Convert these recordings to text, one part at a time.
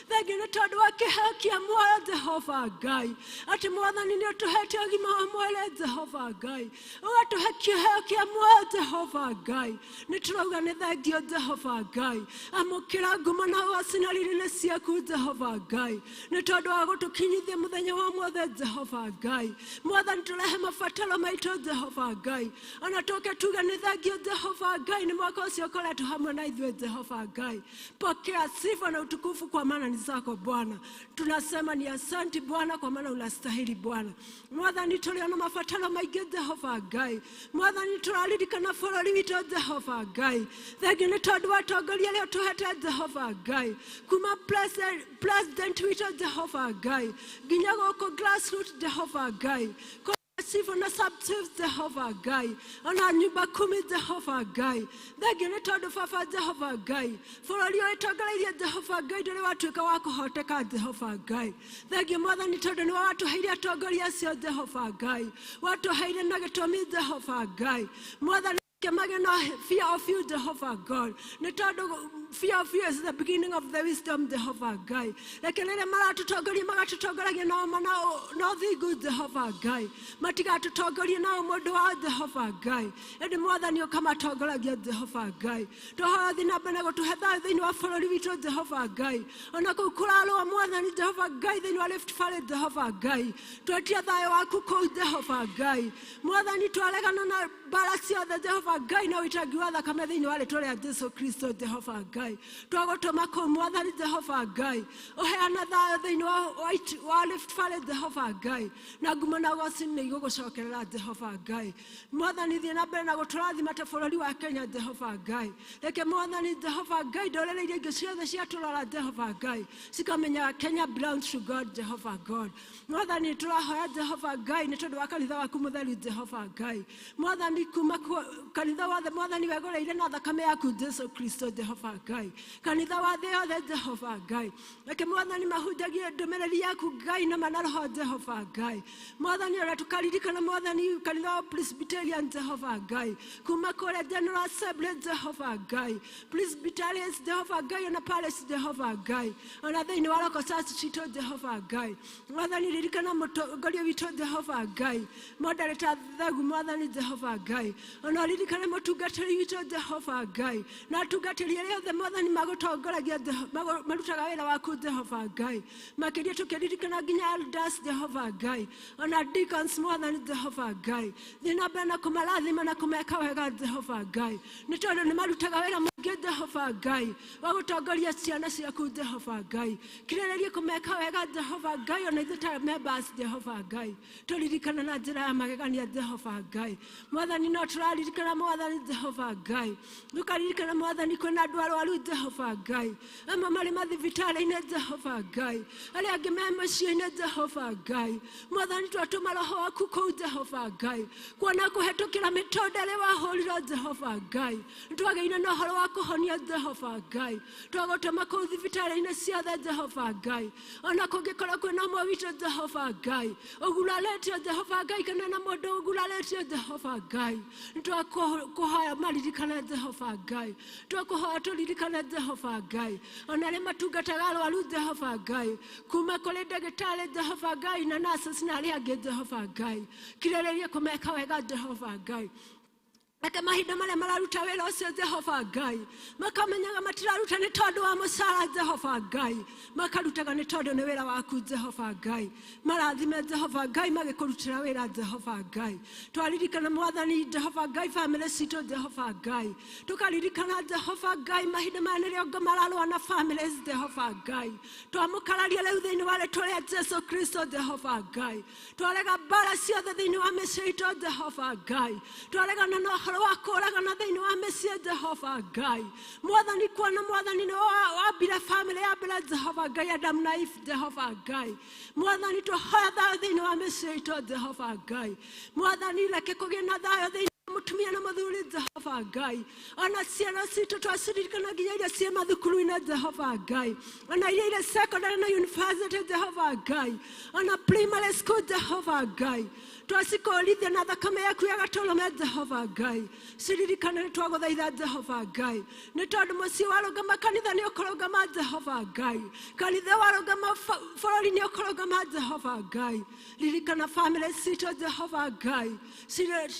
Thengiũ nĩ tondũ wa kĩheo kĩa muoyo, Jehova Ngai, atĩ Mwathani nĩ ũtũhete ũgima wa mwĩrĩ, Jehova Ngai, ũgatũhe kĩheo kĩa muoyo, Jehova Ngai. Nĩ tũrauga nĩ thengiũ, Jehova Ngai. Amũkĩra ngumo na ũgoci na riri nĩ ciaku, Jehova Ngai, nĩ tondũ wa gũtũkinyithia mũthenya wa ũmũthĩ, Jehova Ngai. Mwathani, tũrehe mabataro maitũ, Jehova Ngai, ona tũke tuge nĩ thengiũ, Jehova Ngai, nĩ mwaka ũcio ũkoretwo hamwe na ithuĩ, Jehova Ngai. Pokea sifa na utukufu kwa maana ni zako, Bwana. Tunasema ni asanti, Bwana, kwa maana unastahili, Bwana. Mwathani, tũrĩ ona mabataro maingĩ, Jehova Ngai. Mwathani, tũraririkana bũrũri witũ, Jehova Ngai. Thengiũ nĩ tondũ wa atongoria arĩa ũtũhete, Jehova Ngai, kuma president witũ, Jehova Ngai, nginya gũkũ grassroot, Jehova Ngai, chief na sub chief, Jehova Ngai, ona nyumba kumi, Jehova Ngai. Thengiũ nĩ tondũ baba, Jehova Ngai, bũrũri ũyũ tongoreirie, Jehova Ngai, ndũrĩ watuĩka wa kũhoteka, Jehova Ngai. Thengiũ, Mwathani, tondũ nĩwe watũheire atongoria acio, Jehova Ngai, watũheire na gĩtũmi, Jehova Ngai. Mwathani, kemage na fear of you, Jehovah God, nĩ tondũ fear of you is the beginning of the wisdom, Jehovah Ngai. Reke rĩrĩa maratũtongoria magatũtongoragia na ũma na ũthingu, Jehova Ngai. Matigatũtongorie na ũmũndũ wa, Jehova Ngai, ĩndĩ Mwathani ũkamatongoragia, Jehova Ngai. Tũhoya thiĩ na mbere gũtũhe thayũ thĩinĩ wa bũrũri witũ, Jehova Ngai, ona kũu kũrarũa, Mwathani Jehova Ngai, thĩinĩ wa Rift Valley, Jehova Ngai. Twetia thayũ waku kũu, Jehova Ngai. Mwathani, twaregana na mbara ciothe, Jehova Ngai, na ũitangi wa thakame thĩinĩ wa rĩtwa rĩa Jesu Kristo, Jehova Ngai. Twagũtũma kũu, Mwathani Jehova Ngai, ũheana thayũ thĩinĩ wa Rift Valley, Jehova Ngai, na ngumo na ũgoci nĩ igũgũcokerera, Jehova Ngai. Mwathani, thiĩ na mbere na gũtũrathima ta bũrũri wa Kenya, Jehova Ngai. Reke, Mwathani Jehova Ngai, ndũrĩrĩ iria ingĩ ciothe ciatũrora, Jehova Ngai, cikamenyaga Kenya belongs to God, Jehova God. Mwathani, tũrahoya, Jehova Ngai, nĩ tondũ wa kanitha waku mũtheru, Jehova Ngai. Mwathani, kuma kanitha wothe, Mwathani, wegũrĩire na thakame yaku, Jesu Kristo, Jehova Ngai, kanitha wa thĩ yothe, Jehova Ngai, reke, Mwathani, mahunjagie ndũmĩrĩri yaku, Ngai, na mana roho, Jehova Ngai. Mwathani, ona tũkaririkana, Mwathani, kanitha wa Presbyterian, Jehova Ngai, kuma kũrĩa General Assembly, Jehova Ngai, Presbyterians, Jehova Ngai, ona parish, Jehova Ngai, ona thĩinĩ wa local church citũ, Jehova Ngai. Mwathani, ririkana mũtongoria witũ, Jehova Ngai, moderator Thegu, Mwathani Jehova Ngai. Ona ririkane mũtungatĩri witũ, Jehova Ngai, na atungatĩri arĩa othe, Mwathani, magũtongoragia, marutaga wĩra waku, Jehova Ngai. Makĩria tũkĩririkana nginya elders, Jehova Ngai, ona deacons, Mwathani Jehova Ngai. Thiĩ na mbere na kũmarathima na kũmeka wega, Jehova Ngai, nĩ tondũ nĩ marutaga wĩra mũingĩ, Jehova Ngai, wa gũtongoria ciana ciaku, Jehova Ngai. Kirĩrĩrie kũmeka wega, Jehova Ngai. Ona ithuĩ ta members, Jehova Ngai, tũririkana na njĩra ya magegania, Jehova Ngai. Mwathani, no tũraririkana, Mwathani Jehova Ngai, tũkaririkana, Mwathani, kwĩna andũ arwaru, Jehova Ngai, amwe marĩ mathibitarĩ-inĩ, Jehova Ngai, arĩa angĩ me mũciĩ-inĩ, Jehova Ngai. Mwathani, twatũma roho waku kũu, Jehova Ngai, kuona kũhetũkĩra mĩtũnda ĩrĩa wahũrirwo, Jehova Ngai, nĩtwagĩire na ũhoro wa kũhonia, Jehova Ngai. Twagũtũma kũu thibitarĩ-inĩ ciothe, Jehova Ngai. Ona kũngĩkorwo kwĩna ũmwe witũ, Jehova Ngai, ũgurarĩtio, Jehova Ngai, kana na mũndũ ũgurarĩtio, Jehova Ngai, nĩtwakũhoya maririkane, Jehova Ngai. Twakũhoya tũririkane, Jehova Ngai, ona arĩa matungataga arwaru, Jehova Ngai, kuma kũrĩ ndagĩtarĩ, Jehova Ngai, na nurses na arĩa angĩ, Jehova Ngai. Kirĩrĩrie kũmeka wega, Jehova Ngai. Reke mahinda marĩa mararuta wĩra ũcio, Jehova Ngai, makamenyaga matiraruta nĩ tondũ wa mũcara, Jehova Ngai, makarutaga nĩ tondũ nĩ wĩra waku, Jehova Ngai. Marathime, Jehova Ngai, magĩkũrutĩra wĩra, Jehova Ngai. Twaririkana, Mwathani Jehova Ngai, bamĩrĩ citũ, Jehova Ngai. Tũkaririkana, Jehova Ngai, mahinda maya nĩrĩo ngo mararũa na families, Jehova Ngai. Twamũkararia rĩu thĩinĩ wa rĩtwa rĩa Jesu Kristo, Jehova Ngai. Twarega mbara ciothe thĩinĩ wa mĩciĩ itũ, Jehova Ngai. Twaregana na ũhoro wa kũragana thĩinĩ wa mĩciĩ, Jehova Ngai. Mwathani, kuona, Mwathani, nĩ wambire bamĩrĩ ya mbere, Jehova Ngai, Adamu na Eve, Jehova Ngai. Mwathani, tũhoya thayũ thĩinĩ wa mĩciĩ itũ, Jehova Ngai. Mwathani, reke kũgĩe na thayũ thĩinĩ Mũtumia na mũthuri Jehova Ngai, ona ciana citũ twaciririkana nginya iria ciĩ mathukuru-inĩ Jehova Ngai, ona iria irĩ secondary na university Jehova Ngai, ona primary school Jehova Ngai, twacikũrithia na thakame yaku ya gatũrũme Jehova Ngai, ciririkane nĩ twagũthaitha Jehova Ngai, nĩ tondũ mũciĩ warũgama kanitha nĩ ũkũrũgama Jehova Ngai, kanitha warũgama bũrũri nĩ ũkũrũgama Jehova Ngai, ririkana famĩlĩ citũ Jehova Ngai,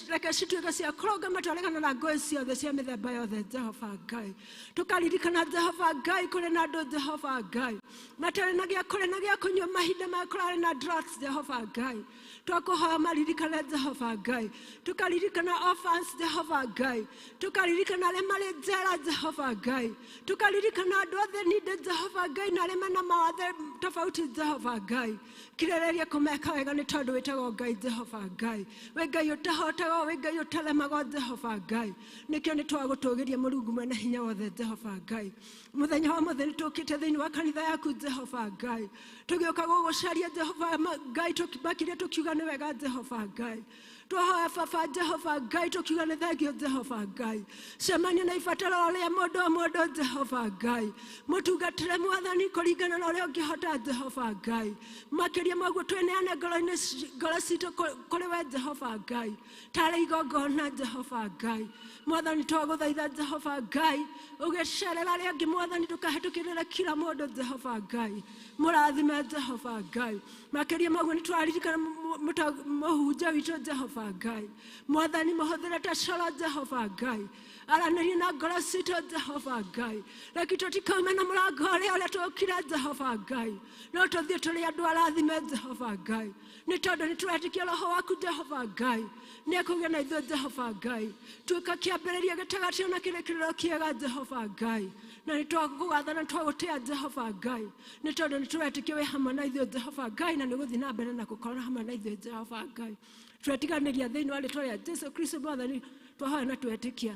reke cituĩke cia kũrũgama twaregana na ngũĩ ciothe cia mĩthemba yothe Jehova Ngai, tũkaririkana Jehova Ngai kũrĩ na andũ Jehova Ngai matarĩ na gĩa kũrĩa na gĩa kũnyua mahinda maya kũrarĩ na droughts Jehova Ngai, twakũhoya maririkane Jehova Ngai, tukaririkana orphans Jehova Ngai, tukaririkana arĩa marĩ njera Jehova Ngai, tukaririkana andũ othe ninde Jehova Ngai na arĩa mena mawathe tofauti Jehova Ngai, kirĩrĩria kũmeka wega nĩ tondũ wĩtagwo Ngai Jehova Ngai, wĩ Ngai ũtahotagwo, wĩ Ngai ũtaremagwo Jehova Ngai, nĩkĩo nĩ twagũtũgĩria Mũrungu mwene hinya wothe Jehova Ngai. Mũthenya wa mũthĩ nĩ tũkĩte thĩinĩ wa kanitha yaku Jehova Ngai, tũgĩũka gũgũcaria Jehova Ngai, makĩria tũkiuga nĩ wega Jehova Ngai, twahoya baba Jehova Ngai tũkiuga nĩ thengio Jehova Ngai, cemania na ibataro rĩa mũndũ o mũndũ Jehova Ngai, mũtungatĩre Mwathani kũringana na ũrĩa ũngĩhota Jehova Ngai, makĩria maguo twĩneane ngoro-inĩ ngoro citũ kũrĩ we Jehova Ngai, tarĩ igongona Jehova Ngai, Mwathani twagũthaitha Jehova Ngai, ũgĩcerera arĩa angĩ Mwathani ndũkahĩtũkĩrĩre kila mũndũ Jehova Ngai, mũrathime Jehova Ngai, makĩria maguo nĩ twaririkana mũhunjia witũ Jehova Ngai, Mwathani mũhũthĩre ta coro Jehova Ngai, aranĩrie na ngoro citũ Jehova Ngai, reke tũtikaume na mũrango ũrĩa ũrĩa tũkire Jehova Ngai, no tũthiĩ tũrĩ andũ arathime Jehova Ngai, nĩ tondũ nĩ tũretĩkia roho waku Jehova Ngai, nĩ ekũgĩa na ithuĩ Jehova Ngai, tuĩka kĩambĩrĩria gĩtagatĩ na kĩrĩkĩrĩro kĩega Jehova Ngai, na nĩ twagũgatha na twagũtĩa Jehova Ngai, nĩ tondũ nĩ tũretĩkia wĩ hamwe na ithuĩ Jehova Ngai, na nĩ ũgũthiĩ na mbere na gũkorwo hamwe na ithuĩ Jehova Ngai. Twetiganĩria thĩinĩ wa rĩtwa rĩa Jesu Kristo Mwathani twahoya na twetĩkia.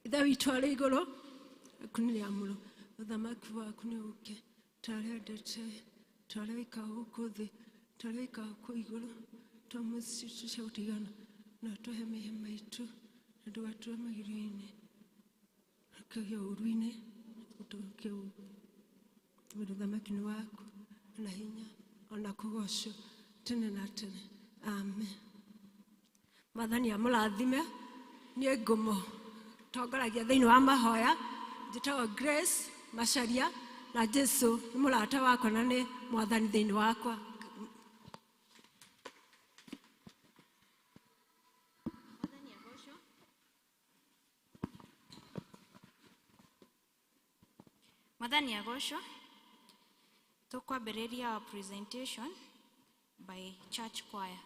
Ithe witũ arĩ igũrũ, aku nĩ rĩamũrwo, ũthamaki waku nĩ ũũke, ta ũrĩa ndete, ta ũrĩa wĩkaga gũkũ thĩ, ta ũrĩa wĩkaga kũu igũrũ, tũhe mũciĩ citũ cia gũtigana, na ũtũhe mehia maitũ, na ndũgatũre magerio-inĩ, ũkĩgĩa ũũru-inĩ, ũtũhonokie ũũru. Tondũ ũthamaki nĩ waku, na hinya, ona kũgocwo tene na tene. Amen. Mwathani amũrathime, niĩ ngũmũtongoragia thĩinĩ wa mahoya, njĩtagwo Grace Macharia, na Jesu nĩ mũrata wakwa na nĩ Mwathani thĩinĩ wakwa. Mwathani agocwo. Tũkwambĩrĩria our presentation by church choir.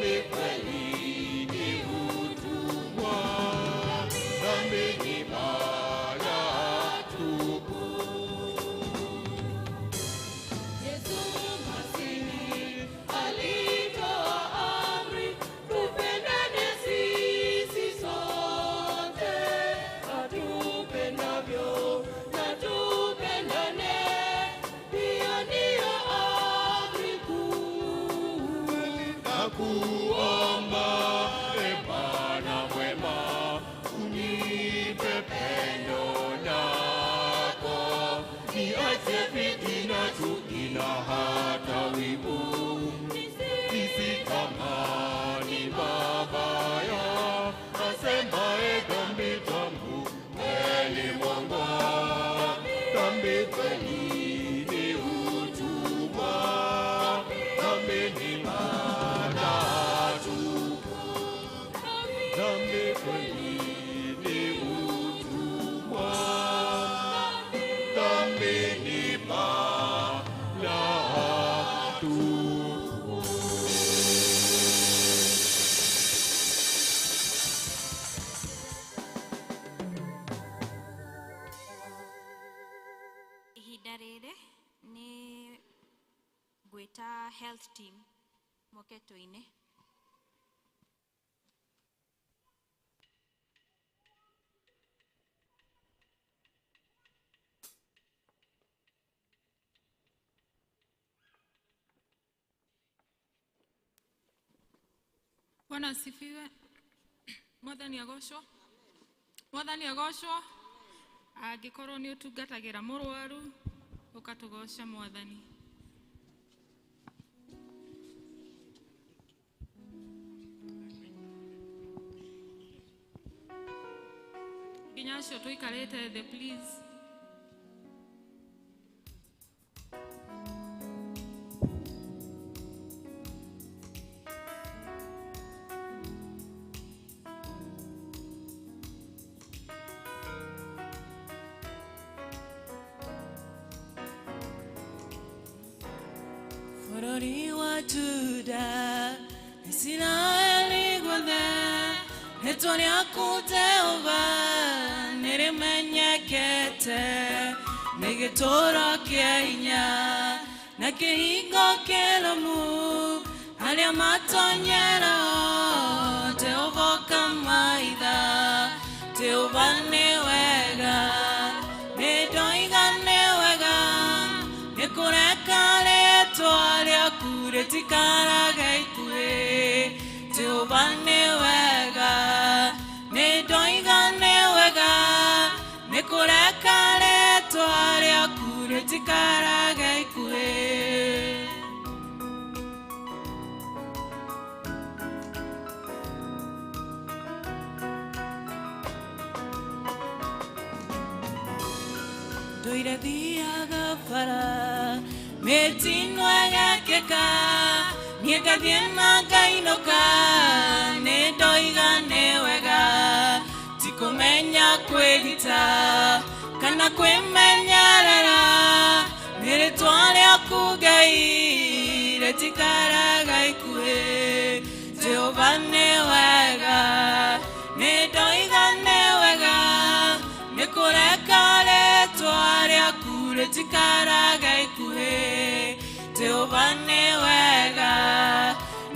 Dhambi kweli ni utumwa, dhambi ni balaa tupu. Yesu Masihi alitoa amri, tupendane sisi sote, atupendavyo na tupendane, hiyo ndiyo amri kuu. Nakuomba e Bwana mwema, unipe pendo lako, niache fitina, chuki na hata wivu, nisitamani mabaya, asemaye dhambi tamu kweli mwongo. Dhambi kweli ni utumwa, dhambi ni balaa tupu. Dhambi kweli ni utumwa, dhambi ni balaa tupu. Ihinda rĩrĩ nĩ ngwĩta health team moke tũine. Bwana asifiwe. Mwathani agocwo. Mwathani agocwo. Angĩkorwo nĩ ũtungatagĩra mũrwaru, ũkatũgoca Mwathani. Nginya acio tũikarĩte thĩ please. Bũrũri wa Juda, Isiraeli guothe, rĩtwa rĩaku Jehova nĩrĩmenyekete, nĩ gĩtũũro kĩa hinya na kĩhingo kĩrũmu, arĩa matonyerao Jehova ũkamaitha. Jehova nĩ wega, nĩ ndoiga nĩ wega, nĩ kũreka rĩtwa rĩaku rĩtikarage ikuhĩ. Jehova nĩ wega, nĩ ndoiga nĩ wega, nĩ kũreka rĩtwa rĩaku rĩtikarage ikuhĩ. Ndũire thiaga bara mĩtino ĩgekĩka, niĩ ngathiĩ na ngainũka, nĩ ndoiga nĩ wega, ti kũmenya kwĩgita kana kwĩmenyerera, nĩ rĩtwa rĩaku Ngai rĩtikaraga ikuhĩ. Jehova nĩ wega, nĩ ndoiga nĩ wega, nĩ kũreka rĩtwa rĩaku rĩtikaraga ikuhĩ. Jehova nĩ wega,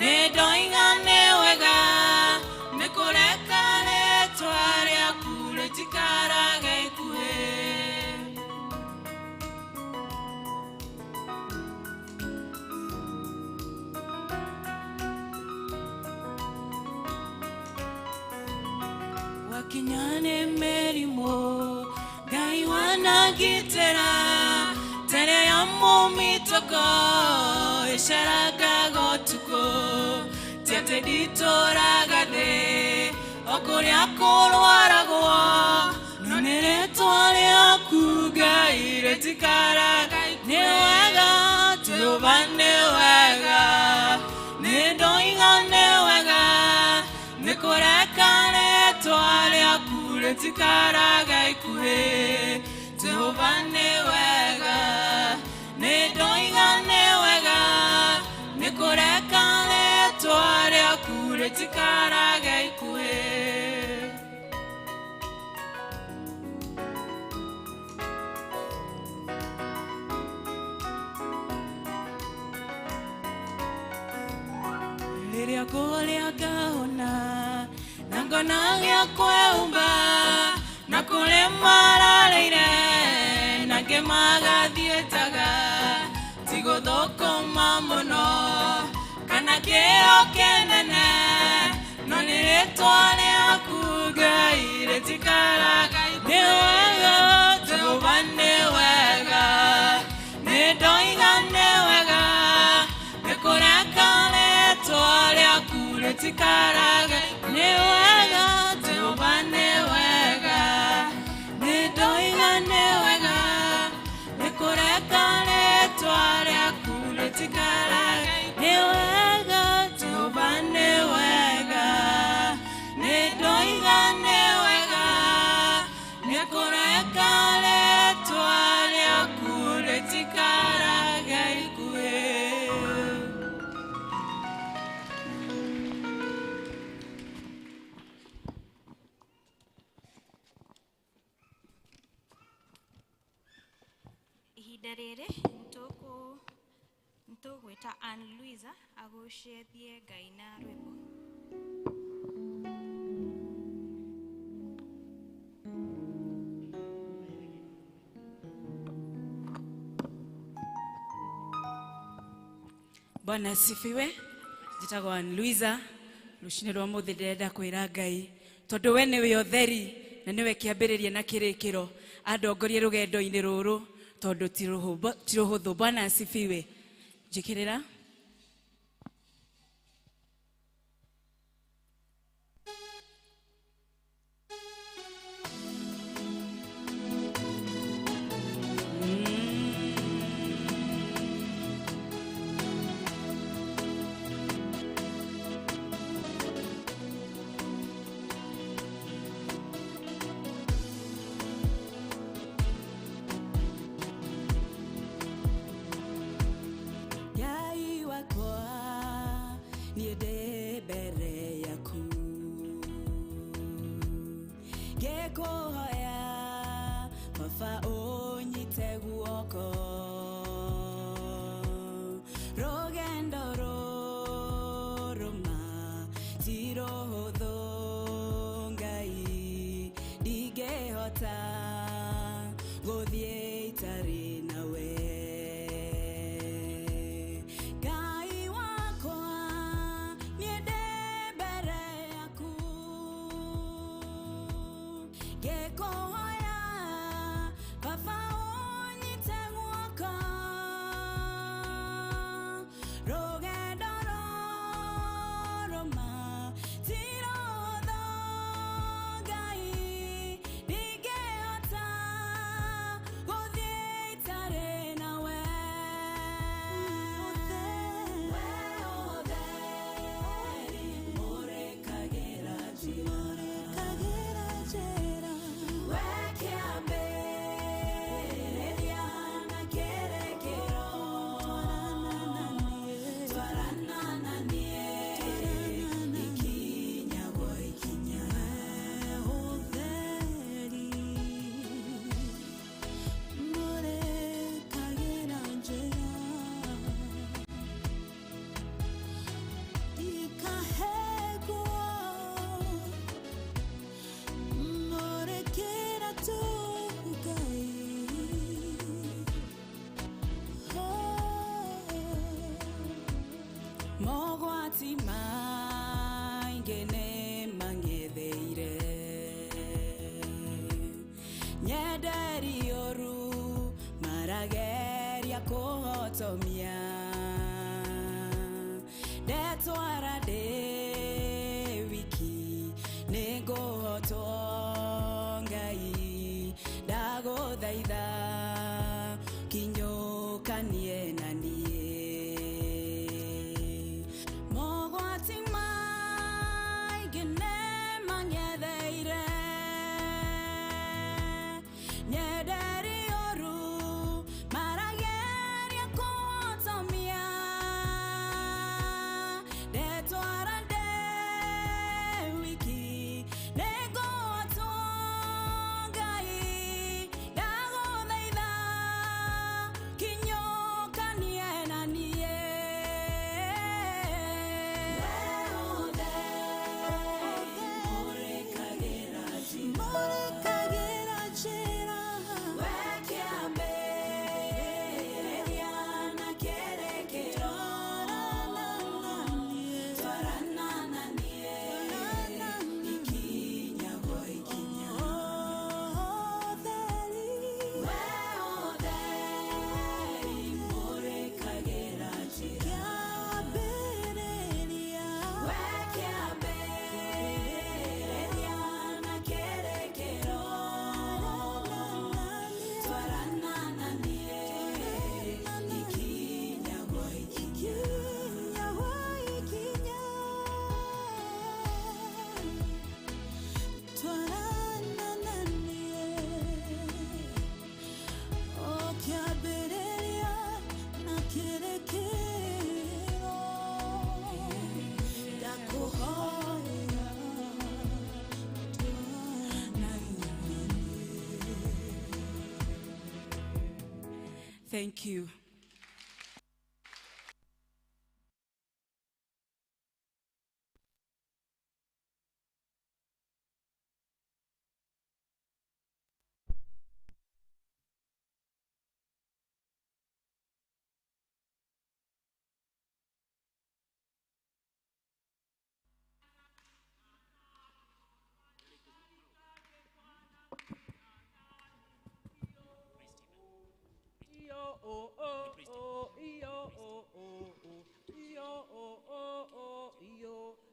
nĩ ndoiga nĩ wega, nĩ kũreka rĩtwa rĩaku rĩtikaraga ikuhĩ. Wakinya nĩ mĩrimũ Ngai wanangitĩra, tere ya mũmitũko ĩceraga ũtukũ, ti atĩ nditũraga thĩ o kũrĩa kũrwaragwo, no nĩ rĩtwa rĩaku Ngai rĩtikaraga. Nĩ wega Jehova nĩ wega, nĩ ndoiga nĩ wega, nĩ kũreka rĩtwa rĩaku rĩtikaraga ikuhĩ. Jehova nĩ wega, nĩ ndoiga nĩ wega, nĩ kũreka rĩtwa rĩaku rĩtikaraga ikuhĩ. Rĩrĩa kũrĩa ngahona na ngona gĩa kwĩhumba na kũrĩ mararĩire na angĩ magathiĩtaga ti gũthũkũma mũno kana kĩo kĩnene no nĩ rĩtwa rĩaku Ngai rĩtikaraga. Nĩ wega Jehova, nĩ wega, nĩ ndoiga nĩ wega nĩ kũreka rĩtwa rĩaku rĩtikaraga. Nĩ wega Jehova, nĩ wega, nĩ ndoiga nĩ wega nĩ kũreka rĩtwa rĩaku rĩtikaraga. Nĩ wega Jehova, nĩ wega, nĩ ndoiga nĩ wega nĩ kũreka rĩtwa rĩaku rĩtikaraga ikuhĩ. Ihinda rĩrĩ nĩtũgwĩta Ann Louisa agũcethie Ngai na rwĩmbo. Bwana asifiwe. Njĩtagwo Ann Louisa. Rũcinĩ rwa mũthĩ ndĩrenda kwĩra Ngai tondũ we nĩwe ũtheri na nĩwe kĩambĩrĩria na kĩrĩkĩro andongorie rũgendo-inĩ rũrũ tondũ ti rũhũthũ. Bwana asifiwe. Njĩkĩrĩra. Ngai wakwa niĩ ndĩ mbere yaku ngĩkũhoya baba ũnyite guoko rũgendo rũrũma ti rũhũthũ Ngai ndingĩhota gũthiĩ itarĩ nawe. Ngai wakwa niĩ ndĩ mbere yaku ngĩkũhoya baba ũnyite guoko rũgendo rũrũma ti rũhũthũ Ngai ndingĩhota gũthiĩ itarĩ nawe. We ũtheri mũrĩkagĩra njĩra, we kĩambĩrĩria na kĩrĩkĩro, twarana na niĩ ikinya gwa ikinya. Ũtheri mũrĩkagĩra njĩra ndikahegwo mũrĩkĩra tu Ngai. Mogwati maingĩ nĩ mang'etheire nyenderi ũru marageria kũhotomia ndetwara ndĩ wiki nĩngũhotwo Ngai ndagũthaitha kinyũkanie na niĩ. Mogwati maingĩ nĩ mang'etheire nyenderi ũru marageria kũhotomia Thank you.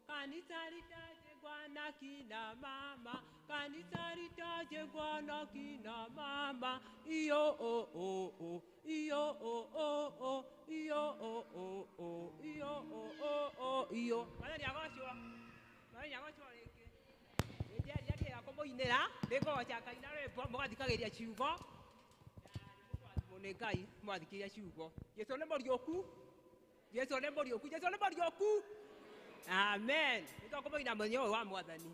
Kanisa litajengwa na kina mama, kanisa litajengwa na kina mama. Iyo o o o, iyo o o o, iyo o o o, iyo o o o, iyo. Mwathani agocwo, mwathani agocwo rĩngĩ. Rĩngĩ rĩakĩra kũmũinĩra, nĩngũgoca Ngai na rwĩmbo mũgathikagĩrĩria ciugo. Mũrathimwo nĩ Ngai mwathikĩrĩria ciugo. Jesũ nĩ mũriũku, Jesũ nĩ mũriũku, Jesũ nĩ mũriũku. Amen. Nĩtũkũmũina mũthenya ũyũ wa Mwathani.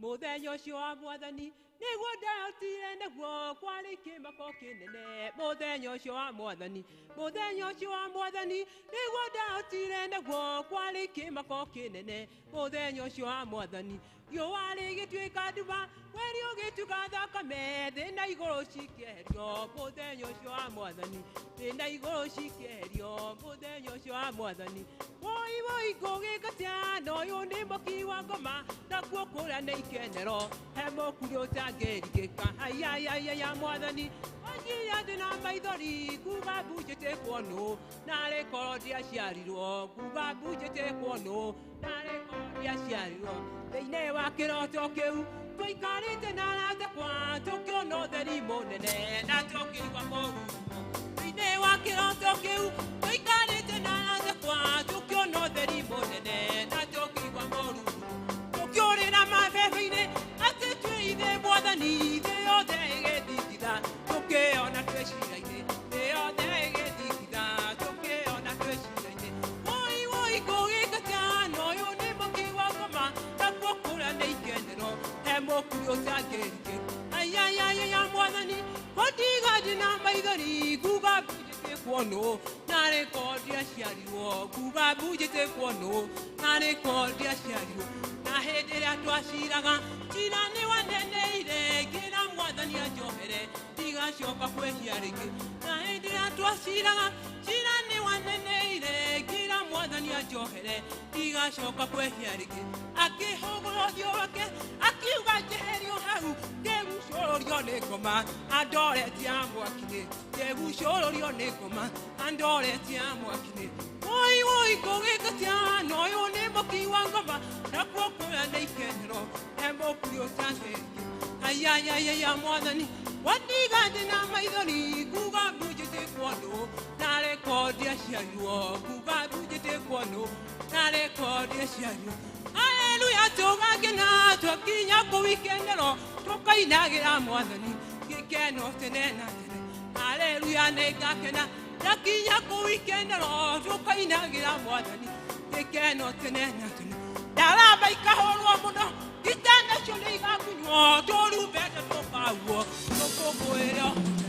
Mũthenya ũcio wa Mwathani nĩguo ndahotire, nĩguo kwarĩ kĩmako kĩnene. Mũthenya ũcio wa Mwathani, mũthenya ũcio wa Mwathani nĩguo ndahotire, nĩguo kwarĩ kĩmako kĩnene. Mũthenya ũcio wa Mwathani riũa rĩgĩtuĩka nduma, mweri ũgĩtuĩka thakame, thĩ na igũrũ cikĩeherio. Mũthenya ũcio wa Mwathani, thĩ na igũrũ cikĩeherio. Mũthenya ũcio wa Mwathani. Woi woi ngũgĩkatia, na ũyũ nĩ mũki wa ngoma, nakuo kũrĩa nĩ ikenero, he mũkuri ũtangĩringĩka. Aiaiaiya Mwathani, wanjiria ndĩ na maithori, nguga mbunjĩte kuonwo, narĩ korwo ndiaciarirwo, nguga mbunjĩte kuonwo, narĩ korwo ndiaciarirwo. Thĩinĩ wa kĩroto kĩu tũikarĩte na aratakwa, tũkĩona ũtheri mũnene na tũkĩigua mũrurumo. Thĩinĩ wa kĩroto kĩu tũikarĩte na aratakwa, tũkĩona ũtheri mũnene na tũkĩigua mũrurumo. Tũkĩũrĩra mabebe-inĩ atĩ twĩ ithe Mwathani, thĩ yothe ĩgĩthingitha, tũkĩona twĩ cira-inĩ, thĩ yothe ĩgĩthingitha, tũkĩona twĩ cira-inĩ. Woi woi ngũgĩkatia, na ũyũ nĩ mũki wa ngoma, nakuo kũrĩa nĩ ikenero, he mũkuri ũtangĩringĩka. Aiaiaiya Mwathani, wandiga ndĩ na maithori, nguga mbunjĩte kuonwo, narĩ korwo ndiaciarirwo, nguga mbunjĩte kuonwo, narĩ korwo ndiaciarirwo. Na hĩndĩ ĩrĩa twaciraga, cira nĩ waneneire, ngĩra Mwathani anjohere, ndigacoka kwĩhia rĩngĩ. Na hĩndĩ ĩrĩa twaciraga, cira nĩ waneneire, ngĩra Mwathani anjohere, ndigacoka kwĩhia rĩngĩ. Akĩhũgũra ũthiũ wake, akiuga njeherio hau, ngĩgucũrũrio nĩ ngoma, andoretie mwaki-inĩ, ngĩgucũrũrio nĩ ngoma, andoretie mwaki-inĩ. Woi woi ngũgĩkatia, na ũyũ nĩ mũki wa ngoma, nakuo kũrĩa nĩ ikenero, he mũkuri ũtangĩringĩka. Aiaiaiya Mwathani, wandiga ndĩ na maithori, nguga mbunjĩte kuonwo, narĩ korwo ndiaciarirwo, nguga mbunjĩte kuonwo, narĩ korwo ndiaciarirwo. Haleluya tũgakena, twakinya kũu ikenero, tũkainagĩra Mwathani gĩkeno tene na tene. Haleluya nĩngakena, ndakinya kũu ikenero, tũkainagĩra Mwathani gĩkeno tene na tene. Ndaramba ikahũrwo mũno, ngita nacio nĩ igakunywo, tũrumbeta tũkahuo, tũkũngũĩre ũhotani,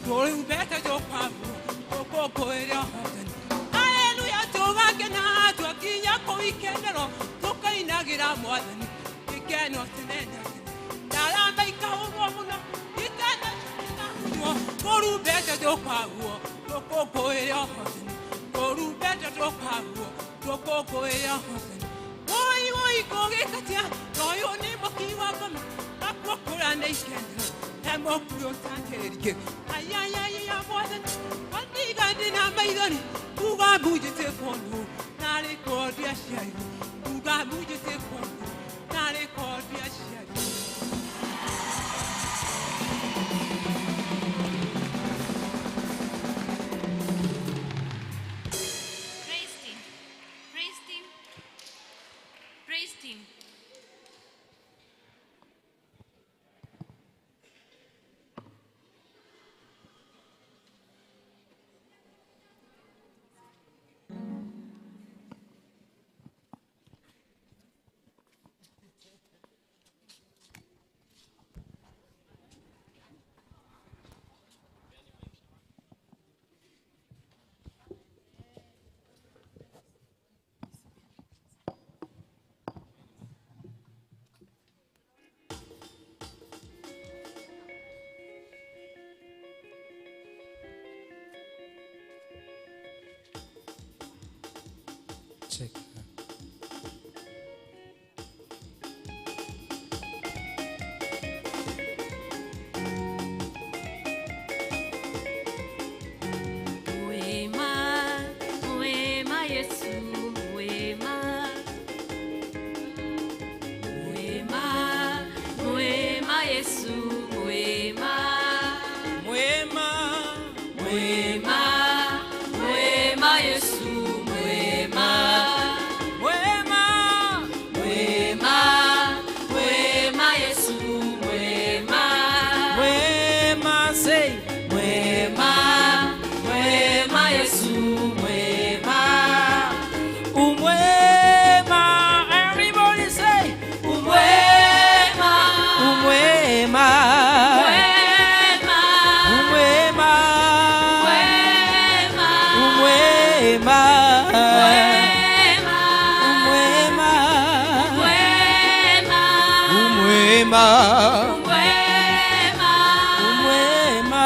tũrumbeta tũkahuo, tũkũngũĩre ũhotani. Haleluya tũgakena, twakinya kũu ikenero, tũkainagĩra Mwathani gĩkeno tene na tene. Ndaramba ikahũrwo mũno, ngita nacio nĩ igakunywo, tũrumbeta tũkahuo, tũkũngũĩre ũhotani, tũrumbeta tũkahuo, tũkũngũĩre ũhotani. Woi woi ngũgĩkatia, na ũyũ nĩ mũki wa ngoma, nakuo kũrĩa nĩ ikenero, he mũkuri ũtangĩringĩka. Aiaiaiya Mwathani, wandiga ndĩ na maithori, nguga mbunjĩte kuonwo, narĩ korwo ndiaciarirwo, nguga mbunjĩte kuonwo, narĩ korwo ndiaciarirwo. Praise team. Praise team. Praise team. Mwema. Mwema. Mwema.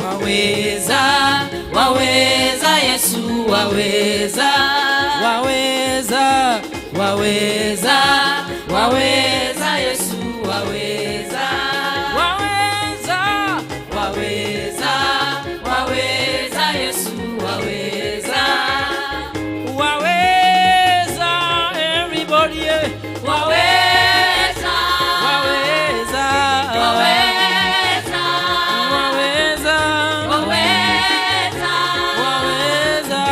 Waweza, waweza Yesu, waweza, Waweza, waweza, waweza Yesu, waweza, waweza, waweza, waweza Yesu, waweza, waweza, everybody, yeah. Waweza. Waweza, Waweza. waweza, Waweza. waweza,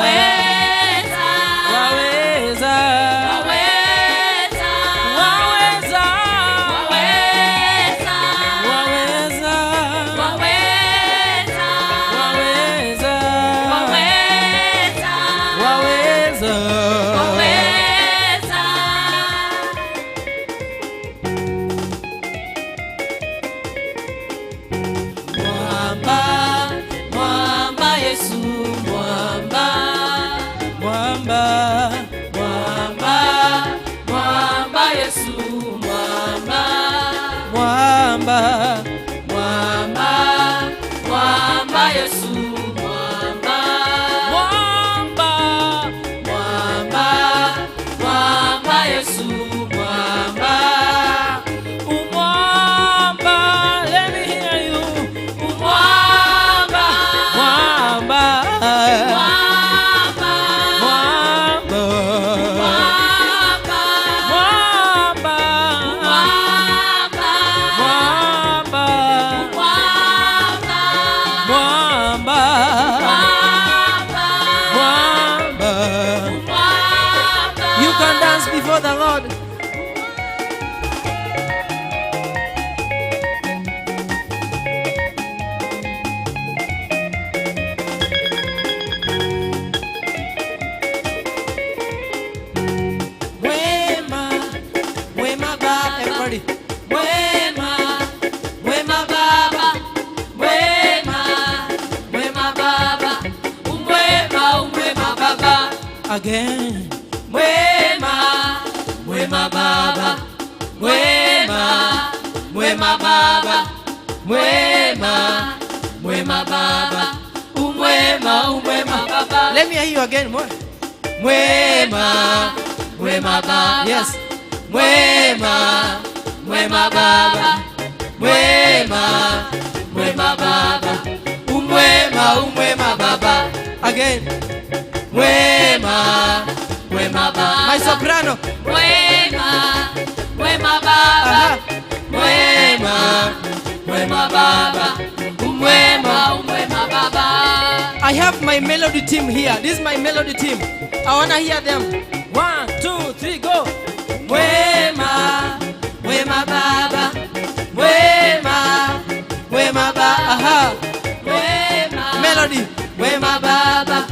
Waweza. waweza, Waweza. waweza, Waweza. waweza, Waweza. waweza, Waweza. waweza. Waweza. Mwamba, mwamba Yesu, mwamba, Mwamba, mwamba, mwamba Yesu, mwamba, mwamba, mwamba, mwamba Yesu, mwamba, mwamba, mwamba, mwamba Yesu, mwamba, umwamba. Let me hear you. mwamba, Mwamba, Mwamba. mwamba, Mwamba. mwamba, Mwamba. mwamba, Mwamba. mwamba, Mwamba. mwamba. Mwamba. You can dance before the Lord. Mwema, mwema baba, everybody. Mwema, mwema baba, mwema, mwema baba, umwema, umwema baba, Again. mwema, mwema baba, mwema, mwema baba, mwema, mwema baba, umwema, umwema baba, Let me hear you again more. mwema, mwema baba, Yes. mwema, mwema baba, mwema, mwema baba, umwema, umwema baba, Again. mwema, mwema baba, My soprano. Mwema. Mwema baba. Aha. mwema, mwema baba, umwema, Umwema baba. I have my melody team here. This is my melody team. I wanna hear them. 1, 2, 3, go. Mwema, mwema baba, mwema, mwema baba, Aha. Mwema. Melody. mwema baba,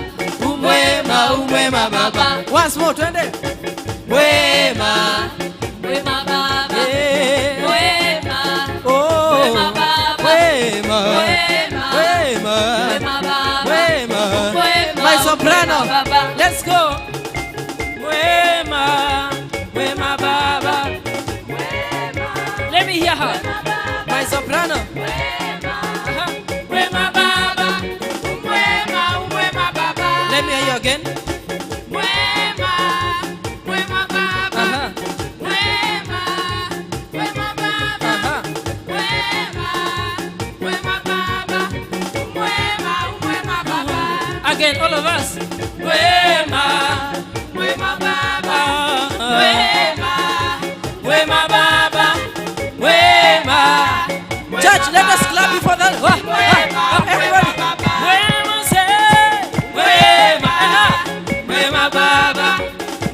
umwema, umwema baba, Once more, twende. mwema, Mwema baba. Yeah. Mwema. Oh. Mwema baba. Mwema. Mwema. Mwema. Mwema baba. Mwema. Mwema. My soprano. Mwema baba. Let's go. Mwema. Mwema baba. Let me hear her. My soprano. Aha. Mwema baba. Mwema, umwema baba. Let me hear you again. Mwema. Mwema baba. Aha. Mwema. Mwema baba. Aha. Mwema. Mwema baba. Mwema, umwema baba. Again, all of us. Mwema. Mwema baba. Mwema. Mwema. Mwema baba. Mwema. Church, let us clap before that. Wah, wah, wah, everybody. Mwema say. Mwema. Aha. Mwema baba.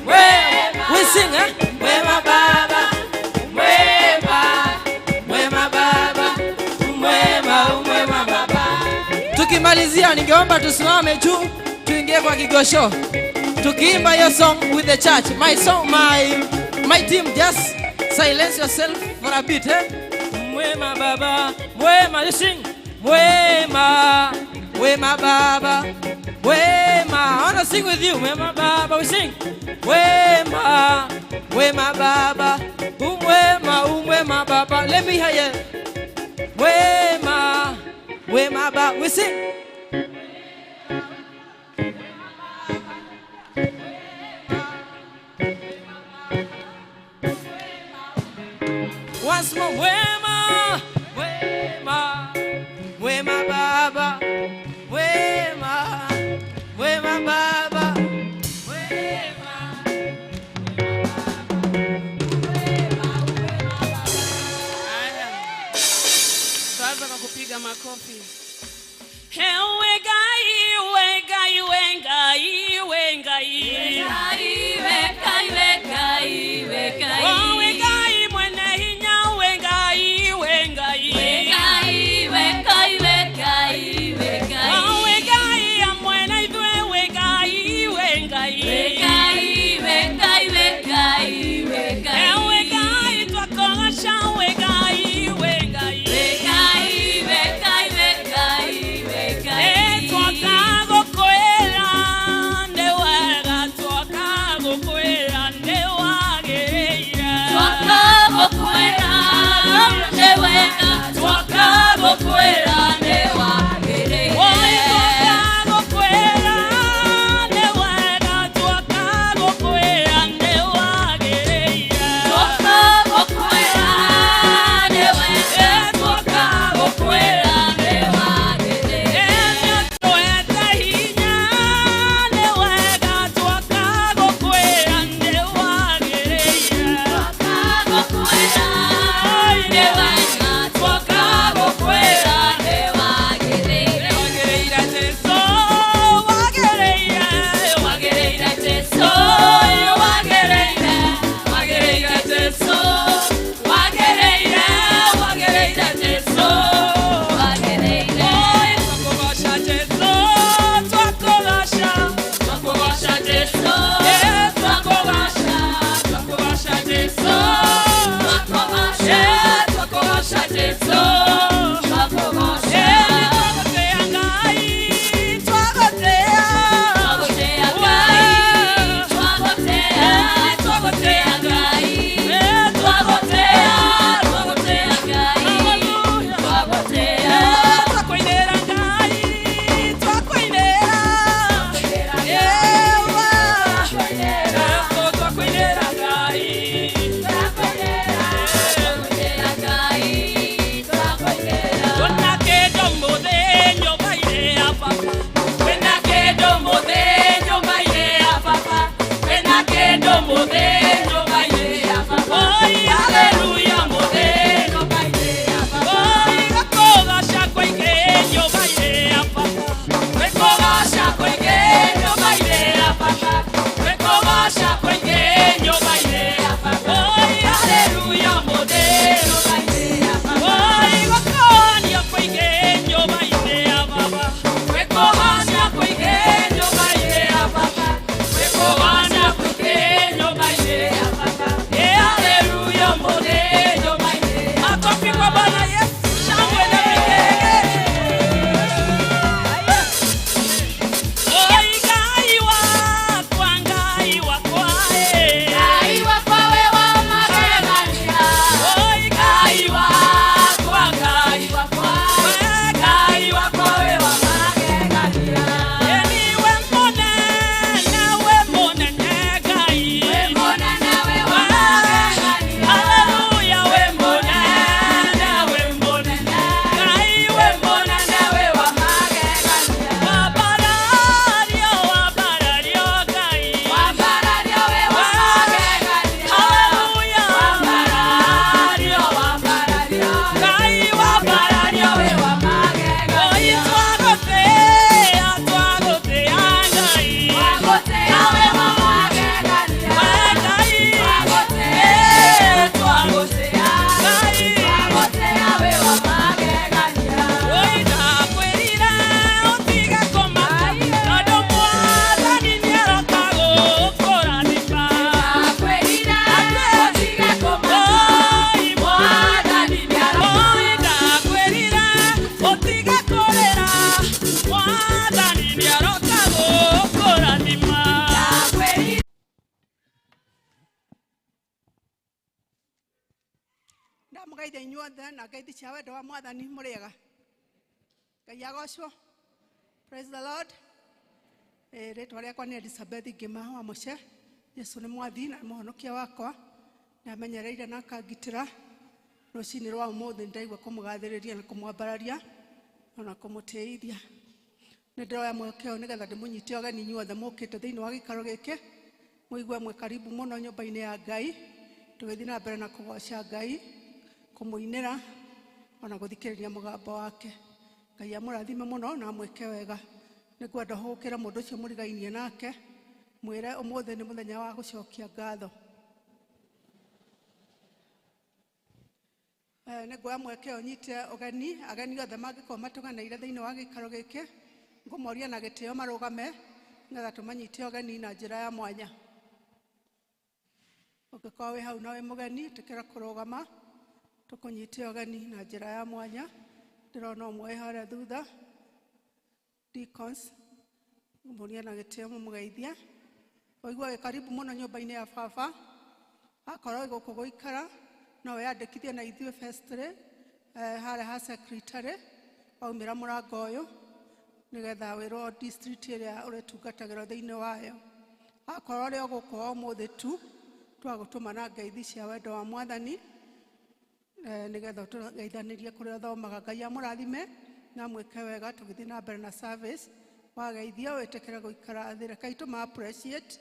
Mwema. We sing, eh? mwema baba, mwema, mwema baba, umwema, umwema baba. Tukimalizia ningeomba tusimame juu tuingie kwa kigosho. Tukiimba hiyo song with the church. My song, my team, just silence yourself for a bit, eh? Mwema baba, mwema, you sing. Mwema, mwema baba, mwema. Sing with you. Wema Baba, we sing. Wema, Wema Baba, umwema, umwema Baba. Let me hear you. Wema, Wema Baba, we sing. Once more, Wema, Wema, Wema Baba, Wema, Wema Baba, Wema. Haya, tuanza kwa kupiga makofi. Ewe Ngai, we Ngai, we Ngai, we Ngai. Oh, we Ngai mwene hinya, we Ngai, we Ngai. Oh, we Ngai amwena ithwe, we Ngai, we Ngai. Ewe Ngai twakogosha, we Ngai, we Ngai. Ndamũgeithia inyuothe na ngeithi cia wendo wa Mwathani mũrĩega. Ngai agocwo. Praise the Lord. Rĩtwa rĩakwa nĩ Elizabeth Ngĩma wa Mũce. Yesu nĩ mwathi na nĩ mũhonokia wakwa. Nĩamenyereire na akangitĩra. Rũcinĩ rwa ũmũthĩ nĩndaigua kũmũgathĩrĩria na kũmwambararia ona kũmũtĩithia. Nĩ ndĩroya mweke ũyũ nĩgetha ndĩmũnyite ũgeni inyuothe mũkĩte thĩinĩ wa gĩikaro gĩkĩ. Mũigue mwĩ karibu mũno nyũmba-inĩ ya Ngai. Tũgĩthiĩ na mbere na kũgoca Ngai, kũmũinĩra ona gũthikĩrĩria mũgambo wake. Ngai amũrathime mũno na amwĩke wega. Nĩngwenda hũgũkĩre mũndũ ũcio mũrigainie nake, mwĩre ũmũthĩ nĩ mũthenya wa gũcokia ngatho. Nĩnguoya mweke ũyũ nyite ũgeni, ageni othe mangĩkorwo matũganĩire thĩinĩ wa gĩikaro gĩkĩ, ngũmoria na gĩtĩo marũgame nĩgetha tũmanyite ũgeni na njĩra ya mwanya. Ũngĩkorwo wĩ hau na wĩ mũgeni, ĩtĩkĩra kũrũgama tũkũnyite ũgeni na njĩra ya mwanya. Ndĩrona ũmwe wĩ harĩa thutha, deacons, ngũmũria na gĩtĩo mũmũgeithie. Ũigue wĩ karibu mũno nyũmba-inĩ ya baba. Akorwo wĩ gũkũ gũikara, no wĩyandĩkithie na ithuĩ vestry, harĩa ha secretary, waumĩra mũrango ũyũ, nĩgetha wĩrwo district ĩrĩa ũrĩtungatagĩrwo thĩinĩ wayo. Akorwo ũrĩ o gũkũ o ũmũthĩ tu, twagũtũma na ngeithi cia wendo wa Mwathani, nĩgetha ũtũgeithanĩrie kũrĩa ũthomaga. Ngai amũrathime na amwĩke wega tũgĩthiĩ na mbere na service. Wageithio wĩtĩkĩre gũikara thĩ, rekei tũma appreciate.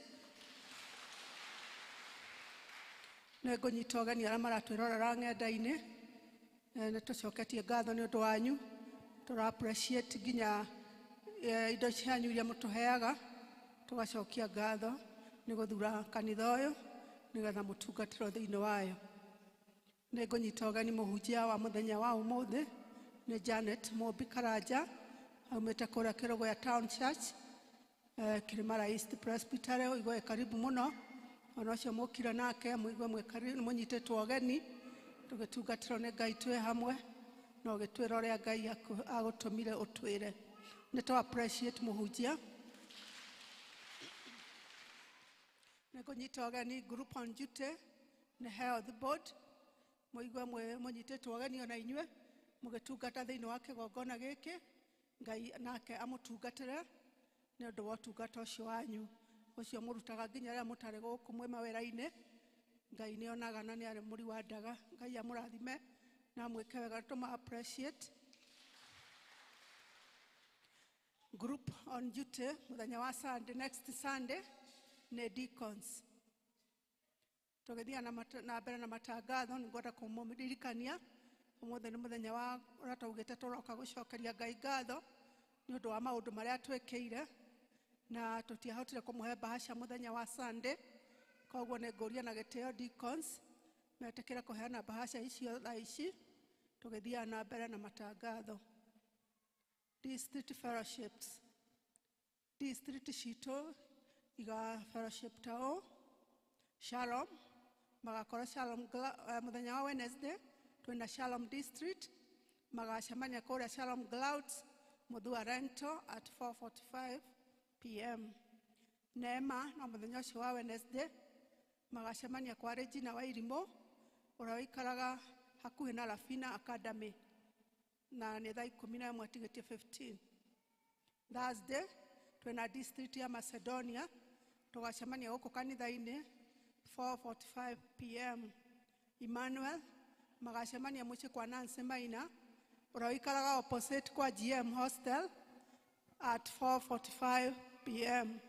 Nĩngũnyita ũgeni arĩa maratwĩrorera ng'enda-inĩ. Nĩtũcoketie ngatho nĩ ũndũ wanyu. Tũra appreciate nginya indo cianyu iria mũtũheaga, tũgacokia ngatho nĩ gũthura kanitha ũyũ nĩgetha mũtungatĩrwo thĩinĩ wayo. Nĩngũnyita ũgeni mũhunjia wa mũthenya wa ũmũthĩ nĩ Janet Mũmbi Karanja, aumĩte kũrĩa Kĩrũgũya Town Church, Kĩrĩmara East Presbytery. Ũigue karibu mũno. Ona ũcio mũkire nake mũigue mũnyitĩtwo ũgeni, tũgĩtungatĩrwo nĩ Ngai twĩ hamwe, na ũgĩtwĩra ũrĩa Ngai agũtũmire ũtwĩre. Nĩ tũ appreciate mũhunjia. Nĩngũnyita ũgeni group on duty nĩ health board, mũigue mũnyitĩtwo ũgeni ona inyuĩ mũgĩtungata thĩinĩ wa kĩgongona gĩkĩ. Ngai nake amũtungatĩre nĩ ũndũ wa ũtungata ũcio wanyu, ũcio mũrutaga nginya rĩrĩa mũtarĩ gũkũ mwĩ mawĩra-inĩ. Ngai nĩonaga na nĩarĩ mũri wa ndaga. Ngai amũrathime na amwĩke wega, tũma appreciate. Group on duty mũthenya wa Sunday, next Sunday nĩ deacons. Tũgĩthiĩ na mbere na matangatho, nĩngwenda kũmũririkania ũmũthĩ nĩ mũthenya wa ũrĩa twaugĩte tũroka gũcokeria Ngai ngatho nĩ ũndũ wa maũndũ marĩa twĩkĩire, na tũtiahotire kũmũhe bahasha mũthenya wa Sunday. Koguo nĩngũria na gĩtĩo deacons metĩkĩre kũheana bahasha icio thaa ici tũgĩthiaga na mbere na matangatho. District fellowships, district citũ iga fellowship ta ũũ: Shalom magakorwo Shalom mũthenya wa Wednesday twĩna Shalom district, magacemania kũrĩa Shalom Clouds Muthua Rento at 4:45 pm. Neema no mũthenya ũcio wa Wednesday magacemania kwa Regina wa Irimũ ũrĩa ũikaraga hakuhĩ na Rafina Academy, na nĩ thaa 11 tigĩtie 15. Thursday twĩna district ya Macedonia, tũgacemania gũkũ kanitha-inĩ 4:45 pm. Emmanuel magacemania mũciĩ kwa Nancy Maina ũrĩa ũikaraga opposite kwa GM Hostel at 4:45 pm.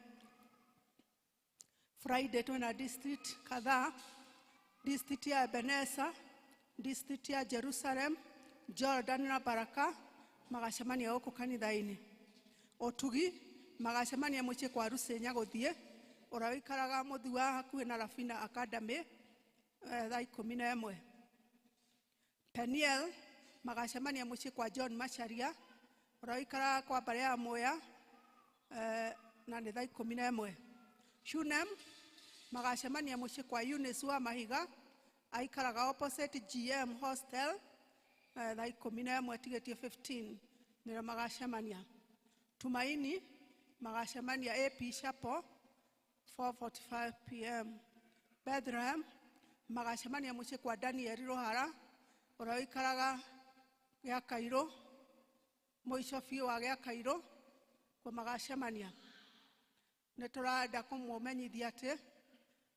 Friday twĩna district kadhaa, district ya Ebenezer, district ya Jerusalem, Jordan na Baraka magacemania gũkũ kanitha-inĩ. Ũtugi magacemania mũciĩ kwa Rusenya gũthiĩ ũrĩa ũikaraga Mũthua hakuhĩ na Rafina Academy, thaa 11. Peniel magacemania mũciĩ kwa John Macharia ũrĩa ũikaraga kwa mbarĩ ya Muya, na nĩ thaa 11. Shunem magacemania mũciĩ kwa Eunice wa Mahiga aikaraga opposite GM Hostel, thaa 11 tigĩtie 15 nĩrĩo magacemania. Tumaini magacemania AP Chapel 4:45 pm. Bethlehem magacemania mũciĩ kwa Daniel Ruhara Ũrĩa ũikaraga gĩa Kairũ, mũico biũ wa gĩa Kairũ, kuo magacemania. Nĩ tũrenda kũmũmenyithia atĩ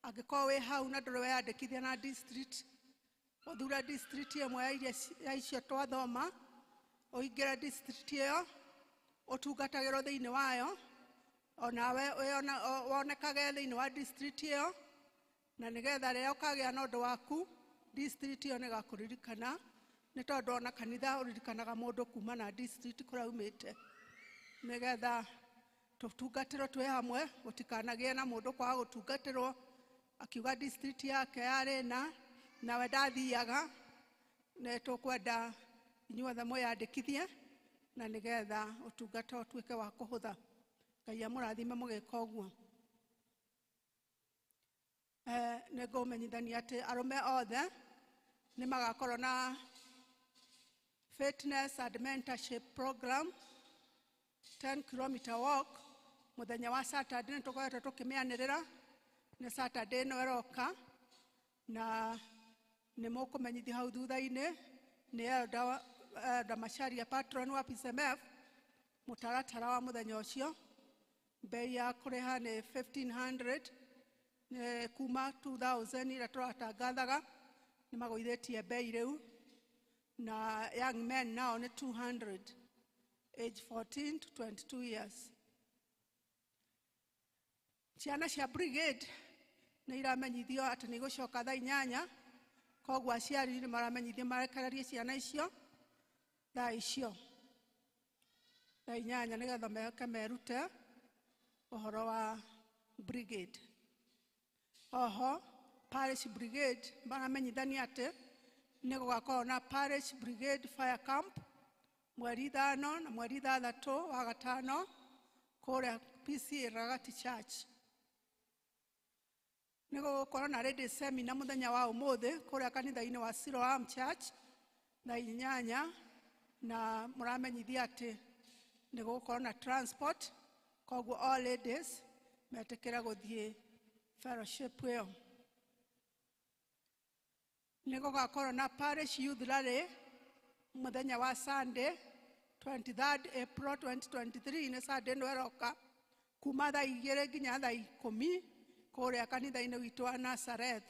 angĩkorwo wĩ hau na ndũrĩ weyandĩkithia na district, ũthure district ĩmwe ya iria ya icio twathoma, ũingĩre district ĩyo, ũtungatagĩrwo thĩinĩ wayo, onawe wonekage thĩinĩ wa district ĩyo, na nĩgetha rĩrĩa ũkagĩa na ũndũ waku, district ĩyo nĩgakũririkana, nĩ tondũ ona kanitha ũririkanaga mũndũ kuma na district kũrĩa aumĩte, nĩgetha tũtungatĩrwo twĩ hamwe, gũtikanagĩe na mũndũ kwaga gũtungatĩrwo akiuga district yake yarĩ na nawe ndathiaga. Nĩ tũkwenda inyuothe mwĩyandĩkithie na nĩgetha ũtungata ũtuĩke wa kũhũtha. Ngai amũrathime mũgĩka ũguo. Nĩ ngũmenyithania atĩ arũme othe nĩ magakorwo na fitness and mentorship program 10 kilometer walk mũthenya wa Saturday. Nĩ tũkoretwo tũkĩmĩanĩrĩra nĩ Saturday ĩno ĩroka, na nĩ mũkũmenyithio hau thutha-inĩ nĩ Elder Macharia, patron wa PCMF, mũtaratara wa mũthenya ũcio. Bei ya kũrĩha nĩ 1500, nĩ kuma 2000 ĩrĩa tũratangathaga, nĩ magũithĩtie bei rĩu, na young men nao nĩ 200, age 14 to 22 years. Ciana cia brigade nĩ iramenyithio atĩ nĩ igũcoka thaa 8, koguo aciari nĩ maramenyithio marekererie ciana icio thaa icio, thaa 8, nĩgetha meke merute ũhoro wa brigade. Oho parish brigade maramenyithania atĩ nĩ gũgakorwo na parish brigade fire camp mweri 5 na mweri 6 wa gatano kũrĩa PCA Ragati Church. Nĩ gũgũkorwo na ladies seminar mũthenya wa ũmũthĩ kũrĩa kanitha-inĩ wa Siloam Church thaa 8, na mũramenyithia atĩ nĩ gũgũkorwo na transport, koguo all ladies metĩkĩre gũthiĩ fellowship ĩyo. Nĩ gũgakorwo na parish youth rally mũthenya wa Sunday 23rd April 2023, nĩ Sunday ĩno ĩroka, kuma thaa 2 nginya thaa 10 kũrĩa kanitha-inĩ witũ wa Nazareth.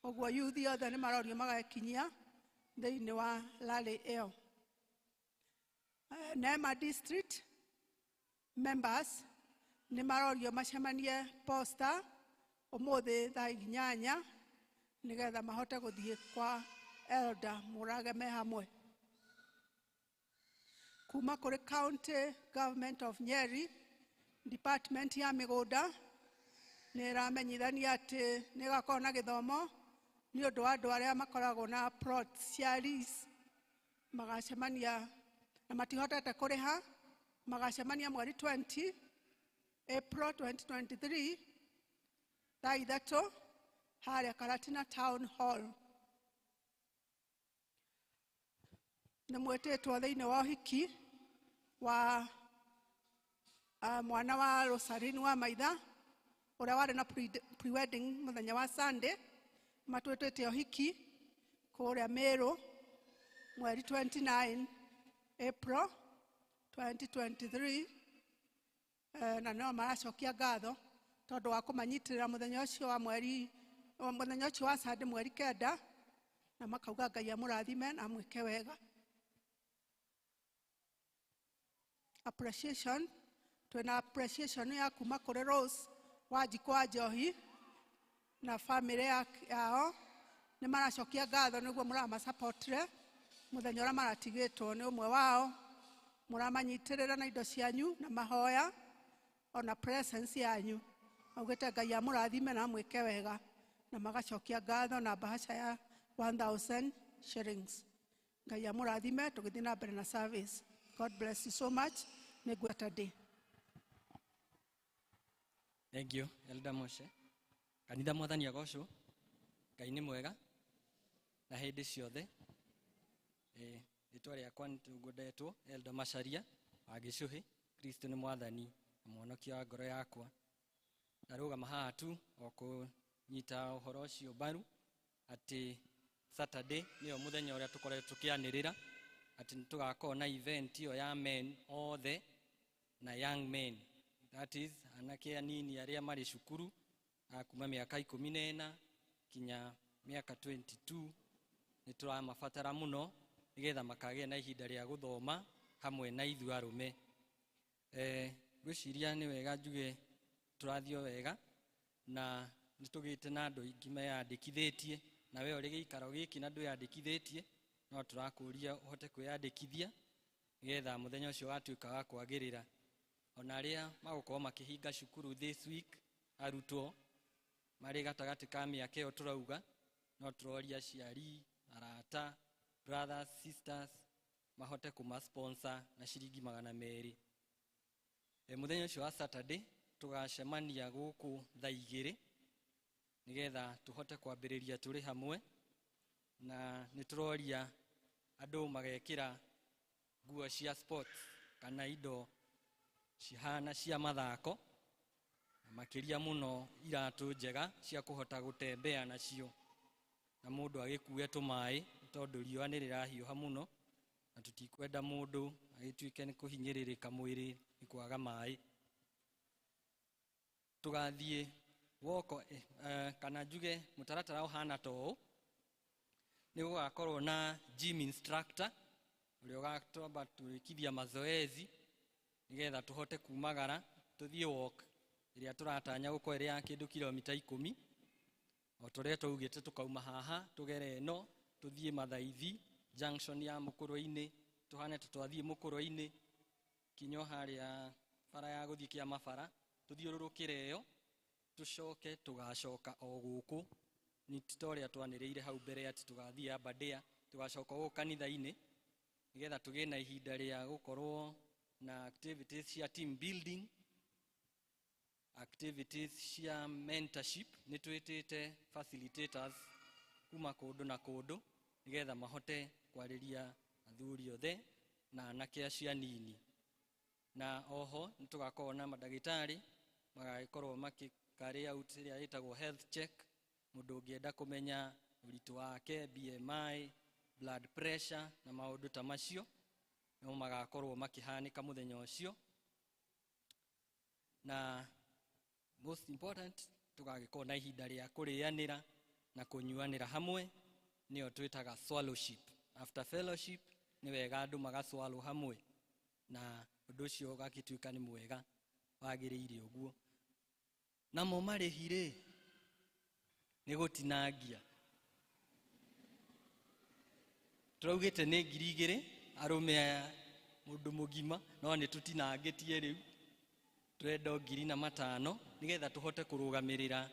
Ũguo youth othe nĩ marorio magekinyia thĩinĩ wa rally ĩyo. Nema district members nĩ marorio macemanie posta ũmũthĩ thaa 8 nĩgetha mahote gũthiĩ kwa Elder Mũrage me hamwe. Kuma kũrĩ County Government of Nyeri, Department ya mĩgũnda nĩ ĩramenyithania atĩ nĩ ĩgakorwo na gĩthomo nĩ ũndũ wa andũ arĩa makoragwo na plots cia lease, magacemania na matihotete kũrĩha, magacemania mweri 20 April 2023 thaa 3 harĩa Karatina Town Hall. Nĩ mwĩtĩtwo thĩinĩ wa ũhiki wa mwana wa Rosaline wa Maitha ũrĩa warĩ na pre-wedding mũthenya wa Sunday. Matwĩtĩte ũhiki kũrĩa Meru mweri 29 April 2023, na no maracokia ngatho tondũ wa kũmanyitĩrĩra mũthenya ũcio wa mweri, mũthenya ũcio wa Sunday mweri 9, na makauga Ngai amũrathime na amwĩke wega. Appreciation, twĩna appreciation ya kuma kũrĩ Rose Wanjikũ wa Njohi na family yao, nĩ maracokia ngatho nĩguo mũramasupportire mũthenya ũrĩa maratigĩtwo nĩ ũmwe wao, mũramanyitĩrĩra na indo cianyu na mahoya ona presence yanyu. Augĩte Ngai amũrathime na amwĩke wega, na magacokia ngatho na bahasha ya 1000 shillings. Ngai amũrathime tũgĩthiĩ na mbere na service. God bless you so much. Nĩ ngweta day. Thank you, Elder Moshe. Kanitha mwathani agocwo. Ngai nĩ mwega na hĩndĩ ciothe. Rĩtwa rĩakwa nĩngwendetwo Elder Macharia wa Gĩcũhĩ. Kristo nĩ mwathani na mwonokia wa ngoro yakwa. Ndarũgama haha tu o kũnyita ũhoro ũcio mbaru atĩ Saturday nĩyo mũthenya ũrĩa tũkoretwo tũkĩanĩrĩra atĩ nĩ tũgakorwo na event ĩyo ya men othe na young men, that is anake anini arĩa marĩ cukuru a kuma mĩaka 14 kinya mĩaka 22. Nĩ tũramabatara mũno nĩgetha makagĩa na ihinda rĩa gũthoma hamwe na ithuĩ arũme. Ngwĩciria nĩ wega njuge tũrathiĩ o wega na nĩ tũgĩte na andũ aingĩ meyandĩkithĩtie, na we ũrĩ gĩikaro gĩkĩ na ndwĩyandĩkithĩtie, no tũrakũria ũhote kwĩyandĩkithia nĩgetha mũthenya ũcio watuĩka wa kwagĩrĩra. Ona arĩa magũkorwo makĩhinga cukuru this week, arutwo marĩ gatagatĩ ka mĩaka ĩyo tũrauga, no tũroria aciari, arata, brothers, sisters mahote kũmasponsor na ciringi 200. Mũthenya ũcio wa Saturday tũgacemania gũkũ thaa 2 nĩgetha tũhote kwambĩrĩria tũrĩ hamwe, na nĩ tũroria andũ magekĩra nguo cia sports kana indo cihana cia mathako, na makĩria mũno iratũ njega cia kũhota gũtembea nacio, na mũndũ agĩkue tũmaĩ tondũ riũa nĩ rĩrahiũha mũno na tũtikwenda mũndũ agĩtuĩke nĩ kũhinyĩrĩrĩka mwĩrĩ nĩ kwaga maĩ. Tũgathiĩ woko kana njuge mũtaratara ũhana ta ũũ. Nĩ gũgakorwo na gym instructor ũrĩa ũgatwamba twĩkithia mazoezi nĩgetha tũhote kumagara tũthiĩ walk ĩrĩa tũratanya gũkorwo ĩrĩ ya kĩndũ kilomita 10, o tũrĩa twaugĩte tũkauma haha tũgere ĩno tũthiĩ Mathaithi junction ya Mũkũrwe-inĩ, tũhane ta twathiĩ Mũkũrwe-inĩ kinya harĩa bara ya gũthiĩ Kĩamabara, tũthiũrũrũkĩre ĩyo tũcoke tũgacoka o gũkũ, nĩ ti ta ũrĩa twanĩrĩire hau mbere atĩ tũgathiĩ Aberdare, tũgacoka gũkũ kanitha-inĩ nĩgetha tũgĩe na ihinda rĩa gũkorwo na activities cia team building, activities cia mentorship. Nĩ twĩtĩte facilitators kuma kũndũ na kũndũ nĩgetha mahote kwarĩria athuri othe na anake acio anini. Na oho nĩ tũgakorwo na mandagĩtarĩ magagĩkorwo makĩ carry out ĩrĩa ĩtagwo health check, mũndũ ũngĩenda kũmenya ũritũ wake, BMI, blood pressure na maũndũ ta macio no magakorwo makĩhanĩka mũthenya ũcio. Na most important, tũgagĩkorwo na ihinda rĩa kũrĩanĩra na kũnyuanĩra hamwe, nĩyo twĩtaga swallowship. After fellowship nĩ wega andũ magaswallow hamwe, na ũndũ ũcio ũgagĩtuĩka nĩ mwega wagĩrĩire ũguo. Namo marĩhi rĩ nĩ gũtinangia, tũraugĩte nĩ 2000 arũme aya mũndũ mũgima, no nĩ tũtinangĩtie rĩu tũrenda 1500 nĩgetha tũhote kũrũgamĩrĩra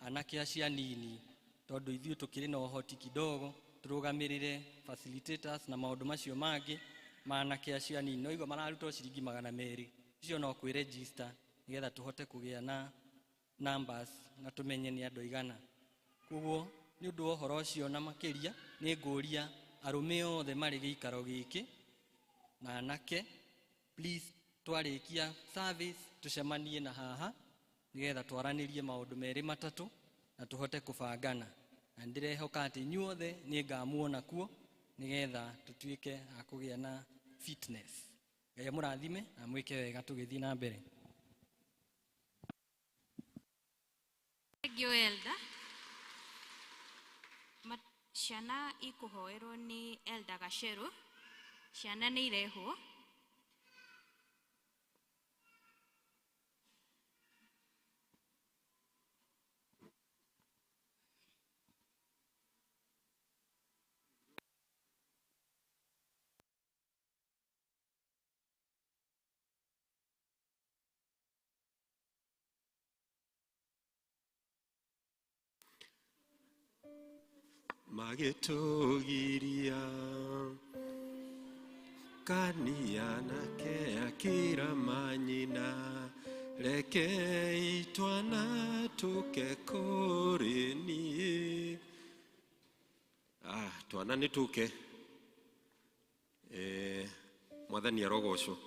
anake acio anini, tondũ ithuĩ tũkĩrĩ na ũhoti kidogo tũrũgamĩrĩre facilitators na maũndũ macio mangĩ ma anake acio anini. No igua mararutwo ciringi 200, icio no kwĩregister nĩgetha tũhote kũgĩa na numbers na tũmenye nĩ andũ aigana. Koguo nĩ ũndũ wa ũhoro ũcio na makĩria nĩ ngũria arũme othe marĩ gĩikaro gĩkĩ na anake, please twarĩkia service tũcemanie na haha nĩgetha twaranĩrie maũndũ merĩ matatũ na tũhote kũbangana, na ndĩrehoka atĩ inyuothe nĩ ngamuona kuo nĩgetha tũtuĩke a kũgĩa na fitness. Ngai amũrathime na mwĩke wega tũgĩthiĩ na mbere. Thank you, Elder. Ciana ikũhoerwo nĩ Elder Gacheru. Ciana nĩ irehwo. Magĩtũgiria kania nake akĩra manyina, rekei twana tũke kũrĩ niĩ. Twana nĩ tũke. Mwathani arogocwo.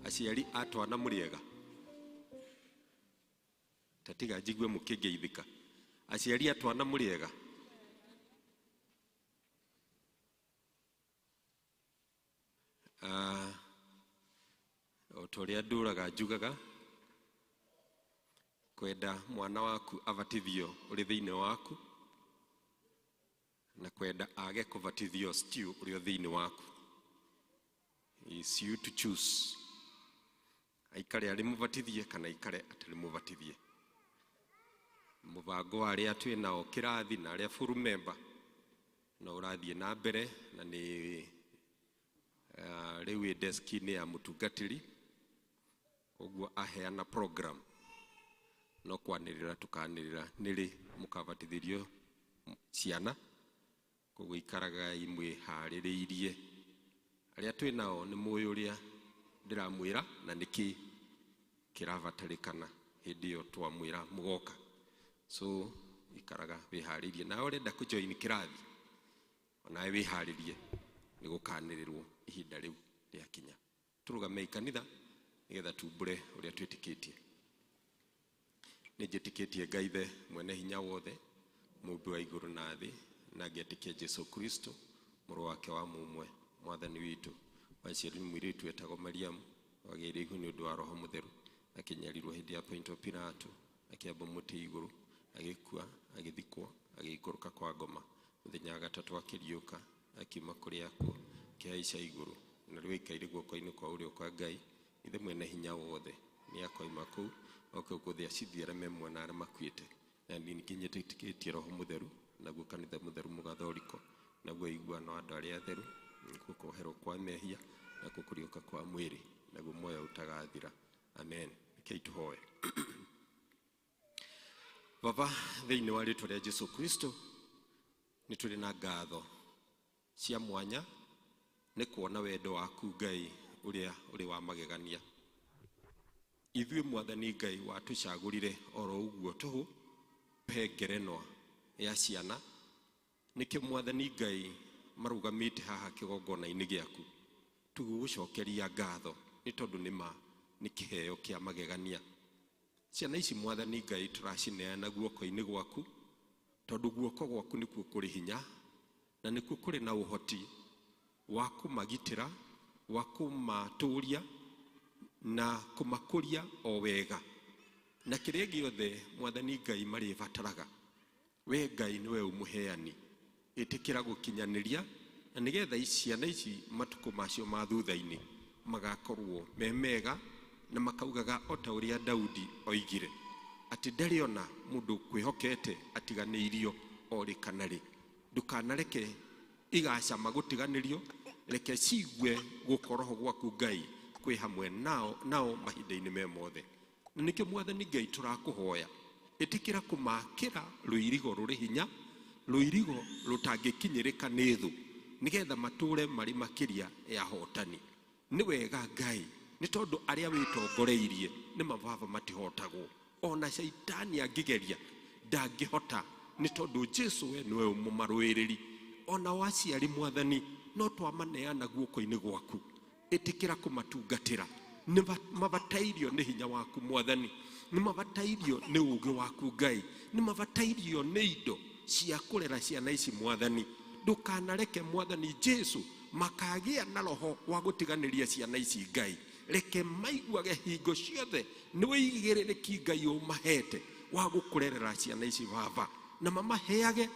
Aciari a twana mũrĩega, tatiga njigue mũkĩngeithĩka. Aciari a twana mũrĩ ega? O ta ũrĩa ndũraga njugaga, kwenda mwana waku abatithio ũrĩ thĩinĩ waku na kwenda age kũbatithio stew ũrĩ o thĩinĩ waku. Is you to choose. Aikare arĩ mũbatithie kana aikare atarĩ mũbatithie. Mũbango wa arĩa twĩ nao kĩrathi na arĩa full member no ũrathiĩ na mbere na nĩ rĩu ĩ desk-inĩ ya mũtungatĩri, koguo aheana program no kwanĩrĩra tũkanĩrĩra nĩrĩ mũkabatithĩrio ciana, koguo ikaragai mwĩharĩrĩirie. Arĩa twĩ nao nĩ mũĩ ũrĩa ndĩramwĩra na nĩkĩ kĩrabatarĩkana hĩndĩ ĩyo twamwĩra mũgoka. So ikaraga wĩharĩirie. Nawe ũrenda kũjoin kĩrathi onawe wĩharĩrie nĩ gũkanĩrĩrwo ihinda rĩu rĩakinya. Tũrũgamei kanitha nĩgetha tumbũre ũrĩa twĩtĩkĩtie. Nĩ njĩtĩkĩtie Ngai Ithe mwene hinya wothe, mũmbi wa igũrũ na thĩ, na ngetĩkia Jesu Kristo mũrũ wake wa mũmwe, mwathani witũ, waciarirwo nĩ mũirĩtu wetagwo Mariamu, wagĩire ihu nĩ ũndũ wa Roho Mũtheru, akĩnyarirwo hĩndĩ ya Pontio Pilato, akĩambwo mũtĩ igũrũ, agĩkua, agĩthikwo, agĩikũrũka kwa ngoma. Mũthenya wa gatatũ akĩriũka, akiuma kũrĩa akuũ, akĩhaica igũrũ, na rĩu aikaire guoko-inĩ kwa ũrĩo kwa Ngai Ithe mwene hinya wothe. Nĩ akoima kũu oke gũkũ thĩ acithie arĩa me muoyo na arĩa makuĩte. Na ningĩ nĩtwĩtĩkĩtie Roho Mũtheru, naguo kanitha mũtheru mũgathoriko, naguo ũiguano wa andũ arĩa atheru, nakuo kuoherwo kwa mehia, nakuo kũriũka kwa mwĩrĩ, naguo muoyo ũtagathira. Amen. Rekei tũhoe. Baba, thĩinĩ wa rĩtwa rĩa Jesu Kristo, nĩ tũrĩ na ngatho cia mwanya nĩ kuona wendo waku Ngai ũrĩa ũrĩ wa magegania. Ithuĩ Mwathani Ngai watũcagũrire oro ũguo tũhũ, he ngerenwa ya ciana. Nĩkĩo Mwathani Ngai marũgamĩte haha kĩgongona-inĩ gĩaku, tũgũgũcokeria ngatho nĩ tondũ nĩ ma nĩ kĩheo kĩa magegania. Ciana ici Mwathani Ngai tũracineana guoko-inĩ gwaku, tondũ guoko gwaku nĩkuo kũrĩ hinya na nĩkuo kũrĩ na ũhoti wa kũmagitĩra, wa kũmatũria na kũmakũria o wega. Na kĩrĩa gĩothe Mwathani Ngai marĩbataraga, we Ngai nĩwe ũmũheani. Ĩtĩkĩra gũkinyanĩria na nĩgetha ciana ici matukũ macio ma thutha-inĩ magakorwo me mega na makaugaga o ta ũrĩa Daudi oigire atĩ ndarĩ ona mũndũ kwĩhokete atiganĩirio o rĩ kana rĩ. Ndũkanareke igacama gũtiganĩrio, reke ciigue gũkoroho gwaku Ngai kwĩ hamwe nao mahinda-inĩ me mothe. Na nĩkĩo Mwathani Ngai tũrakũhoya, ĩtĩkĩra kũmakĩra rũirigo rũrĩ hinya, rũirigo rũtangĩkinyĩrĩka nĩ thũ, nĩgetha matũre marĩ makĩria ya hotani. Nĩ wega Ngai, nĩ tondũ arĩa wĩtongoreirie nĩ mababa matihotagwo, ona caitani angĩgeria ndangĩhota, nĩ tondũ Jesu we nĩwe mũmarũĩrĩri. Ona waciari Mwathani no twamaneana guoko-inĩ gwaku, ĩtĩkĩra kũmatungatĩra. Nĩ mabatairio nĩ hinya waku Mwathani, nĩ mabatairio nĩ ũũgĩ waku Ngai, nĩ mabatairio nĩ indo cia kũrera ciana ici Mwathani. Ndũkanareke Mwathani Jesu makagĩa na roho wa gũtiganĩria ciana ici Ngai. Reke maiguage hingo ciothe nĩ wĩigĩrĩrĩki Ngai ũmahete wa gũkũrerera ciana ici Baba, na mamaheage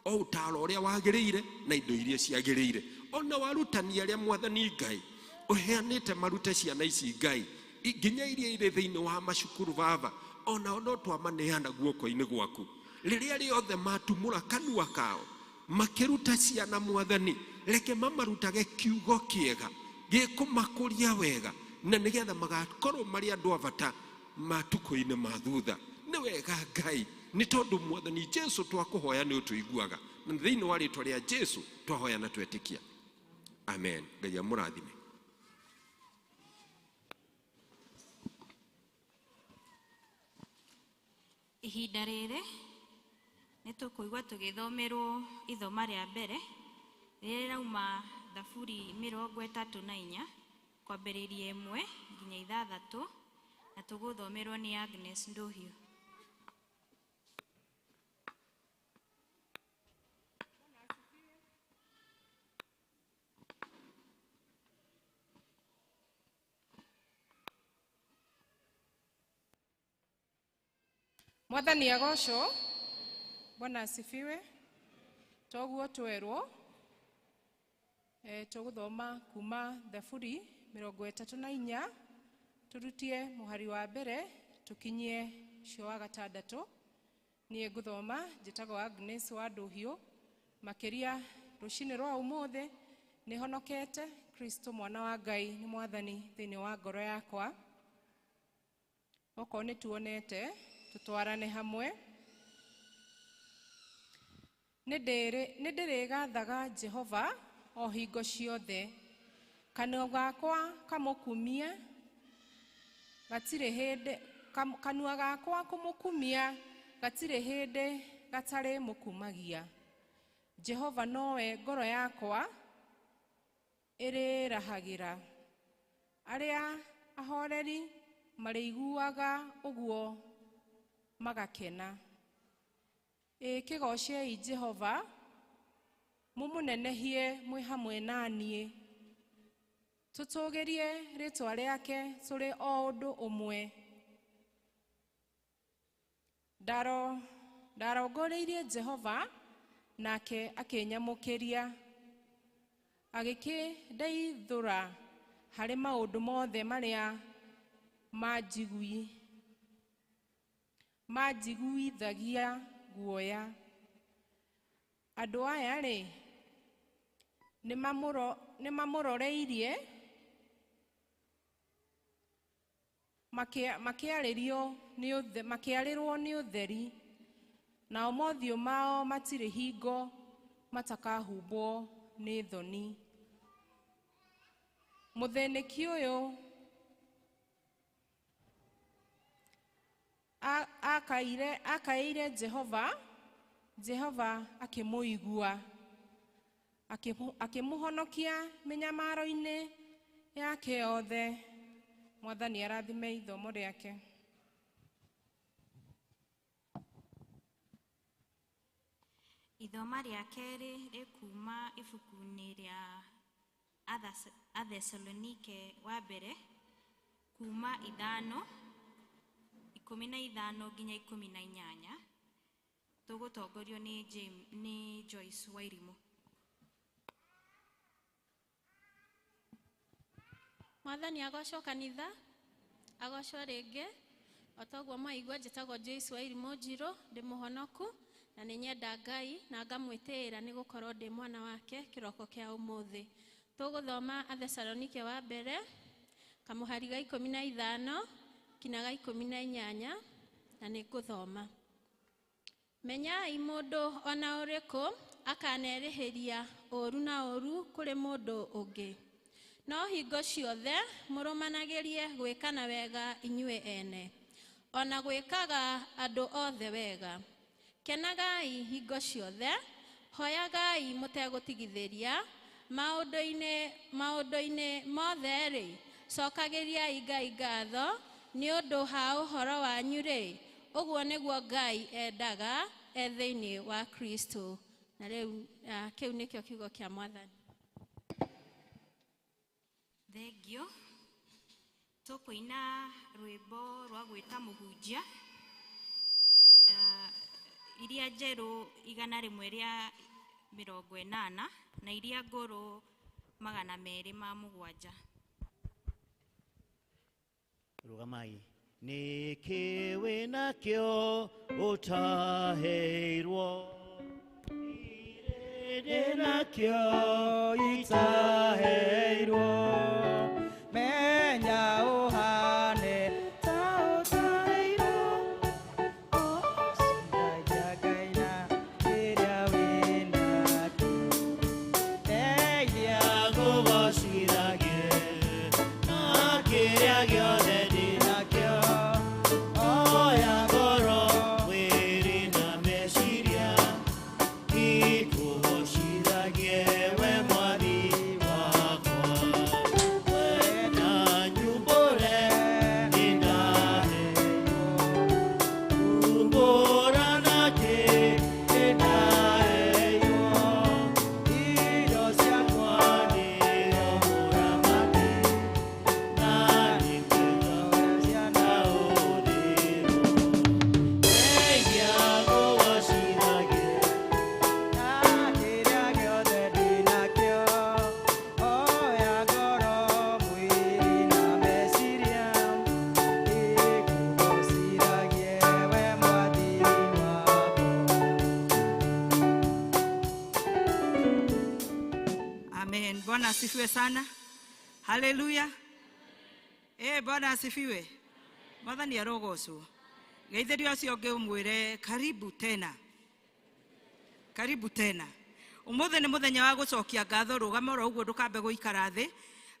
o ũtaaro ũrĩa wagĩrĩire na indo iria ciagĩrĩire. Ona warutani arĩa Mwathani Ngai ũheanĩte marute ciana ici Ngai, nginya iria irĩ thĩinĩ wa macukuru Baba, onao no twamaneana guoko-inĩ gwaku. Rĩrĩa rĩothe matumũra kanua kao makĩruta ciana Mwathani, reke mamarutage kiugo kĩega gĩkũmakũria wega, na nĩgetha magakorwo marĩ andũ a bata matukũ-inĩ ma thutha. Nĩ wega Ngai, nĩ tondũ Mwathani Jesu twakũhoya nĩ ũtũiguaga, na thĩinĩ wa rĩtwa rĩa Jesu twahoya na twetĩkia. Amen. Ngai amũrathime. Ihinda rĩrĩ nĩ tũkũigua tũgĩthomerwo ithoma rĩa mbere rĩrĩa rĩrauma Thaburi 34 kwambĩrĩria 1 nginya 6, na tũgũthomerwo nĩ Agnes Ndũhiũ. Mwathani agocwo. Bwana asifiwe. Toguo twerwo tũgũthoma kuma Thaburi 34 turutie mũhari wa mbere tũkinyie ũcio wa gatandatũ. Niĩ ngũthoma njĩtagwo Agnes wa Ndũhiũ. Makĩria rũcinĩ rwa ũmũthĩ nĩhonokete Kristo mwana wa Ngai nĩ mwathani thĩinĩ wa ngoro yakwa. Okorwo nĩ tuonete tũtwarane hamwe. Nĩ ndĩrĩgathaga Jehova o hingo ciothe, kanua gakwa kamũkumia gatirĩ hĩndĩ kanua gakwa kũmũkumia gatirĩ hĩndĩ gatarĩ mũkumagia. Jehova nowe ngoro yakwa ĩrĩrahagĩra, arĩa ahoreri marĩiguaga ũguo magakena. Ĩ kĩgocei Jehova, mũmũnenehie mwĩ hamwe na niĩ, tũtũgĩrie rĩtwa rĩake tũrĩ o ũndũ ũmwe. Ndarongoreirie Jehova nake akĩnyamũkĩria, agĩkĩndeithũra harĩ maũndũ mothe marĩa manjiguithagia guoya. Andũ aya-rĩ nĩmamũroreirie makĩarĩrwo nĩ ũtheri, nao mothiũ mao matirĩ hingo matakahumbwo nĩ thoni. Mũthĩnĩki ũyũ akaĩire Jehova, Jehova akĩmũigua, akĩmũhonokia mĩnyamaro-inĩ yake yothe. Mwathani arathime ithomo rĩake. Ithoma rĩa kerĩ rĩkuma ibuku-inĩ rĩa Athesalonike wa mbere kuma 5:15 nginya 18. Tũgũtongorio nĩ Joyce Wairimu. Mwathani agocwo kanitha, agocwo rĩngĩ. O toguo mwaigua njĩtagwo Joyce Wairimu Njirũ, ndĩ mũhonoku na nĩ nyenda Ngai na ngamwĩtĩĩra nĩ gũkorwo ndĩ mwana wake kĩroko kĩa ũmũthĩ. Tũgũthoma Athesalonike wa mbere kamũhari ga 15 kinya ga 18 na nĩ ngũthoma. Menyai mũndũ ona ũrĩkũ akanerĩhĩria ũũru na ũũru kũrĩ mũndũ ũngĩ, no hingo ciothe mũrũmanagĩrie gwĩkana wega inyuĩ ene, ona gwĩkaga andũ othe wega. Kenagai hingo ciothe, hoyagai mũtegũtigithĩria, maũndũ-inĩ mothe-rĩ, cokagĩriai Ngai ngatho nĩ ũndũ ha ũhoro wanyu-rĩ, ũguo nĩguo Ngai endaga e thĩinĩ wa Kristo. Na rĩu kĩu nĩkĩo kiugo kĩa Mwathani. Thengio. Tũkũina rwĩmbo rwa gwĩta mũhunjia, iria njerũ 180 na iria ngũrũ 207. Rũgamai. Nĩkĩ wĩnakĩo ũtaheirwo? Ndĩnakĩo itaheirwo. Menya ũhane ta ũtaheirwo, ũciragia Ngai na kĩrĩa wĩnakĩo. Ndeithia ngũgocithagie na kĩrĩa gĩothe ndĩnakĩo. Oya ngoro, mwĩrĩ na meciria, ikũgocithagie we Mwathi wakwa. Bwana asifiwe sana. Haleluya. Bwana asifiwe. Mwathani arogocwo. Geithĩria ũcio ũngĩ ũmwĩre karibu tena. Karibu tena. Ũmũthĩ nĩ mũthenya wa gũcokia ngatho, rũgama oro ũguo ndũkambe gũikara thĩ.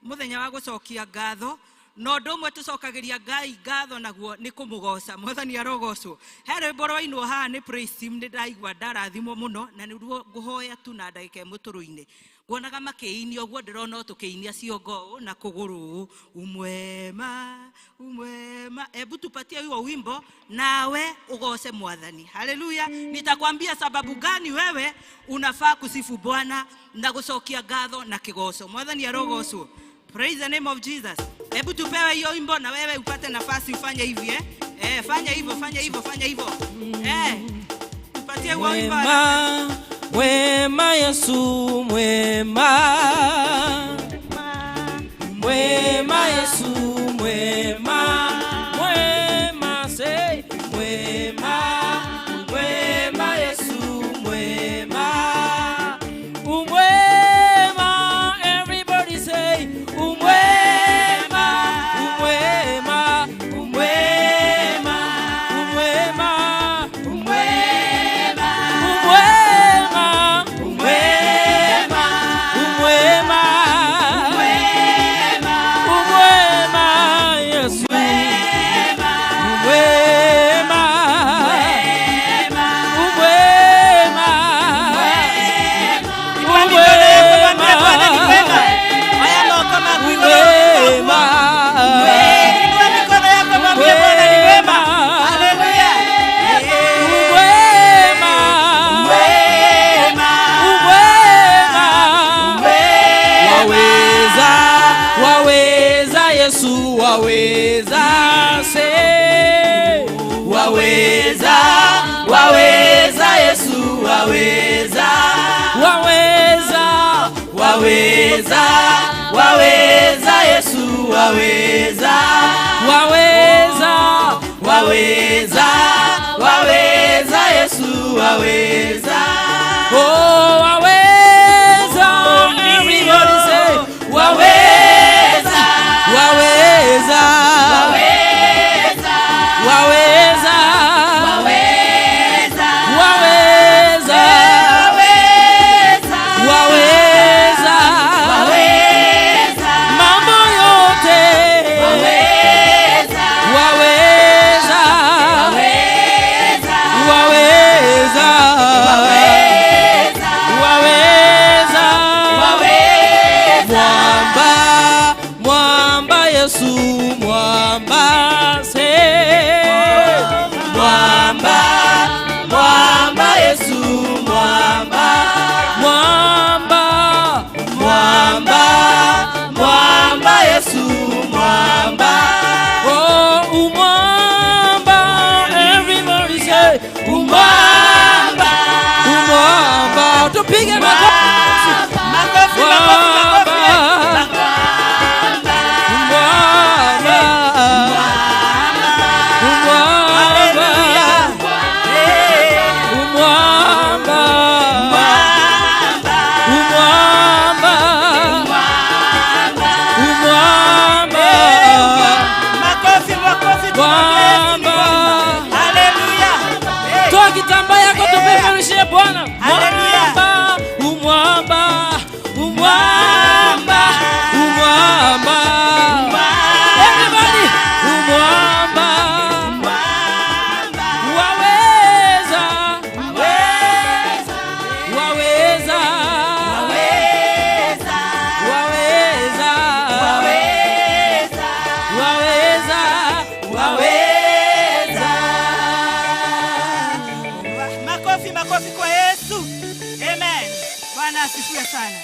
Mũthenya wa gũcokia ngatho, na ũndũ ũmwe tũcokagĩria Ngai ngatho naguo nĩ kũmũgoca. Mwathani arogocwo. He rwĩmbo rwainwo haha nĩ praise team, nĩ ndaigua ndarathimwo mũno na nĩruo ngũhoya tu na ndagĩka ĩmwe tũrũine. Nguonaga makĩinia ũguo, ndĩrona o tũkĩinia ciongo ũũ na kũgũrũ ũũ. Umwema, umwema. Ebu tupatie huo wimbo nawe ugoce Mwathani. Haleluya. Nitakwambia sababu gani wewe unafaa kusifu Bwana na gũcokia ngatho na kĩgoco. Mwathani arogocwo. Praise the name of Jesus. Hebu tupewe hiyo wimbo na wewe upate nafasi ufanye hivi eh. Fanya hivyo, fanya hivyo, fanya hivyo. Tupatie huo wimbo. Mwema, mwema Yesu, mwema. Mwema Yesu, mwema. Mwema, say mwema. Mwema Yesu, mwema. Umwema, everybody say umwema, umwema, umwema, umwema, umwema, umwema, umwema, umwema, umwema, Yesu, umwema, umwema, Haya moko maku igũrũ. umwema, Inua mikono yako mwambie Bwana ni mwema. Haleluya. Umwema, Mwema. umwema, waweza, waweza Yesu, waweza, say waweza, waweza Yesu, waweza, waweza, waweza, waweza Yesu, waweza, waweza, waweza, waweza Yesu, waweza. Oh, waweza, everybody say waweza, waweza, waweza, waweza, waweza, mambo yote waweza, waweza, waweza, mwamba, mwamba Yesu, mwamba, say mwamba, mwamba Yesu, mwamba, mwamba, mwamba, mwamba Yesu, mwamba. Oh, umwamba, everybody say umwamba, umwamba. Tupige makofi. Makofi, makofi, makofi. Mwamba, mwamba, umwamba, umwamba, umwamba, Makofi, makofi, tumwambie Yesu ni mwamba. mwema. Haleluya. Toa kitambaa yako tupeperushie Bwana. Haleluya. Mwamba, umwamba, umwamba, umwamba. Everybody, umwamba. Waweza, waweza, waweza, waweza, waweza. Makofi, makofi kwa Yesu. Amen. Bwana asifiwe sana.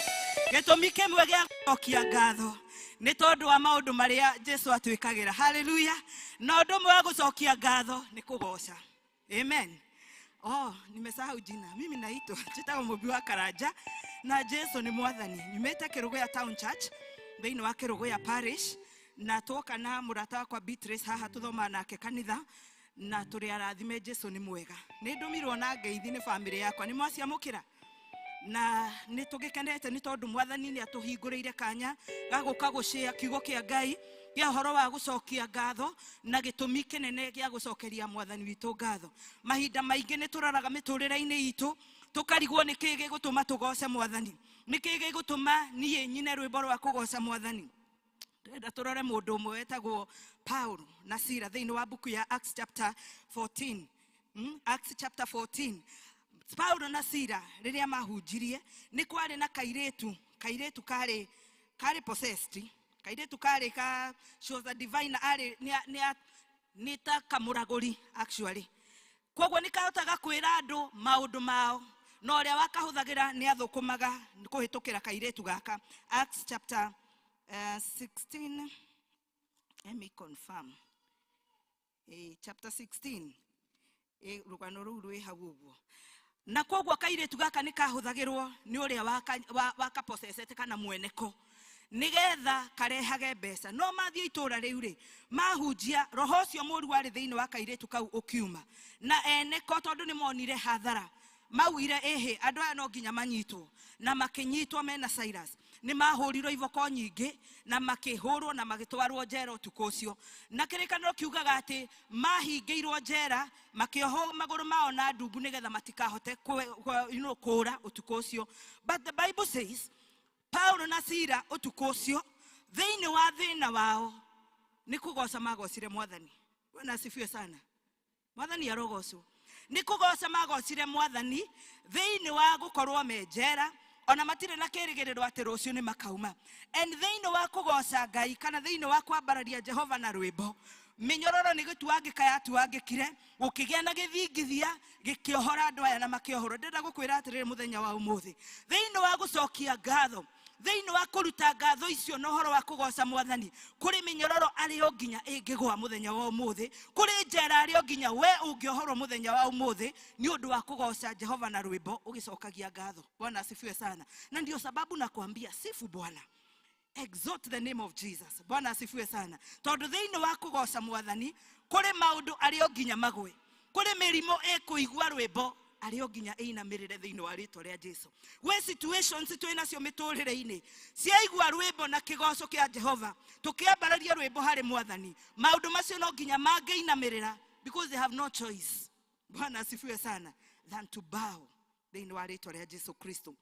Gĩtũmi kĩmwe gĩa gũcokia ngatho nĩ tondũ wa maũndũ marĩa Jesu atwĩkagĩra. Haleluya. Na ũndũ ũmwe wa gũcokia ngatho nĩ kũgoca. Amen. Oh, nimesahau jina. Mimi naitwa njĩtagwo Mũmbi wa Karanja na Jesu nĩ Mwathani. Nyumĩte Kĩrũgũya Town Church thĩinĩ wa Kĩrũgũya Parish na twoka na mũrata wakwa Beatrice haha tũthomaga nake kanitha na tũrĩ arathime. Jesu nĩ mwega. Nĩ ndũmirwo na ngeithi nĩ bamĩrĩ yakwa. Nĩ mwaciamũkĩra? Na nĩ tũgĩkenete nĩ tondũ mwathani nĩ atũhingũrĩire kanya ga gũka gũcĩa kiugo kĩa Ngai gĩa ũhoro wa gũcokia ngatho na gĩtũmi kĩnene gĩa gũcokeria mwathani witũ ngatho. Mahinda maingĩ nĩ tũroraga mĩtũrĩre-inĩ itũ tũkarigwo nĩ kĩĩ gĩgũtũma tũgoce mwathani, nĩ kĩĩ gĩgũtũma niĩ nyine rwĩmbo rwa kũgoca mwathani. Ndĩrenda tũrore mũndũ ũmwe wetagwo Paul na Sila thĩinĩ wa mbuku ya Acts chapter 14. Acts chapter 14. Paulo na Sila rĩrĩa mahunjirie nĩ kwarĩ na kairĩtu, kairĩtu karĩ karĩ possessed, kairĩtu karĩ ka, she was a divine, arĩ nĩ ta kamũragũri actually. Koguo nĩ kahotaga kwĩra andũ maũndũ mao, na ũrĩa wakahũthagĩra nĩ athũkũmaga kũhĩtũkĩra kairĩtu gaka. Acts chapter 16, let me confirm. Chapter 16, rũgano rũu rwĩ hau ũguo. Na koguo kairĩtu gaka nĩ kahũthagĩrwo nĩ ũrĩa wakaposesete kana mweneko nĩgetha karehage mbeca. No mathiĩ itũũra rĩu rĩ, mahunjia roho ũcio mũũru warĩ thĩinĩ wa kairĩtu kau ũkiuma, na eneko tondũ nĩ monire hathara maugire ĩhĩ andũ aya no nginya manyitwo, na makĩnyitwo mena Silas. Nĩ mahũrirwo iboko nyingĩ na makĩhũrwo na magĩtwarwo njera ũtukũ ũcio. Na kĩrĩkanĩro kiugaga atĩ mahingĩirwo njera makĩohwo magũrũ mao na ndungu nĩgetha matikahote kũũra ũtukũ ũcio. But the Bible says Paulo na Sila ũtukũ ũcio thĩinĩ wa thĩna wao nĩ kũgoca magocire mwathani. Bwana asifiwe sana. Mwathani arogocwo. Nĩ kũgoca magocire mwathani thĩinĩ wa gũkorwo me njera, ona matirĩ na kĩrĩgĩrĩro atĩ rũciũ nĩ makauma. And thĩinĩ wa kũgoca Ngai kana thĩinĩ wa kwambararia Jehova na rwĩmbo, mĩnyororo nĩ gĩtuangĩka yatuangĩkire, gũkĩgĩa na gĩthingithia gĩkĩohora andũ aya na makĩohorwo. Ndĩrenda gũkwĩra atĩrĩrĩ mũthenya wa ũmũthĩ, thĩinĩ wa gũcokia ngatho, thĩinĩ wa kũruta ngatho icio na ũhoro wa kũgoca mwathani, kũrĩ mĩnyororo arĩ o nginya ĩngĩgũa mũthenya wa ũmũthĩ, kũrĩ njera arĩ o nginya we ũngĩohorwo mũthenya wa ũmũthĩ nĩ ũndũ wa kũgoca Jehova na rwĩmbo ũgĩcokagia ngatho. Bwana asifiwe sana. Na ndio sababu nakwambia sifu Bwana, exalt the name of Jesus. Bwana asifiwe sana. Tondũ thĩinĩ wa kũgoca mwathani kũrĩ maũndũ arĩ o nginya magwe, kũrĩ mĩrimũ ĩkũigua rwĩmbo arĩ o nginya ĩinamĩrĩre thĩinĩ wa rĩtwa rĩa Jesu. Gwĩ situations twĩ nacio mĩtũrĩre-inĩ ciaigua rwĩmbo na kĩgoco kĩa Jehova, tũkĩambararia rwĩmbo harĩ mwathani, maũndũ macio no nginya mangĩinamĩrĩra because they have no choice. Bwana asifiwe sana, than to bow thĩinĩ wa rĩtwa rĩa Jesu Kristo.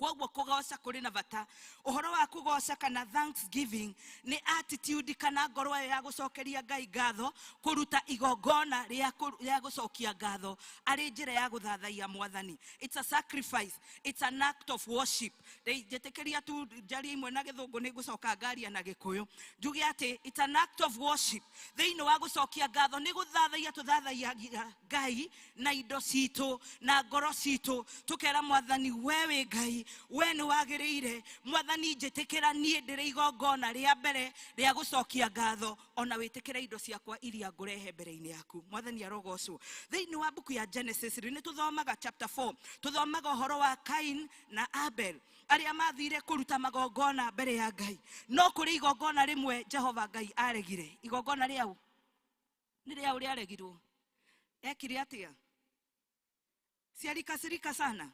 Koguo kũgoca kũrĩ na bata. Ũhoro wa kũgoca kana thanksgiving nĩ attitude kana ngoro ĩyo ya gũcokeria Ngai ngatho, kũruta igongona rĩa gũcokia ngatho arĩ njĩra ya gũthathaiya mwathani. It's a sacrifice, it's an act of worship. Njĩtĩkĩria tu njarie imwe na gĩthũngũ nĩ ngũcoka ngaria na gĩkũyũ. Njuge atĩ it's an act of worship. Thĩinĩ wa gũcokia ngatho nĩ gũthathaiya tũthathaiyagia Ngai na indo citũ na ngoro citũ, tũkera mwathani we wĩ Ngai, we nĩ wagĩrĩire. Mwathani njĩtĩkĩra niĩ ndĩrĩ igongona rĩa mbere rĩa gũcokia ngatho, ona wĩtĩkĩre indo ciakwa iria ngũrehe mbere-inĩ yaku. Mwathani arogocwo. Thĩinĩ wa mbuku ya Genesis rĩ, nĩ tũthomaga chapter 4, tũthomaga ũhoro wa Cain na Abel arĩa mathire kũruta magongona mbere ya Ngai. No kũrĩ igongona rĩmwe Jehova Ngai aregire. Igongona rĩau nĩ rĩau rĩaregirwo. Ekire atĩa? Ciarikacirika sana.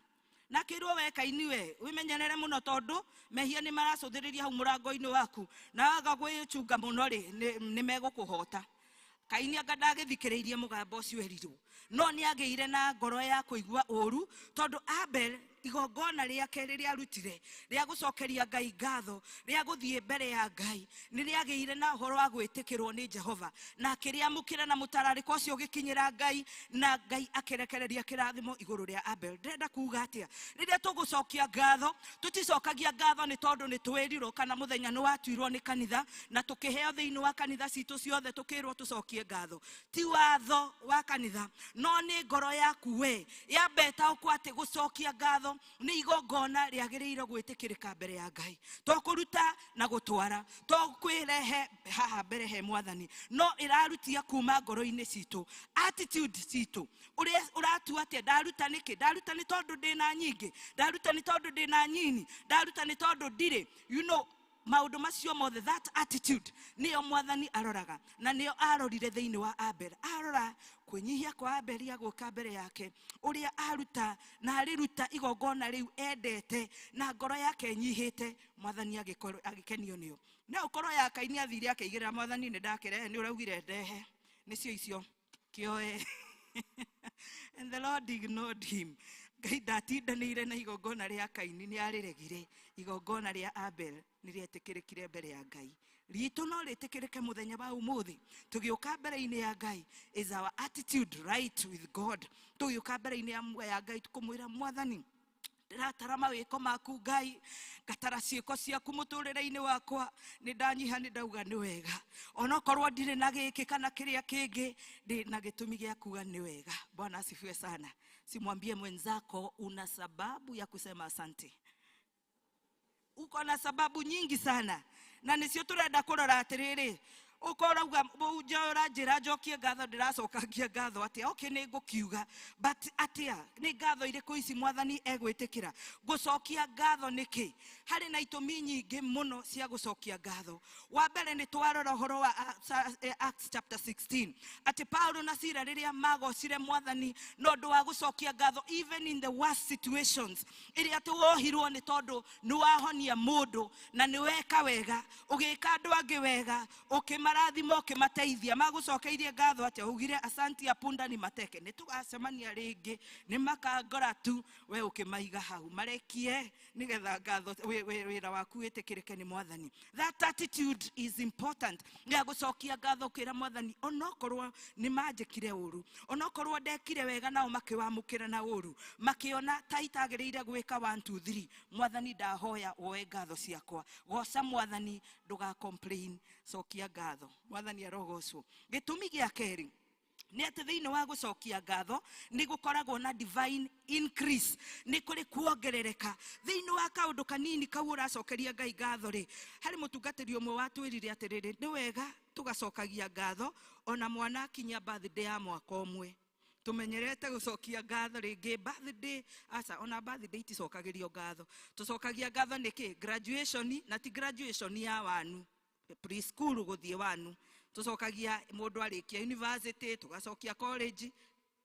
Na kĩrwo we Kaini we wĩmenyerere mũno tondũ mehia nĩ maracũthĩrĩria hau mũrango-inĩ waku, na waga gwĩchunga mũno rĩ, nĩ megũkũhota. Kaini anga ndagĩthikĩrĩirie mũgambo ũcio erirwo, no nĩ agĩire na ngoro ya kũigua ũru tondũ Abel igongona rĩake rĩrĩa arutire rĩa gũcokeria Ngai ngatho, rĩa gũthiĩ mbere ya Ngai, nĩ rĩagĩire na ũhoro wa gwĩtĩkĩrwo nĩ Jehova, na akĩrĩamũkĩra na mũtararĩko ũcio ũgĩkinyĩra Ngai, na Ngai akĩrekereria kĩrathimo igũrũ rĩa Abel. Ndĩrenda kuuga atĩa? Rĩrĩa tũgũcokia ngatho, tũticokagia ngatho nĩ tondũ nĩ twĩrirwo kana mũthenya nĩ watuirwo nĩ kanitha na tũkĩheo thĩinĩ wa kanitha citũ ciothe tũkĩrwo tũcokie ngatho. Ti watho wa kanitha, no nĩ ngoro yaku we yambe ĩtaũkwo atĩ gũcokia ngatho nĩ igongona rĩagĩrĩire gwĩtĩkĩrĩka mbere ya Ngai, to kũruta na gũtwara, to kwĩrehe haha mbere he mwathani, no ĩrarutia kuma ngoro-inĩ citũ, attitude citũ. Ũrĩa ũratua atĩa, ndaruta nĩkĩ? Ndaruta nĩ tondũ ndĩna nyingĩ, ndaruta nĩ tondũ ndĩna nyini, ndaruta nĩ tondũ ndirĩ. You know, Maũndũ macio mothe, that attitude nĩyo mwathani aroraga, na nĩyo arorire thĩinĩ wa Abel. Arora kwĩnyihia kwa Abel agũka mbere yake, ũrĩa aruta na arĩruta igongona rĩu endete na ngoro yake ĩnyihĩte, mwathani agĩkenio nĩyo. No ũkorwo ya Kaini athire akeigĩrĩra mwathani, nĩ ndakĩrehe, nĩ ũraugire ndehe, nĩcio icio kĩoe. And the Lord ignored him. Ngai ndatindanĩire na igongona rĩa Kaini, nĩ arĩregire. Igongona rĩa Abel nĩ rĩetĩkĩrĩkire mbere ya Ngai. Ritũ no rĩtĩkĩrĩke mũthenya wa ũmũthĩ. Tũgĩũka mbere-inĩ ya Ngai, is our attitude right with God? Tũgĩũka mbere-inĩ ya Ngai kũmwĩra mwathani, ndĩratara mawĩko maku Ngai, ngatara ciĩko ciaku mũtũrĩre-inĩ wakwa, nĩ ndanyiha, nĩ ndauga nĩ wega, onokorwo ndirĩ na gĩkĩ kana kĩrĩa kĩngĩ, ndĩ na gĩtũmi gĩa kuga nĩ wega. Bwana asifiwe sana. Simwambie mwenzako una sababu ya kusema asante. Uko na sababu nyingi sana, na nĩcio tũrenda kũrora atĩrĩrĩ. Ũkorauga ũranjĩra njokie ngatho, ndĩracokagia ngatho atĩa? Okay, nĩ ngũkiuga, but atĩa? Nĩ ngatho irĩkũ ici mwathani egwĩtĩkĩra? Gũcokia ngatho nĩkĩ? Harĩ na itũmi nyingĩ mũno cia gũcokia ngatho. Wa mbere nĩ twarora ũhoro wa Acts chapter 16, atĩ Paulo na Sila rĩrĩa magocire mwathani na ũndũ wa gũcokia ngatho even in the worst situations, ĩrĩa atĩ wohirwo nĩ tondũ nĩ wahonia mũndũ na nĩ weka wega, ũgĩka andũ angĩ wega, ũkĩmarathima, ũkĩmateithia, magũcokeirie ngatho atĩa? Ugire asanti ya punda ni mateke, nĩ tũgacemania rĩngĩ, nĩ makangora tu, we ũkĩmaiga hau marekie nĩgetha ngatho wĩra waku wĩtĩkĩrĩke nĩ mwathani. That attitude is important ya gũcokia ngatho, kwĩra mwathani onokorwo nĩ manjĩkire ũru, onokorwo ndekire wega nao makĩwamũkĩra na ũru, makĩona ta itagĩrĩire gwĩka 1 2 3, mwathani ndahoya woe ngatho ciakwa. Goca mwathani, ndũga complain, cokia ngatho. Mwathani arogocwo. Gĩtũmi gĩa kerĩ nĩ atĩ thĩinĩ wa gũcokia ngatho nĩ gũkoragwo na divine increase, nĩ kũrĩ kuongerereka thĩinĩ wa kaũndũ kanini kau ũracokeria Ngai ngatho rĩ. Harĩ mũtungatĩri ũmwe watwĩrire atĩrĩrĩ, nĩ wega tũgacokagia ngatho ona mwana akinyia birthday ya mwaka ũmwe. Tumenyerete gũcokia ngatho rĩngĩ birthday, aca ona birthday iticokagĩrio ngatho. Tũcokagia ngatho nĩkĩ? Graduation, na ti graduation ya wanu, preschool gũthiĩ wanu. Tũcokagia mũndũ arĩkia university, tũgacokia college.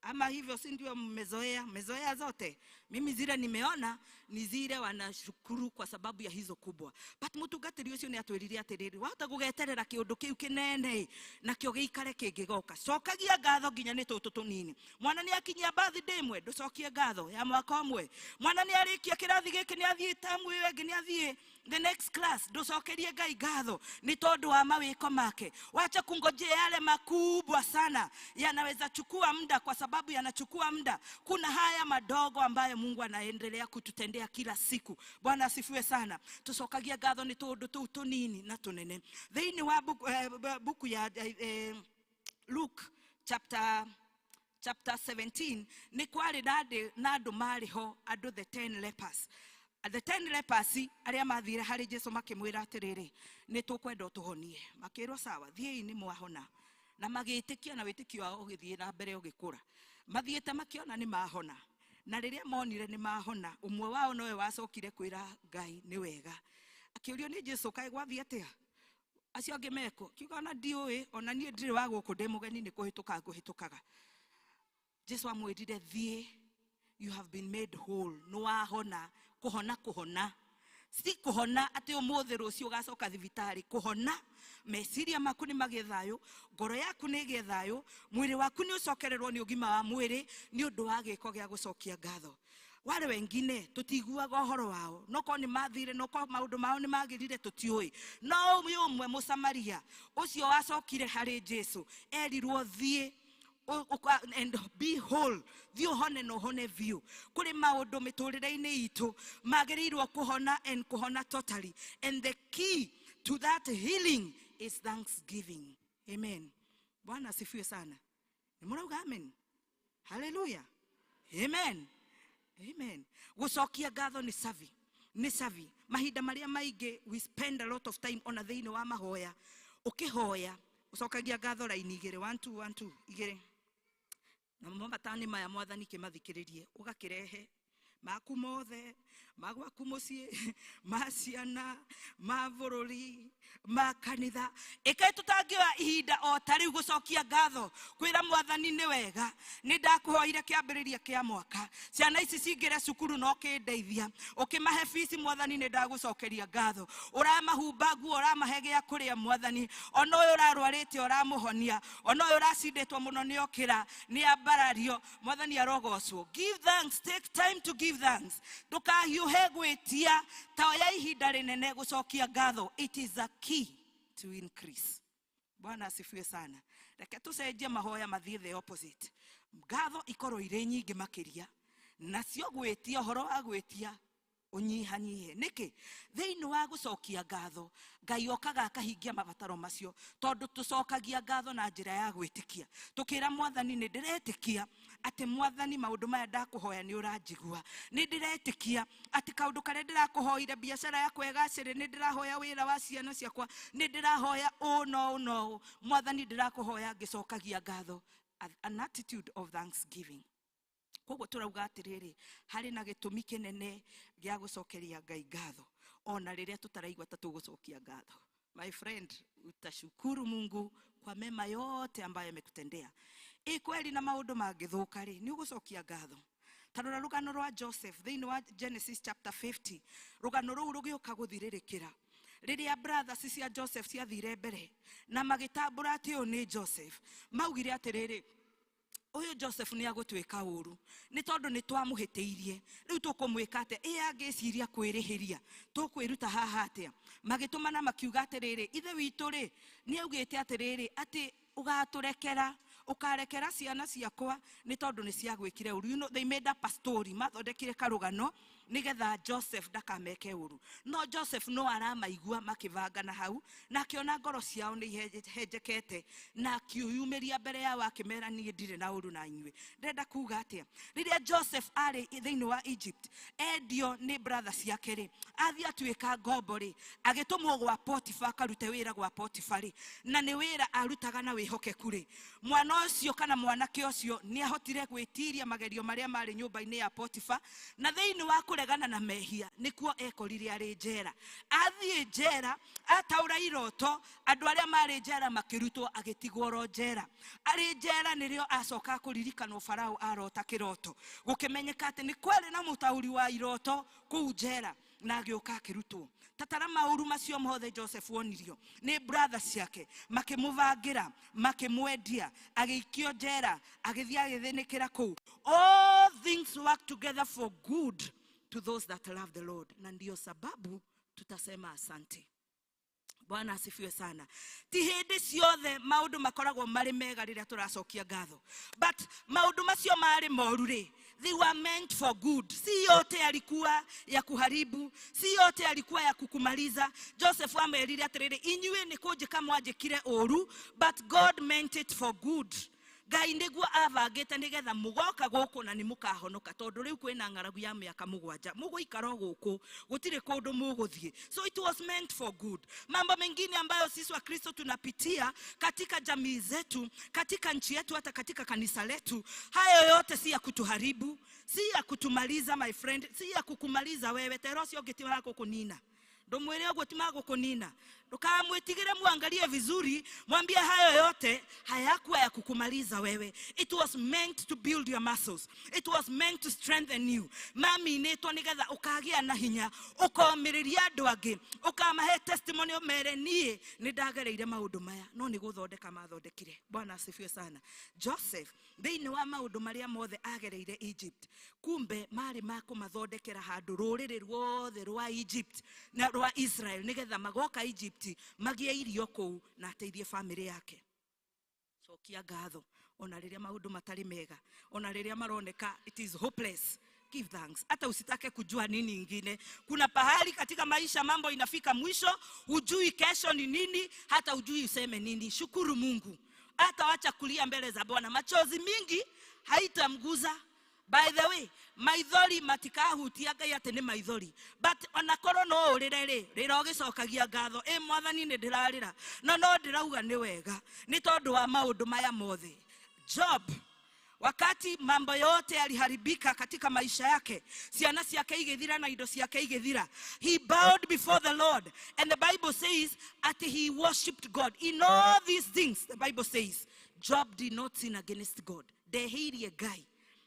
Ama hivyo si ndio mmezoea? Mmezoea zote. Mimi zile nimeona ni zile wanashukuru kwa sababu ya hizo kubwa. But mũtungatĩri ũcio nĩ atwĩrire atĩrĩrĩ, wahota gũgeterera kĩũndũ kĩu kĩnene nakĩo gĩikare kĩngĩgoka. Cokagia ngatho nginya nĩ tũtũ tũnini. Mwana nĩ akinyia birthday ĩmwe, ndũcokie ngatho ya mwaka ũmwe. Mwana nĩ arĩkia kĩrathi gĩkĩ, nĩ athiĩ tamu ĩyo ĩngĩ, nĩ athiĩ the next class, ndũcokerie Ngai ngatho nĩ tondũ wa mawĩko make. Wacha kungojea yale makubwa sana, yanaweza chukua muda, kwa sababu yanachukua muda. Kuna haya madogo ambayo Mungu anaendelea kututendea kila siku. Bwana asifiwe sana. Tucokagia ngatho nĩ tũndũ tũu tũnini na tũnene. Thĩinĩ wa buku ya Luke chapter 17, nĩ kwarĩ na andũ marĩ ho, andũ the 10 lepers. The 10 lepers arĩa mathire harĩ Jesu makĩmwĩra atĩrĩrĩ, nĩ tũkwenda ũtũhonie. Makĩrwo sawa, thiĩi nĩ mwahona. Na magĩtĩkia, na wĩtĩkio wao ũgĩthiĩ na mbere ũgĩkũra. Mathiĩte makĩona nĩ mahona. Na rĩrĩa monire nĩ mahona, ũmwe wao nowe wacokire kwĩra Ngai nĩ wega. Akĩũrio nĩ Jesu, kaĩ gwathiĩ atĩa? Acio angĩ meko, kiuga ona ndiũĩ, ona niĩ ndirĩ wa gũkũ, ndĩ mũgeni, nĩ kũhĩtũka ngũhĩtũkaga. Jesu amwĩrire, thiĩ, you have been made whole. Nĩ wahona. Kũhona, kũhona. Si kũhona atĩ ũmũthĩ rũciũ ũgacoka thibitarĩ. Kũhona, meciria maku nĩ magĩe thayũ, ngoro yaku nĩ ĩgĩe thayũ, mwĩrĩ waku nĩ ũcokererwo nĩ ũgima wa mwĩrĩ nĩ ũndũ wa gĩko gĩa gũcokia ngatho. Wale wengine tũtiguaga ũhoro wao, no korwo nĩ mathire, no korwo maũndũ mao nĩ magĩrire, tũtiũĩ. No ũyũ ũmwe Mũsamaria ũcio wacokire harĩ Jesu erirwo, thiĩ and be whole, thiĩ ũhone na ũhone biũ. Kũrĩ maũndũ mĩtũrĩre-inĩ itũ magĩrĩirwo kũhona and kũhona totally, and the key to that healing is thanksgiving. Amen. Bwana asifiwe sana. Nĩ mũrauga amen? Hallelujah. Amen. Amen. Gũcokia ngatho nĩ savi, nĩ savi. Mahinda marĩa maingĩ we spend a lot of time ona thĩinĩ wa mahoya. Ũkĩhoya ũcokagia ngatho raini igĩrĩ, 1 2 1 2 igĩrĩ. Na mo matani maya mwathani kĩmathikĩrĩrie, ũgakĩrehe Maku mothe, ma gwaku muciĩ, ma ciana, ma bũrũri, ma kanitha. Ĩkai tũtangĩoya ihinda o ta rĩu gũcokia ngatho kwĩra mwathani nĩ wega. Nĩ ndakũhoire kĩambĩrĩria kĩa mwaka, ciana ici cingĩre cukuru na ũkĩndeithia, ũkĩmahe bici mwathani nĩ ndagũcokeria ngatho. Ũramahumba nguo, ũramahe gĩa kũrĩa mwathani, ona ũyũ ũrarwarĩte ũramũhonia, ona ũyũ ũracindĩtwo mũno nĩ okĩra nĩ ambarario, mwathani arogocwo. Give thanks, take time to give thanks. Ndũkahiũhe gwĩtia, ta oya ihinda rĩnene gũcokia ngatho. It is a key to increase. Bwana asifiwe sana. Reke tũcenjie mahoya mathiĩ the opposite. Ngatho ikorwo irĩ nyingĩ makĩria, nacio gwĩtia, ũhoro wa gwĩtia ũnyihanyihe. Nĩkĩ? Thĩinĩ wa gũcokia ngatho, Ngai okaga akahingia mabataro macio, tondũ tũcokagia ngatho na njĩra ya gwĩtĩkia. Tũkĩra mwathani nĩ ndĩretĩkia atĩ mwathani maũndũ maya ndakũhoya nĩ ũranjigua. Nĩ ndĩretĩkia atĩ kaũndũ karĩa ndĩrakũhoire biacara yakwa ĩgacĩre, nĩ ndĩrahoya wĩra wa ciana ciakwa, nĩ ndĩrahoya ũũ na ũũ na ũũ. Mwathani ndĩrakũhoya ngĩcokagia ngatho. An attitude of thanksgiving. Koguo tũrauga atĩrĩrĩ, harĩ na gĩtũmi kĩnene gĩa gũcokeria Ngai ngatho ona rĩrĩa tũtaraigua ta tũgũcokia ngatho. My friend, utashukuru Mungu kwa mema yote ambayo amekutendea. Ĩ kweli na maũndũ mangĩthũka rĩ, nĩ ũgũcokia ngatho. Ta rora rũgano rwa Joseph thĩinĩ wa Genesis chapter 50, rũgano rũu rũgĩũka gũthirĩrĩkĩra rĩrĩa brothers cia Joseph ciathire mbere na magĩtambũra atĩ ũyũ nĩ Joseph. Maugire atĩrĩrĩ, ũyũ Joseph nĩ agũtuĩka ũru nĩ tondũ nĩ twamũhĩtĩirie, rĩu tũkũmwĩka atĩa? Ĩ angĩciria kwĩrĩhĩria, tũkwĩruta haha atĩa? Magĩtũmana makiuga atĩrĩrĩ, ithe witũ rĩ nĩ augĩte atĩrĩrĩ, atĩ ũgatũrekera, ũkarekera ciana ciakwa nĩ tondũ nĩ ciagwĩkire ũru. You know, they made up a story, mathondekire karũgano nĩgetha Joseph ndakameke ũru. No Joseph no aramaigua makĩbangana hau, na akĩona ngoro ciao nĩ ihenjekete, na akiuyumĩria mbere yao akĩmera niĩ ndirĩ na ũru na inyuĩ. Ndĩrenda kuga atĩa? Rĩrĩa Joseph arĩ thĩinĩ wa Egypt, endio nĩ brother ciake rĩ, athiĩ atuĩka ngombo rĩ, agĩtũmwo gwa Potifa akarute wĩra gwa Potifa rĩ, na nĩ wĩra arutaga na wĩhokeku rĩ, mwana ũcio kana mwanake ũcio nĩ ahotire gwĩtiria magerio marĩa marĩ nyũmba-inĩ ya Potifa, na thĩinĩ wa kũregana na mehia nĩkuo ekorire arĩ njera. Athiĩ njera, ataũra iroto, andũ arĩa marĩ njera makĩrutwo, agĩtigwo oro njera. Arĩ njera nĩrĩo acoka kũririkanwo Farao arota kĩroto, gũkĩmenyeka atĩ nĩ kwarĩ na mũtaũri wa iroto kũu njera, na agĩũka akĩrutwo. Tatara maũru macio mothe Joseph wonirio nĩ brothers ciake, makĩmũbangĩra, makĩmwendia, agĩikio njera, agĩthiĩ agĩthĩnĩkĩra kũu. All things work together for good to those that love the Lord. Na ndio sababu tutasema asante. Bwana asifiwe sana. Ti hĩndĩ ciothe maũndũ makoragwo marĩ mega rĩrĩa tũracokia ngatho, but maũndũ macio marĩ moru rĩ, they were meant for good. Si yote yalikuwa ya kuharibu, si yote yalikuwa ya kukumaliza. Joseph amerire atĩrĩrĩ, inyuĩ nĩ kũnjĩka mwanjĩkire ũru, but God meant it for good. Ngai nĩguo abangĩte nĩgetha mũgoka gũkũ na nĩ mũkahonoka, tondũ rĩu kwĩna ng'aragu ya mĩaka 7, mũgũikara o gũkũ, gũtirĩ kũndũ mũgũthiĩ. So it was meant for good. Mambo mengine ambayo sisi wa Kristo tunapitia katika jamii zetu, katika nchi yetu, hata katika kanisa letu, hayo yote si ya kutuharibu, si ya kutumaliza my friend, si ya kukumaliza wewe. Tero cio ũngĩ ti wa gũkũnina. Ndũmwĩre ũguo ti magũkũnina. Ndũkamwĩtigĩre, muangalie vizuri, mwambie hayo yote hayakuwa ya kukumaliza wewe. It was meant to build your muscles. It was meant to strengthen you. Maminĩtwo nĩgetha ũkagĩa na hinya, ũkomĩrĩria andũ angĩ, ũkamahe testimony ũmere niĩ nĩ ndagereire maũndũ maya, no nĩ gũthondeka mathondekire. Bwana asifiwe sana. Joseph thĩinĩ wa maũndũ marĩa mothe agereire Egypt, kumbe marĩ ma kũmathondekera handũ rũrĩrĩ ruothe rwa Egypt na rwa Israel, nĩgetha magoka Egypt magĩe irio kũu na ateithie famĩlĩ yake. Cokia ngatho ona rĩrĩa maũndũ matarĩ mega, ona rĩrĩa maroneka it is hopeless. Give thanks. Hata usitake kujua nini ingine. Kuna pahali katika maisha mambo inafika mwisho, hujui kesho ni nini, hata hujui useme nini. Shukuru Mungu. Hata wacha kulia mbele za Bwana. Machozi mingi haitamguza. By the way, maithori matikahutia Ngai atĩ nĩ maithori, but onakorwo no ũrĩre rĩ, rĩra ũgĩcokagia ngatho, ĩ mwathani nĩ ndĩrarĩra, no no ndĩrauga nĩ wega nĩ tondũ wa maũndũ maya mothe. Job Wakati mambo yote yaliharibika katika maisha yake, ciana ciake igithira na indo ciake igithira, he bowed before the Lord, and the Bible says at he worshipped God. In all these things, the Bible says Job did not sin against God. Ndeheirie Ngai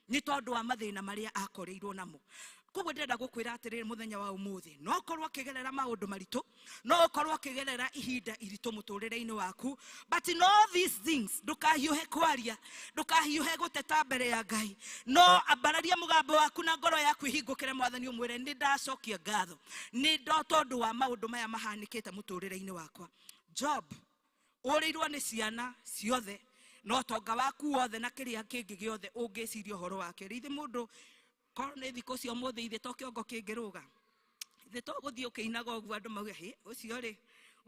nĩ tondũ wa mathĩna marĩa akoreirwo namo. Koguo ndĩrenda gũkwĩra atĩrĩrĩ, mũthenya wa ũmũthĩ, no ũkorwo ũkĩgerera maũndũ maritũ, no ũkorwo ũkĩgerera ihinda iritũ mũtũrĩre-inĩ waku, but in all these things, ndũkahiũhe kwaria, ndũkahiũhe gũteta mbere ya Ngai, no ambararia mũgambo waku na ngoro yaku ihingũkĩre Mwathani, ũmwĩre nĩ ndacokia ngatho nĩ tondũ wa maũndũ maya mahanĩkĩte mũtũrĩre-inĩ wakwa. Job ũrĩirwo nĩ ciana ciothe no tonga waku wothe na kĩrĩa kĩngĩ gĩothe ũngĩciria ũhoro wake. Rĩithĩ mũndũ korwo nĩ thikũ cia ũmũthĩ, ithe to kĩongo kĩngĩrũga, ithe to gũthiĩ ũkĩinaga ũguo andũ mauge hĩ ũcio rĩ,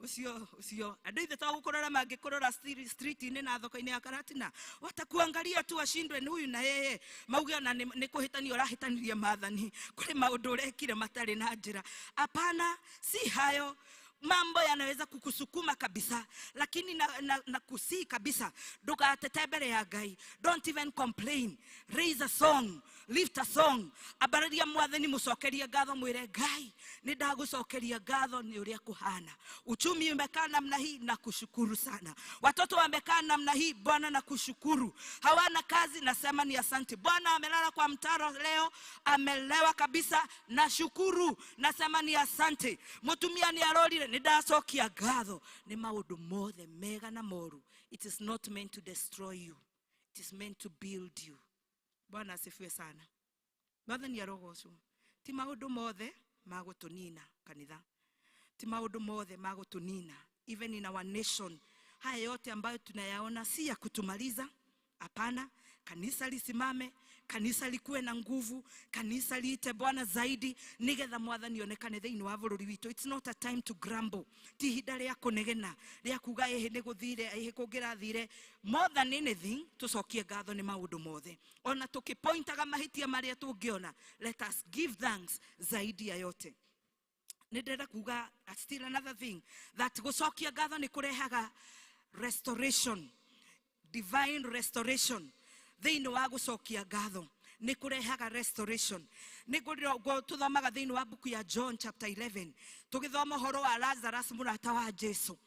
ũcio ũcio, andũ ithe to gũkũrora mangĩkũrora street-inĩ na thoko-inĩ ya Karatina, watakuangalia tu ashindwe nĩ huyu na yeye, mauge ona nĩ kũhĩtania ũrahĩtanirie maathani, kũrĩ maũndũ ũrekire matarĩ na njĩra. Hapana, si hayo. Mambo yanaweza kukusukuma kabisa, lakini na kusii kabisa, ndũgatete mbere ya Ngai. Don't even complain. Raise a song, lift a song, ambararia Mwathani, mũcokerie ngatho, mwĩre Ngai nĩ ndagũcokeria ngatho nĩ ũrĩa kũhana. Uchumi umekaa namna hii, na kushukuru sana. Watoto wamekaa namna hii, Bwana na kushukuru. Hawana kazi, nasema ni asante Bwana. Amelala kwa mtaro leo, amelewa kabisa, na shukuru, nasema ni asante. Mutumia ni arorire, nĩ ndacokia ngatho nĩ maũndũ mothe mega na moru. It is not meant to destroy you, it is meant to build you. Bwana asifiwe sana. Mwathani arogocwo. Ti maũndũ mothe ma gũtũnina kanitha, ti maũndũ mothe ma gũtũnina. Even in our nation, haya yote ambayo tunayaona si ya kutumaliza. Hapana. Kanisa lisimame, kanisa likuwe na nguvu, kanisa liite Bwana zaidi, nigetha Mwathani onekane thĩinĩ wa bũrũri witũ. It's not a time to grumble. Ti ihinda rĩa kũnegena, rĩa kuga ĩhĩ nĩ gũthire, ĩhĩ kũngĩrathire. More than anything, tũcokie ngatho nĩ maũndũ mothe. Ona tũkĩpointaga mahĩtia marĩa tũngĩona, let us give thanks zaidi ya yote. Nĩ ndĩrenda kuga still another thing, that gũcokia ngatho nĩ kũrehaga restoration, divine restoration. Thĩinĩ wa gũcokia ngatho nĩ kũrehaga restoration. Nĩ tũthomaga thĩinĩ wa buku ya John chapter 11, tũgĩthoma ũhoro wa Lazarus, mũrata wa Jesu.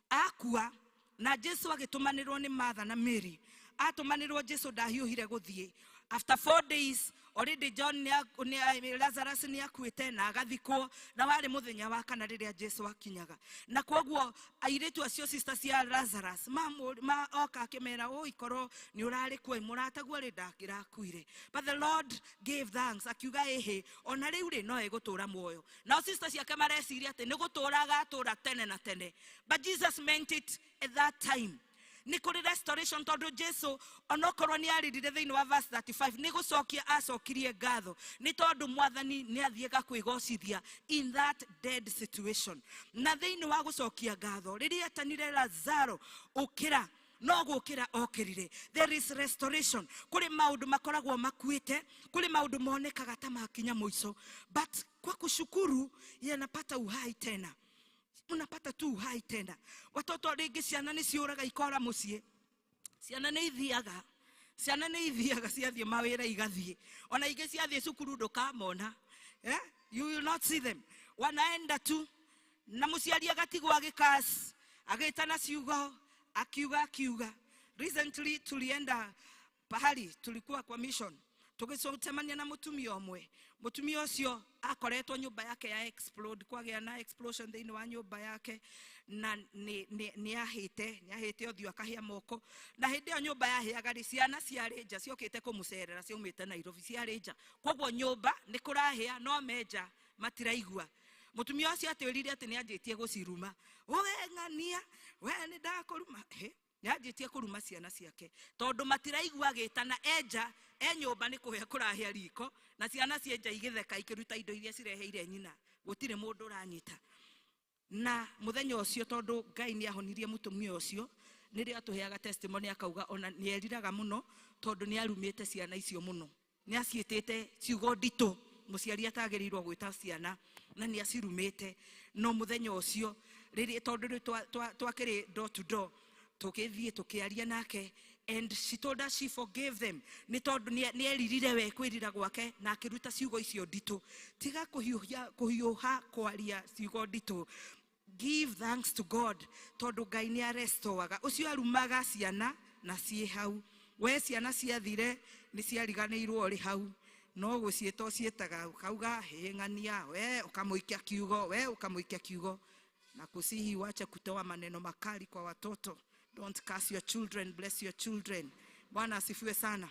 Akua na Jesu agĩtũmanĩrwo nĩ Martha na Mary. Atũmanĩrwo, Jesu ndahiũhire gũthiĩ. After 4 days already John Lazarus nĩ akuĩte na agathikwo, na warĩ mũthenya wa kana rĩrĩa Jesu akinyaga. Na kwoguo airĩtu acio, sister cia Lazarus, ma oka akĩmera, ũ ikorwo nĩ ũrarĩ kuo, mũrataguo rĩ ndakĩrakuire. But the Lord gave thanks, akiuga ĩhĩ ona rĩu rĩ no ĩgũtũra muoyo. Nao sister ciake mareciria atĩ nĩ gũtũra agatũra tene na tene, but Jesus meant it at that time. Nĩ kũrĩ restoration, tondũ Jesu onokorwo nĩ arĩrire thĩinĩ wa verse 35, nĩ gũcokia acokirie ngatho nĩ tondũ Mwathani nĩ athiĩga kwĩgocithia in that dead situation. Na thĩinĩ wa gũcokia ngatho, rĩrĩa etanire Lazaro ũkĩra, no gũkĩra okĩrire. There is restoration. Kũrĩ maũndũ makoragwo makuĩte, kũrĩ maũndũ monekaga ta makinya mũico, but kwa kushukuru yanapata uhai tena. Unapata tu uhai tena. Watoto rĩngĩ, ciana nĩ ciũraga ikora mũciĩ, ciana nĩ ithiaga, ciana nĩ ithiaga, ciathiĩ mawĩra igathiĩ, ona ingĩ ciathiĩ cukuru ndũkamona, eh? You will not see them, wanaenda tu, na mũciari agatigwo agĩkas agĩtana ciugo, akiuga akiuga. Recently tulienda pahali, tulikuwa kwa mission, tũgĩcemania na mũtumia ũmwe. Mũtumia ũcio akoretwo nyũmba yake ya explode, kwagĩa na explosion thĩinĩ wa nyũmba yake, na nĩ ahĩte ũthiũ, akahĩa moko. Na hĩndĩ ĩyo nyũmba yahĩaga rĩ, ciana ciarĩ nja, ciokĩte kũmũcerera, ciaumĩte Nairobi, ciarĩ nja. Koguo nyũmba nĩ kũrahĩa no menja matiraigua. Mũtumia ũcio atwĩrire atĩ nĩ anjĩtie gũciruma. We ng'ania, we nĩ ndakũruma. Hĩ, nĩ anjĩtie kũruma ciana ciake tondũ matiraigua agĩtana enja e nyũmba nĩ kũhĩa kũrahĩa riko, na ciana cienja igĩtheka ikĩruta indo iria cireheire nyina, gũtirĩ mũndũ ũranyita. Na mũthenya ũcio, tondũ Ngai nĩ ahonirie mũtumia ũcio, nĩrĩo atũheaga testimony, akauga ona nĩ eriraga mũno tondũ nĩ arumĩte ciana icio mũno, nĩ aciĩtĩte ciugo nditũ mũciari atagĩrĩirwo gwĩta ciana, na nĩ acirumĩte. No mũthenya ũcio rĩrĩa, tondũ rĩu twakĩrĩ door to door, tũgĩthiĩ tũkĩaria nake, And she told us she forgave them. Nĩ tondũ nĩ eririre we kwĩrira gwake na akĩruta ciugo icio nditũ. Tiga kũhiũha kwaria ciugo nditũ. Give thanks to God tondũ Ngai nĩ arestoaga. Ũcio arumaga ciana na ciĩ hau. We ciana ciathire nĩ ciariganĩirwo ũrĩ hau. No gũciĩta ũciĩtaga ũkauga hĩng'ania, we ũkamũikia kiugo, we ũkamũikia kiugo. Na kusihi wache kutoa maneno makali kwa watoto. Don't curse your children, bless your children. Bwana asifiwe sana.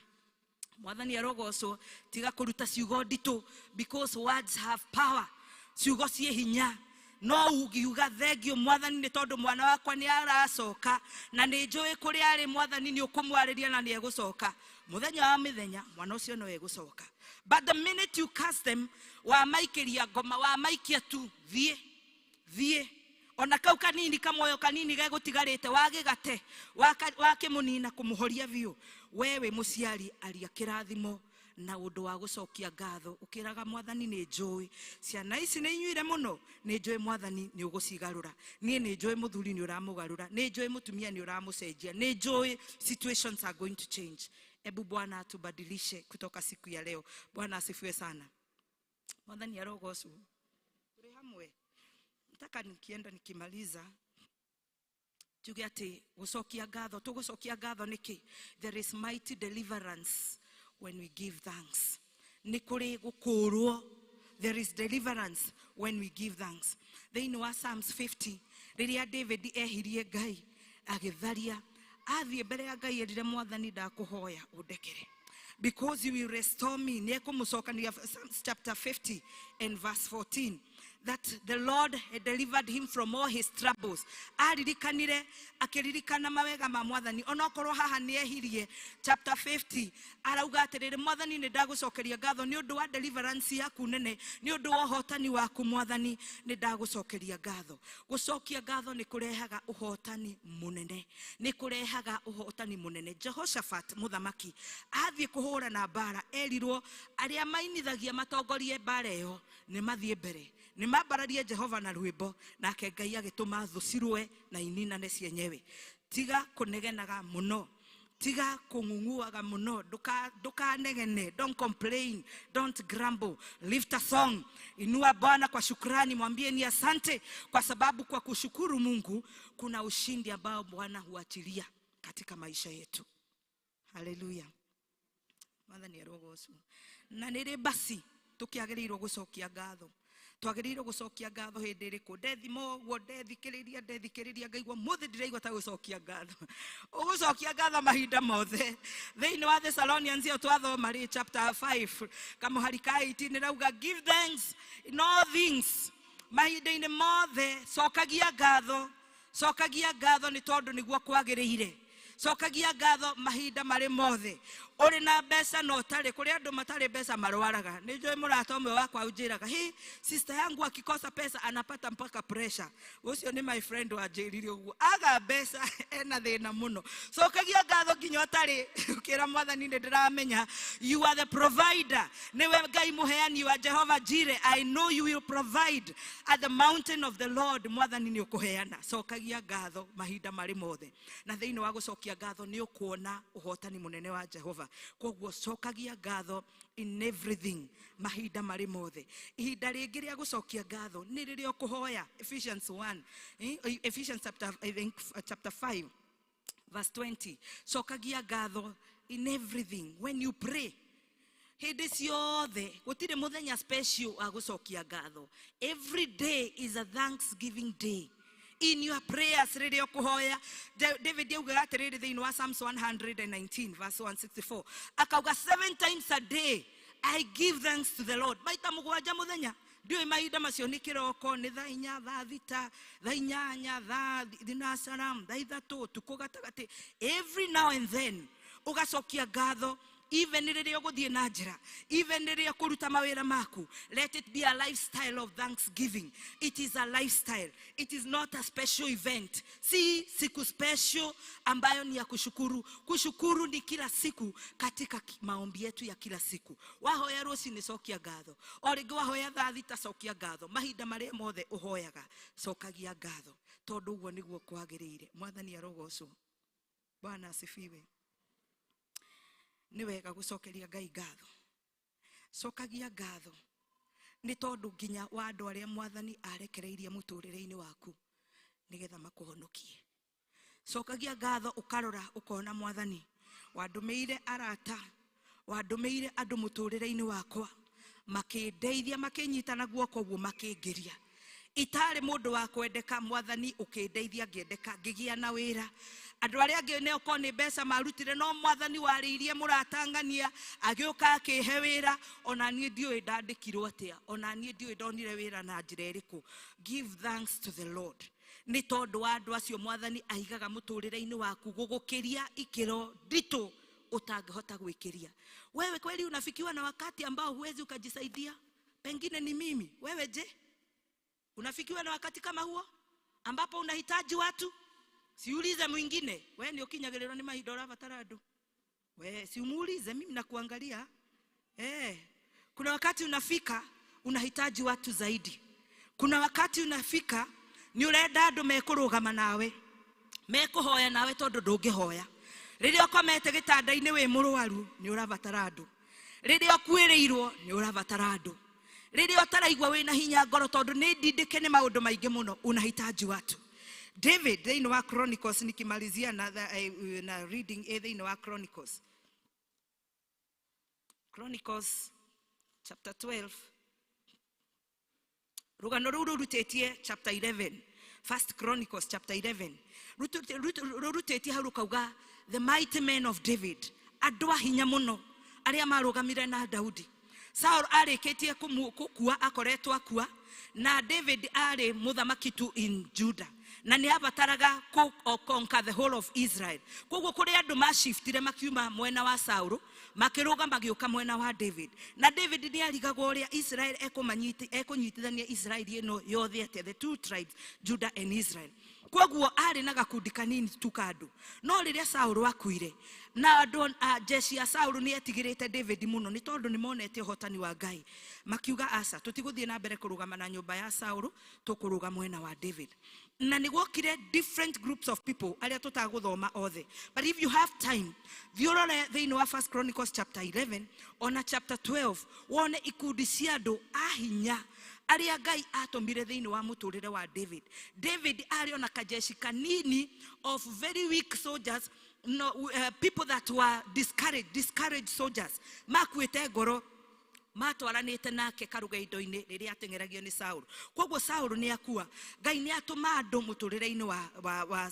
Mwathani arogocwo, tiga kũruta ciugo nditũ because words have power. Ciugo ciĩ hinya. No ungiuga thengio mwathani nĩ tondũ mwana wakwa nĩ aracoka na nĩ njũĩ kũrĩa arĩ, mwathani nĩ ũkũmwarĩria na nĩ egũcoka. Mũthenya wa mĩthenya mwana ũcio no egũcoka. But the minute you curse them, wamaikĩria ngoma, wamaikia tu, thiĩ, thiĩ. Ona kau kanini kamoyo kanini gegũtigarĩte wagĩgate, wakĩmũnina kũmũhoria biũ. We wĩ mũciari aria kĩrathimo na ũndũ wa gũcokia ngatho, ũkĩraga mwathani nĩ njũĩ ciana ici nĩ inyuire mũno, nĩ njũĩ mwathani nĩ ũgũcigarũra, niĩ nĩ njũĩ mũthuri nĩ ũramũgarũra, nĩ njũĩ mũtumia nĩ ũramũcenjia, nĩ njũĩ situations are going to change. Ebu Bwana atubadilishe kutoka siku ya leo. Bwana asifiwe sana. Mwathani arogocwo. Tũrĩ hamwe. Nataka nikienda nikimaliza tuge ati gucokia ngatho, tugucokia ngatho niki? There is mighty deliverance when we give thanks. Nĩ kũrĩ gũkũũrwo. There is deliverance when we give thanks. Thĩinĩ wa Psalms 50, rĩrĩa David ehirie Ngai agĩtharia, athiĩ mbere ya Ngai erire mwathani ndakũhoya ũndekere, because you will restore me. Nĩ ekũmũcokania. Psalms chapter 50 and verse 14, that the Lord had delivered him from all his troubles. Aririkanire, akĩririkana mawega ma mwathani onokorwo haha nĩ ehirie. Chapter 50 arauga atĩrĩrĩ, mwathani nĩ ndagũcokeria ngatho nĩ ũndũ wa deliverance yaku nene, nĩ ũndũ wa ũhotani waku mwathani, nĩ ndagũcokeria ngatho. Gũcokia ngatho nĩ kũrehaga ũhotani mũnene, nĩ kũrehaga ũhotani mũnene. Jehoshaphat mũthamaki athiĩ kũhũrana mbara, erirwo arĩa mainithagia matongorie mbara ĩyo nĩ mathiĩ mbere, nĩ mambararie Jehova na rwĩmbo, nake Ngai agĩtũma thũ cirũe na ininane cienyewe. Tiga kũnegenaga mũno, tiga kũng'ung'uaga mũno, ndũkanegene, don't complain, don't grumble. Lift a song, inua Bwana kwa shukrani, mwambie ni asante, kwa sababu kwa kushukuru Mungu kuna ushindi ambao Bwana huachilia katika maisha yetu. Haleluya. Mwathani arogocwo. Na nĩ rĩ basi tũkĩagĩrĩirwo gũcokia ngatho? Twagĩrĩirwo gũcokia ngatho hĩndĩ ĩrĩkũ? Ndethima ũguo, ndethikĩrĩria ngaigua mũthĩ ndĩraigua ta gũcokia ngatho. Ũgũcokia ngatho mahinda mothe. Thĩinĩ wa Thessalonians ĩyo twathoma rĩ, chapter 5 kamũhari ka 18 ĩrauga give thanks in all things. Mahinda-inĩ mothe cokagia ngatho, cokagia ngatho nĩ tondũ nĩguo kwagĩrĩire. Cokagia ngatho mahinda marĩ mothe. Ũrĩ na mbeca na ũtarĩ, kũrĩ andũ matarĩ mbeca marwaraga. Nĩ njũĩ mũrata ũmwe wakwa ũnjĩraga, hi sister yangu akikosa pesa anapata mpaka pressure. Ũcio nĩ my friend wanjĩrire ũguo, aga mbeca ena thĩna mũno. Cokagia ngatho nginya ũtarĩ, ũkĩra mwathani nĩ ndĩramenya you are the provider. Nĩwe Ngai mũheani wa Jehovah Jireh. I know you will provide at the mountain of the Lord. Mwathani nĩ ũkũheana. Cokagia ngatho mahinda marĩ mothe. Na thĩinĩ wa gũcokia ngatho nĩ ũkuona ũhotani mũnene wa Jehova. Koguo cokagia ngatho in everything mahinda marĩ mothe. Ihinda rĩngĩ rĩa gũcokia ngatho nĩ rĩrĩa ũkũhoya. Ephesians 1, Ephesians chapter, I think, chapter 5 verse 20. Cokagia ngatho in everything when you pray. Hĩndĩ ciothe gũtirĩ mũthenya special wa gũcokia ngatho. Every day is a thanksgiving day. In your prayers rĩrĩa ũkũhoya, David augaga atĩrĩrĩ thĩinĩ wa Psalms 119 verse 164, akauga 7 times a day I give thanks to the Lord. Maita mũgwanja mũthenya. Ndiũĩ mahinda macio nĩ kĩroko, nĩ thaa 4, thaa 6, thaa 8, thaa 7, thaa 3, ũtukũ gatagatĩ. Every now and then ũgacokia ngatho. Even rĩrĩa ũgũthiĩ na njĩra, even rĩrĩa ũkũruta mawĩra maku, let it be a lifestyle of thanksgiving. It is a lifestyle. It is not a special event. Si siku special ambayo ni ya kushukuru. Kushukuru ni kila siku katika maombi yetu ya kila siku. Wahoya rũcinĩ cokia ngatho, o rĩngĩ wahoya thaa 6 cokia ngatho. Mahinda marĩa mothe ũhoyaga cokagia ngatho, tondũ ũguo nĩguo kwagĩrĩire. Mwathani arogocwo. Bwana asifiwe. Nĩ wega gũcokeria Ngai ngatho. Cokagia ngatho nĩ tondũ nginya wa andũ arĩa mwathani arekereirie mũtũrĩre-inĩ waku nĩgetha makũhonokie. Cokagia ngatho ũkarora ũkona mwathani wandũmĩire arata, wandũmĩire andũ mũtũrĩre-inĩ wakwa, makĩndeithia, makĩnyita na guoko ũguo, makĩngĩria. Itarĩ mũndũ wa kwendeka, mwathani ũkĩndeithia ngĩendeka, ngĩgĩa na wĩra. Andũ arĩa angĩ nĩ okorwo nĩ mbeca marutire, no mwathani warĩirie mũratangania agĩũka akĩhe wĩra. Ona niĩ ndiũĩ ndandĩkirwo atĩa, ona niĩ ndiũĩ ndonire wĩra na njĩra ĩrĩkũ. Give thanks to the Lord nĩ tondũ wa andũ acio mwathani aigaga mũtũrĩre-inĩ waku gũgũkĩria ikĩro nditũ ũtangĩhota gwĩkĩria. Wewe kweli unafikiwa na wakati ambao huwezi ukajisaidia? Pengine ni mimi. Wewe je, unafikiwa na wakati kama huo ambapo unahitaji watu? Siulize mwingine. Wewe ndio ukinyagĩrĩrwo nĩ mahinda ũrabatara andũ. We si umuulize, mimi nakuangalia. Kuna wakati unafika unahitaji watu zaidi. Kuna wakati unafika ni urenda andũ mekũrũgama nawe, mekũhoya nawe tondũ ndũngĩhoya. Rĩrĩa ũkomete gĩtanda-inĩ wĩ mũrwaru nĩ ũrabatara andũ. Rĩrĩa ũkuĩrĩirwo nĩ ũrabatara andũ. Rĩrĩa ũtaraigua wĩna hinya ngoro tondũ nĩ ndindĩke nĩ maũndũ maingĩ mũno, unahitaji watu. David thĩinĩ wa Chronicles, nikimalizia na reading thĩinĩ wa Chronicles. Chronicles chapter 12. Rũgano rũu rũrutĩtie chapter 11. First Chronicles chapter 11. Rũrutĩtie hau rũkauga the mighty men of David, andũ a hinya mũno arĩa marũgamire na Daudi. Saul arĩkĩtie gũkua, akoretwo akua, na David arĩ mũthamaki tu in Judah, na nĩ abataraga conquer the whole of Israel. Koguo kũrĩ andũ mashiftire makiuma mwena wa Saul, makĩrũga magĩũka mwena wa David. Na David nĩ arigagwo ũrĩa Israel ekũnyitithania Israel ĩno yothe atĩa, the two tribes, Judah and Israel. Koguo arĩ na gakundi kanini tu ka andũ. No rĩrĩa Saul akuire, na andũ a jeshi ya Saul nĩ etigĩrĩte David mũno nĩ tondũ nĩ monete ũhotani wa Ngai. Makiuga aca, tũtigũthiĩ na mbere kũrũgama na nyũmba ya Saul, tũkũrũga mwena wa David. Na nĩ gwokire different groups of people arĩa tũtagũthoma othe. But if you have time, thiĩ ũrore thĩinĩ wa First Chronicles chapter 11 ona chapter 12, wone ikundi cia andũ a hinya arĩa Ngai atũmire thĩinĩ wa mũtũrĩre wa David. David arĩ ona kajeshi kanini of very weak soldiers, no, people that were discouraged soldiers, makuĩte ngoro, matwaranĩte nake karũgendo-inĩ rĩrĩa ateng'eragio nĩ Saul. Koguo Saul nĩ akua, Ngai nĩ atũma andũ mũtũrĩre-inĩ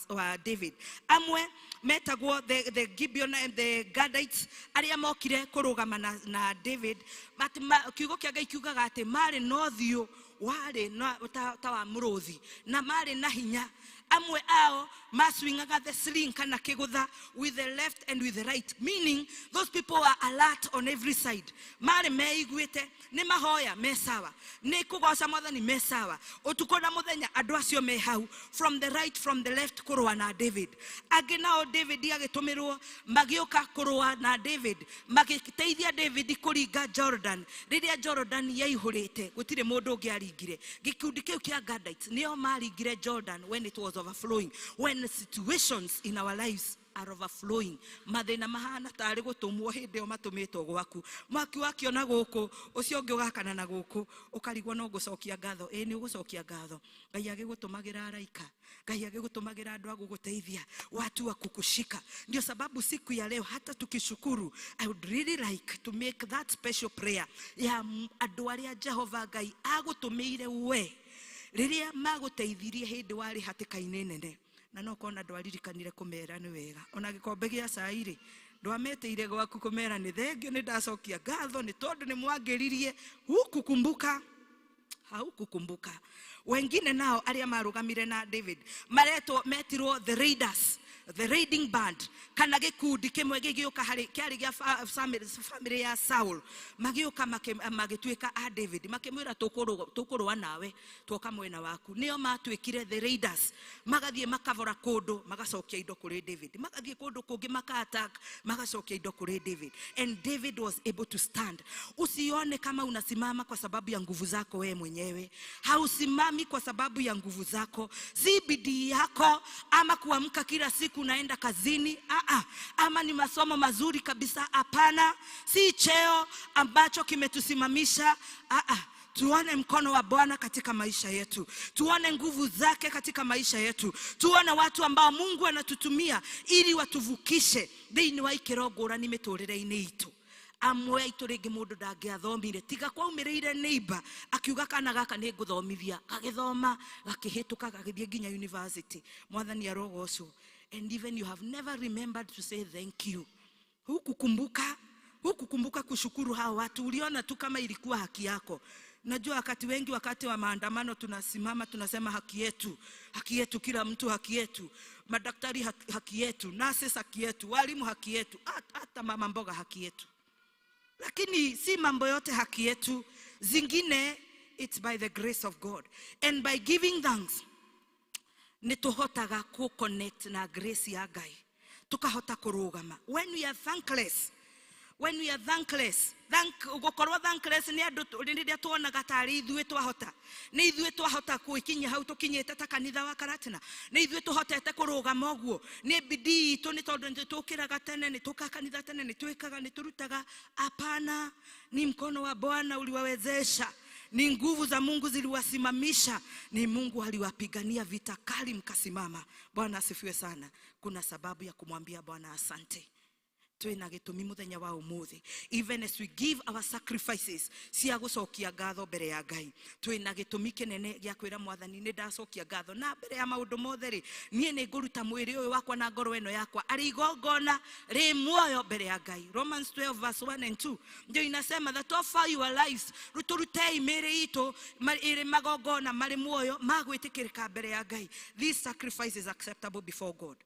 wa David. Amwe metagwo the Gibeon and the Gadites, arĩa mokire kũrũgama na David. But kiugo kĩa Ngai kiugaga atĩ marĩ na ũthiũ warĩ na ta wa mũrũthi, na marĩ na hinya. Amwe ao maswingaga the sling kana kĩgũtha with the left and with the right, meaning those people were alert on every side. Marĩ meiguĩte, nĩ mahoya me sawa, nĩ kũgoca mwathani me sawa, ũtukũ na mũthenya andũ acio me hau, from the right, from the left, kũrũa na David. Angĩ nao David agĩtũmĩrwo magĩũka kũrũa na David, magĩteithia David kũringa Jordan. Rĩrĩa Jordan yaihũrĩte, gũtirĩ mũndũ ũngĩ aringire. Gĩkundi kĩu kĩa Gadites nĩo maringire Jordan when it was overflowing. When situations in our lives are overflowing, mathĩna mahana tarĩ gũtũmwo hĩndĩ ĩyo matũmĩtwo gwaku, mwaki wakiona gũkũ, ũcio ũngĩ ũgakana na gũkũ, ũkarigwo no gũcokia ngatho. Ĩĩ, nĩ ũgũcokia ngatho. Ngai agĩgũtũmagĩra araika, Ngai agĩgũtũmagĩra andũ a gũgũteithia, watu wa kukushika. Ndio sababu siku ya leo hata tukishukuru, I would really like to make that special prayer ya andũ arĩa Jehova Ngai agũtũmĩire we rĩrĩa magũteithirie hĩndĩ warĩ hatĩka-inĩ nene, na no kona ndwaririkanire kũmera nĩ wega. Ona gĩkombe gĩa cai rĩ, ndwametĩire gwaku kũmera nĩ thengio, nĩ ndacokia ngatho nĩ tondũ nĩ mwangĩririe. Hukukumbuka, haukukumbuka. Wengine nao arĩa marũgamire na David maretwo, metirwo the raiders, the raiding band, kana gĩkundi kĩmwe gĩgĩũka harĩ kĩarĩ gĩa family ya Saul, magĩũka magĩtuĩka a David, makĩmwĩra tũkũrũa nawe, twoka mwena waku. Nĩo matuĩkire the raiders, magathiĩ makavora kũndũ, magacokia indo kũrĩ David, magathiĩ kũndũ kũngĩ maka attack, magacokia indo kũrĩ David. And David was able to stand. Usione kama unasimama kwa sababu ya nguvu zako wewe mwenyewe. Hausimami kwa sababu ya nguvu zako, si bidii yako ama kuamka kila siku siku unaenda kazini. Aa, ama ni masomo mazuri kabisa. Hapana, si cheo ambacho kimetusimamisha. Aa, tuone mkono wa Bwana katika maisha yetu, tuone nguvu zake katika maisha yetu, tuone watu ambao Mungu anatutumia ili watuvukishe thĩinĩ wa ikĩro ngũrani mĩtũrĩre-inĩ itũ. Amwe aitũ rĩngĩ mũndũ ndangĩathomire tiga kwaumĩrĩire neighbor akiuga kana gaka nĩ ngũthomithia, gagĩthoma gakĩhĩtũka gagĩthiĩ nginya university. Mwathani arogocwo. And even you have never remembered to say thank you. Hukukumbuka kushukuru hao watu, uliona tu kama ilikuwa haki yako. Najua wakati wengi, wakati wa maandamano tunasimama tunasema haki yetu, haki yetu, kila mtu haki yetu, madaktari haki yetu, nurses haki yetu, walimu haki yetu, hata mama mboga haki yetu. Lakini si mambo yote haki yetu, zingine it's by the grace of God. And by giving thanks nĩ tũhotaga ku connect na grace ya Ngai, tukahota kũrũgama. When we are thankless, when we are thankless, thank gũkorwo thankless nĩ andũ rĩrĩa tuonaga tarĩ ithuĩ twahota, nĩ ithuĩ twahota gwĩkinyia hau tũkinyĩte ta kanitha wa Karatina, nĩ ithuĩ tũhotete kũrũgama ũguo, nĩ bidii itũ, nĩ tondũ nĩ tũkĩraga tene, nĩ tũkaga kanitha tene, nĩ twĩkaga, nĩ tũrutaga. Hapana, ni mkono wa Bwana uliwawezesha, ni nguvu za Mungu ziliwasimamisha, ni Mungu aliwapigania vita kali mkasimama. Bwana asifiwe sana. Kuna sababu ya kumwambia Bwana asante. Twina gĩtũmi mũthenya wa ũmũthĩ, even as we give our sacrifices cia gũcokia ngatho mbere ya Ngai, twina gĩtũmi kĩnene gĩa kwĩra Mwathani nĩ ndacokia ngatho. Na mbere ya maũndũ mothe rĩ, niĩ nĩ ngũruta mwĩrĩ ũyũ wakwa na ngoro ĩno yakwa arĩ igongona rĩ muoyo mbere ya Ngai. Romans 12 verse 1 and 2 ndio inasema that offer your lives, tũrutei mĩĩrĩ itũ ĩrĩ magongona marĩ muoyo ma gwĩtĩkĩrĩka mbere ya Ngai. This sacrifice is acceptable before God.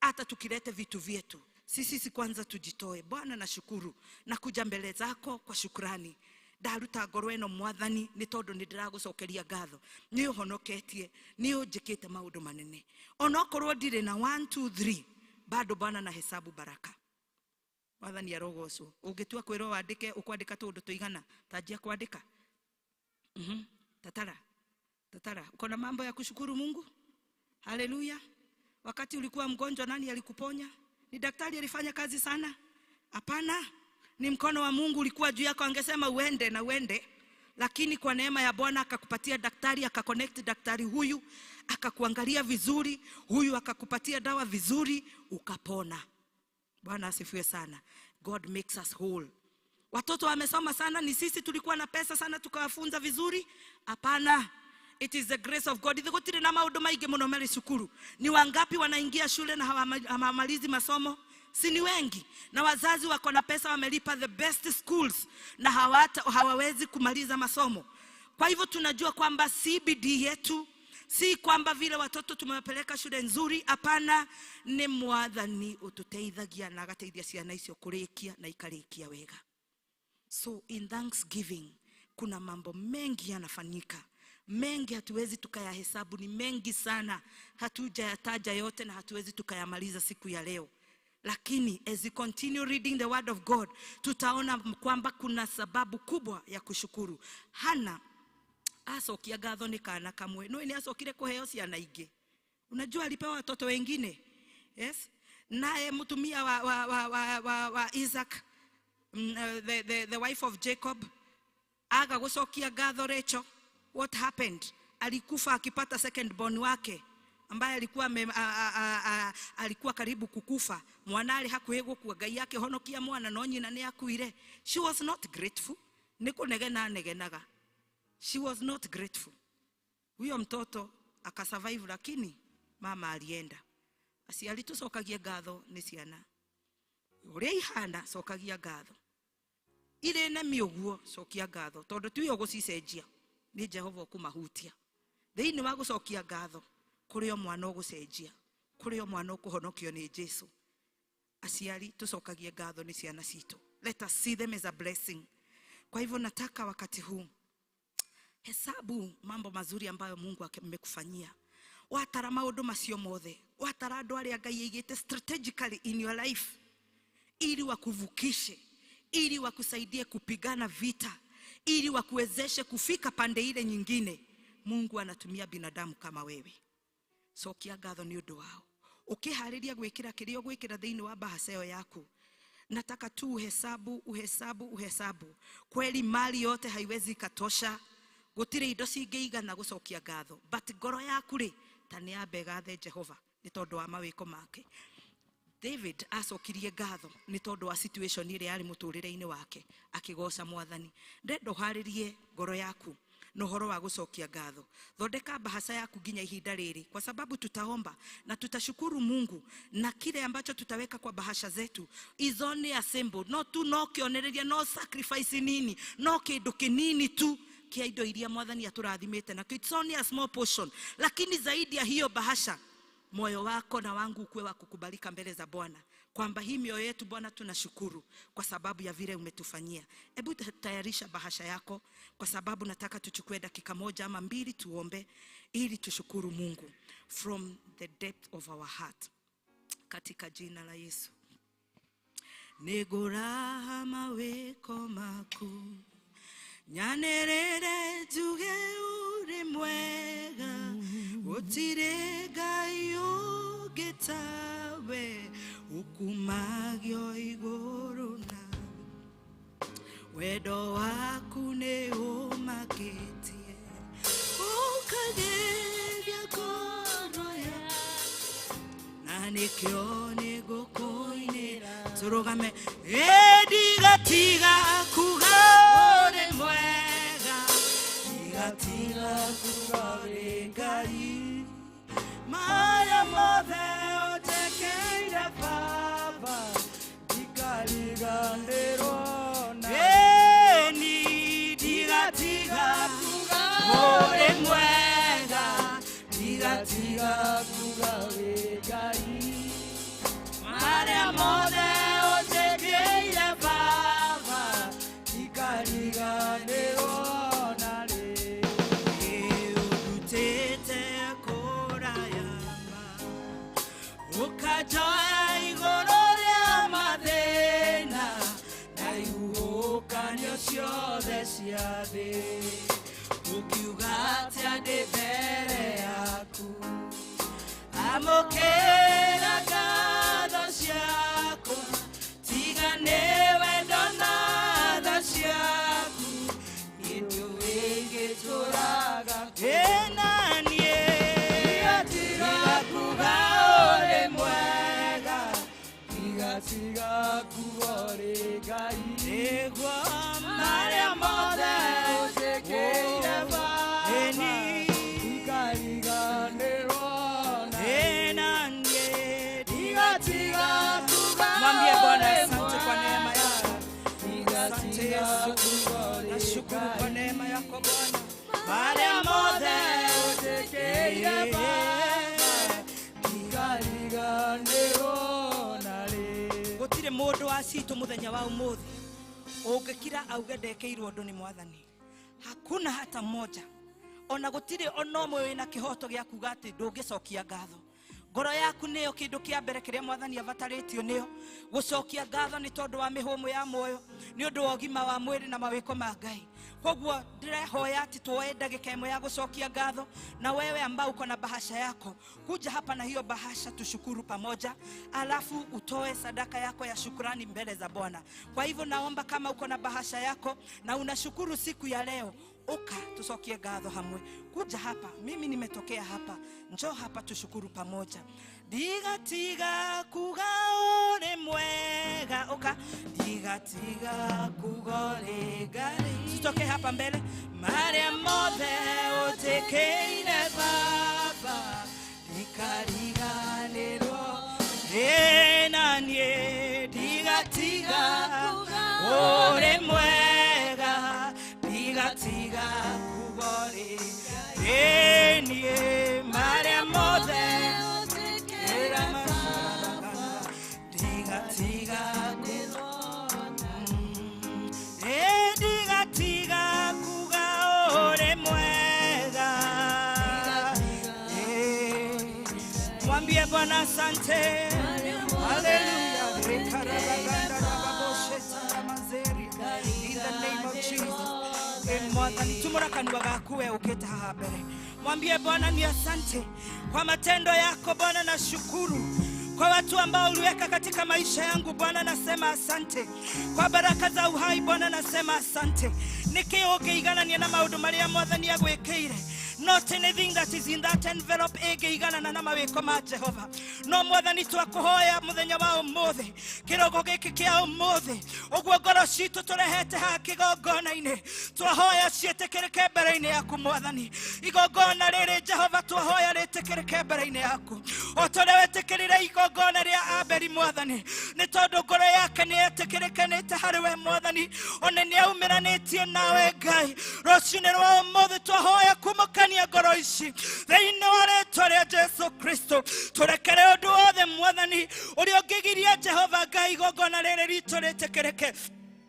Hata tukilete vitu vyetu sisi kwanza tujitoe. Bwana nashukuru na kuja mbele zako kwa shukrani. Ndaruta ngoro ĩno Mwathani nĩ tondũ nĩ ndĩragũcokeria ngatho, nĩ ũhonoketie, nĩ ũnjĩkĩte maũndũ manene. Onokorwo ndirĩ na 1 2 3 bado Bwana na hesabu baraka. Mwathani arogocwo. Ũngĩtua kwĩrwo wandĩke, ũkwandĩka tũũndũ tũigana? Tanjia kwandĩka. Tatara tatara, uko na mambo ya kushukuru Mungu? Haleluya. Wakati ulikuwa mgonjwa, nani alikuponya? Ni daktari alifanya kazi sana? Hapana, ni mkono wa Mungu ulikuwa juu yako. Angesema uende na uende, lakini kwa neema ya Bwana akakupatia daktari, akaconnect daktari huyu, akakuangalia vizuri, huyu akakupatia dawa vizuri, ukapona. Bwana asifiwe sana. God makes us whole. Watoto wamesoma sana, ni sisi tulikuwa na pesa sana tukawafunza vizuri? Hapana. It is the grace of God. Ithe gũtirĩ na maũndũ maingĩ mũno marĩ cukuru. Ni wangapi wanaingia shule na hawamalizi masomo? Si ni wengi? Na wazazi wako na pesa, wamelipa the best schools na hawawezi kumaliza masomo. Kwa hivyo tunajua kwamba si bidii yetu, si kwamba vile watoto tumewapeleka shule nzuri. Hapana, ni Mwathani ũtũteithagia na agateithia ciana icio kũrĩkia na ikarĩkia wega. So in thanksgiving kuna mambo mengi yanafanyika, mengi hatuwezi tukayahesabu, ni mengi sana, hatujayataja yote na hatuwezi tukayamaliza siku ya leo. Lakini as we continue reading the word of God, tutaona kwamba kuna sababu kubwa ya kushukuru. Hana acokia ngatho nĩ kana kamwe, no nĩ acokire kũheo ciana ingĩ. Unajua alipewa watoto wengine. Yes? Naye mũtumia wa Isaac, the wife of Jacob, aga gũcokia ngatho Rachel. What happened? Alikufa akipata second born wake ambaye alikuwa karibu kukufa. Mwana ali hakuhi gukua, Ngai akĩhonokia mwana no nyina nĩ akuire. She was not grateful. Nĩ kũnegena anegenaga. She was not grateful. Huyo mtoto akasurvive, lakini mama alienda. Aciari tũcokagie ngatho nĩ ciana. Ũrĩa ihana cokagia ngatho. Irĩ nemi ũguo cokia ngatho, tondũ tiwe ũgũcicenjia, nĩ Jehova ũkũmahutia. Thĩinĩ wa gũcokia ngatho kũrĩ o mwana ũgũcenjia, kũrĩ o mwana ũkũhonokio nĩ Jesu. Aciari tũcokagie ngatho nĩ ciana citũ. Let us see them as a blessing. Kwa hivyo nataka wakati huu hesabu mambo mazuri ambayo Mungu amekufanyia. Watara maũndũ macio mothe, watara andũ arĩa Ngai aigĩte strategically in your life ili wakuvukishe, ili wakusaidie kupigana vita, ili wakuwezeshe kufika pande ile nyingine. Mungu anatumia binadamu kama wewe. Cokia ngatho nĩ ũndũ wao. Ũkĩharĩria gwĩkĩra kĩrĩa ũgwĩkĩra thĩinĩ wa bahaca ĩyo yaku, nataka tu uhesabu, uhesabu, uhesabu. Kweli mali yote haiwezi ikatosha, gũtirĩ indo cingĩigana gũcokia ngatho, but ngoro yaku rĩ, ta nĩ yambe ĩgathe Jehova nĩ tondũ wa mawĩko make. David acokirie ngatho nĩ tondũ wa situation ĩrĩa yarĩ mũtũrĩre-inĩ wake, akĩgoca Mwathani. Ndenda ũharĩrie ngoro yaku na ũhoro wa gũcokia ngatho. Thondeka bahaca yaku nginya ihinda rĩrĩ, kwa sababu tutaomba na tutashukuru Mungu, na kile ambacho tutaweka kwa bahasha zetu is only a symbol, no tu no kĩonereria, no sacrifice nini, no kĩndũ kĩnini tu kia indo iria Mwathani atũrathimĩte nakĩo. It's only a small portion, lakini zaidi ya hiyo bahasha, moyo wako na wangu ukuwe wa kukubalika mbele za Bwana, kwamba hii mioyo yetu Bwana tunashukuru kwa sababu ya vile umetufanyia. Hebu tayarisha bahasha yako, kwa sababu nataka tuchukue dakika moja ama mbili tuombe ili tushukuru Mungu from the depth of our heart, katika jina la Yesu. Nĩngũraha mawĩko maku, nyanĩrĩre njuge ũrĩ mwega, gũtirĩ Ngai ũngĩ tawe, ũkumagio igũrũ na wendo waku nĩ ũmakĩtie, ũkageria ngoro yakwa, na nĩkĩo nĩngũkũinĩra. Tũrũgame. Ĩ ndigatiga kuga ũrĩ mwega, ndigatiga kuga ũrĩ Ngai, marĩa mothe ũnjĩkĩire Baba, ndikariganĩrwo na Ĩni ndigatiga kuga ũrĩ mwega, ndigatiga kuga ũrĩ Ngai, marĩa mothe ũnjĩkĩire Baba, ndikariganĩrwo na rĩ. Ũndutĩte kũraya ma, ũkanjoya igũrũ rĩa mathĩna na ihuhũkanio ciothe cia thĩ, ũkiuga atĩa ndĩ mbere yaku, amũkĩra ngatho ciakwa, tiga nĩ wendo na tha ciaku, nĩnjũĩ ngĩtũraga ĩna niĩ, Ndigatiga kuga ũrĩ mwega, ndigatiga kuga ũrĩ Ngai, nĩguo marĩa mothe ũnjĩkĩire Baba, Ĩni ndikariganĩrwo na ĩna niĩ, ndigatiga kuga Mwambie Bwana ũrĩ asante kwa neema yako. Asante ndigatiga Yesu, kuga ũrĩ nashukuru kwa Ngai, neema yako Bwana, marĩa mothe ũnjĩkĩire Baba, ndikariganĩrwo na rĩ. Gũtirĩ mũndũ wa citũ mũthenya wa ũmũthĩ ũngĩkira auge ndekĩirwo ũndũ nĩ Mwathani. Hakuna hata mmoja, ona gũtirĩ ona ũmwe wĩna kĩhoto gĩa kuga atĩ ndũngĩcokia ngatho. Ngoro yaku nĩyo kĩndũ kĩa mbere kĩrĩa Mwathani abatarĩtio nĩyo, gũcokia ngatho nĩ tondũ wa mĩhũmũ ya muoyo, nĩ ũndũ wa ũgima wa mwĩrĩ na mawĩko ma Ngai. Koguo ndĩrehoya atĩ tuoe ndagĩka ĩmwe ya gũcokia ngatho, na wewe ambao uko na bahasha yako, kuja hapa na hiyo bahasha tushukuru pamoja, alafu utoe sadaka yako ya shukrani mbele za Bwana. Kwa hivyo naomba kama uko na bahasha yako na unashukuru siku ya leo, uka tucokie ngatho hamwe. Kuja hapa, mimi nimetokea hapa, njoo hapa tushukuru pamoja. Ndigatiga kuga ũrĩ mwega, uka ndigatiga kuga ũrĩ Ngai. Tutoke hapa mbele, marĩa mothe ũnjĩkĩire Baba, ndikariganĩrwo ĩna niĩ, ndigatiga ũrĩ mwega, ndigatiga kuga ũrĩ Ngai, niĩ marĩa mothe ndigatiga ndigatiga kuga ũrĩ mwega. Mwambie Bwana asante. Hallelujah. In the name of Jesus. Mwathani, tumũra kanua gaku we ũkĩte haha mbere. Mwambie Bwana ni asante. Kwa matendo yako Bwana nashukuru. Kwa watu ambao uliweka katika maisha yangu Bwana nasema asante. Kwa baraka za uhai Bwana nasema asante. Nĩkĩ ũngĩiganania na maũndũ marĩa Mwathani agwĩkĩire? Not anything that is in that envelope ĩngĩiganana na mawĩko ma Jehova. No Mwathani twakũhoya mũthenya wa ũmũthĩ, kĩroko gĩkĩ kĩa ũmũthĩ, ũguo ngoro citũ tũrehete haha kĩgongona-inĩ, twahoya ciĩtĩkĩrĩke mbere-inĩ yaku Mwathani. Igongona rĩrĩ Jehova twahoya rĩtĩkĩrĩke mbere-inĩ yaku, o ta ũrĩa wetĩkĩrire igongona rĩa Abeli Mwathani, nĩ tondũ ngoro yake nĩ yetĩkĩrĩkanĩte harĩ we Mwathani, ona nĩ aumĩranĩtie nawe Ngai. Rũcinĩ rwa ũmũthĩ twahoya kumũkania ngoro ici thĩinĩ wa rĩtwa rĩa Jesu Kristo. Tũrekere ũndũ wothe Mwathani ũrĩa ũngĩgiria Jehova Ngai igongona rĩrĩ ritũ rĩtĩkĩrĩke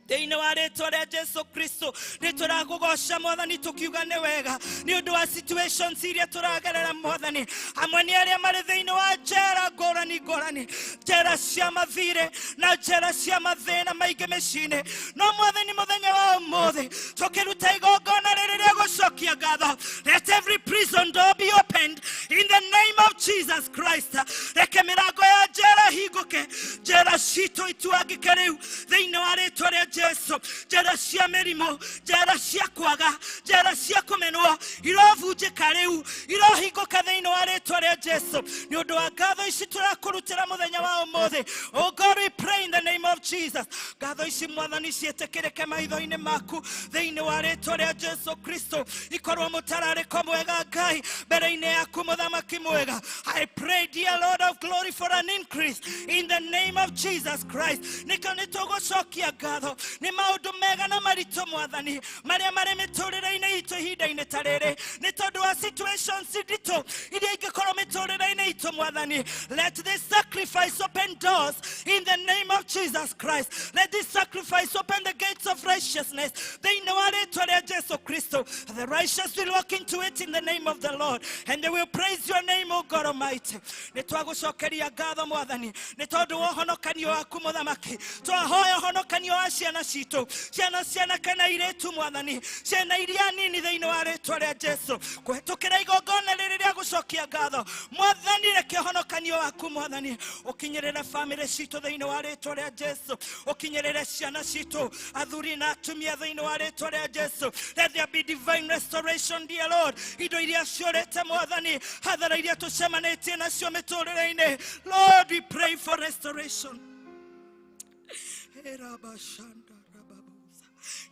thĩinĩ wa rĩtwa rĩa Jesu Kristo. Nĩ tũrakũgoca Mwathani tũkiuga nĩ wega nĩ ũndũ wa situations iria tũragerera Mwathani. Amwe nĩ arĩa marĩ thĩinĩ wa njera ngũrani ngũrani, njera cia mathirĩ na njera cia mathĩna maingĩ mĩciĩ-inĩ. No Mwathani mũthenya wa ũmũthĩ tũkĩruta igongona rĩrĩ rĩa gũcokia ngatho, let every prison door be opened in the name of Jesus Christ. Reke mĩrango ya njera hingũke, njera citũ ituangĩke rĩu thĩinĩ wa rĩtwa rĩa Jesu. Njera cia mĩrimũ, njera cia kwaga, njera cia kũmenwo irobunjĩka rĩu, irohingũka thĩinĩ wa rĩtwa rĩa Jesu. Nĩ ũndũ wa ngatho ici tũrakũrutĩra mũthenya wa ũmũthĩ, oh God, we pray in the name of Jesus. Ngatho ici Mwathani ciĩtĩkĩrĩke maitho-inĩ maku thĩinĩ wa rĩtwa rĩa Jesu Kristo. Ikorwo mũtararĩko mwega Ngai mbere-inĩ yaku mũthamaki mwega. I pray, dear Lord of glory, for an increase in the name of Jesus Christ. Nĩkĩo nĩ tũgũcokia ngatho nĩ maũndũ mega na maritũ Mwathani marĩa marĩ mĩtũrĩre-inĩ itũ ihinda-inĩ ta rĩrĩ, nĩ tondũ wa situations nditũ iria ingĩkorwo mĩtũrĩre-inĩ itũ Mwathani. Let this sacrifice open doors in the name of Jesus Christ. Let this sacrifice open the gates of righteousness thĩinĩ wa rĩtwa rĩa Jesu Kristo. The righteous will walk into it in the name of the Lord, and they will praise your name, O God Almighty. Nĩ twagũcokeria ngatho Mwathani nĩ tondũ wa ũhonokanio waku mũthamaki. Twahoya ũhonokanio wa ciana citũ, ciana cianake na irĩtu Mwathani, ciana iria nini thĩinĩ wa rĩtwa rĩa Jesu. Kũhetũkĩra igongona rĩrĩ rĩa gũcokia ngatho Mwathani, reke ũhonokanio waku Mwathani ũkinyĩrĩre bamĩrĩ citũ thĩinĩ wa rĩtwa rĩa Jesu, ũkinyĩrĩre ciana citũ, athuri na atumia thĩinĩ wa rĩtwa rĩa Jesu. Let there be divine restoration, dear Lord. Indo iria ciũrĩte Mwathani, hathara iria tũcemanĩtie nacio mĩtũrĩre-inĩ, Lord, we pray for restoration.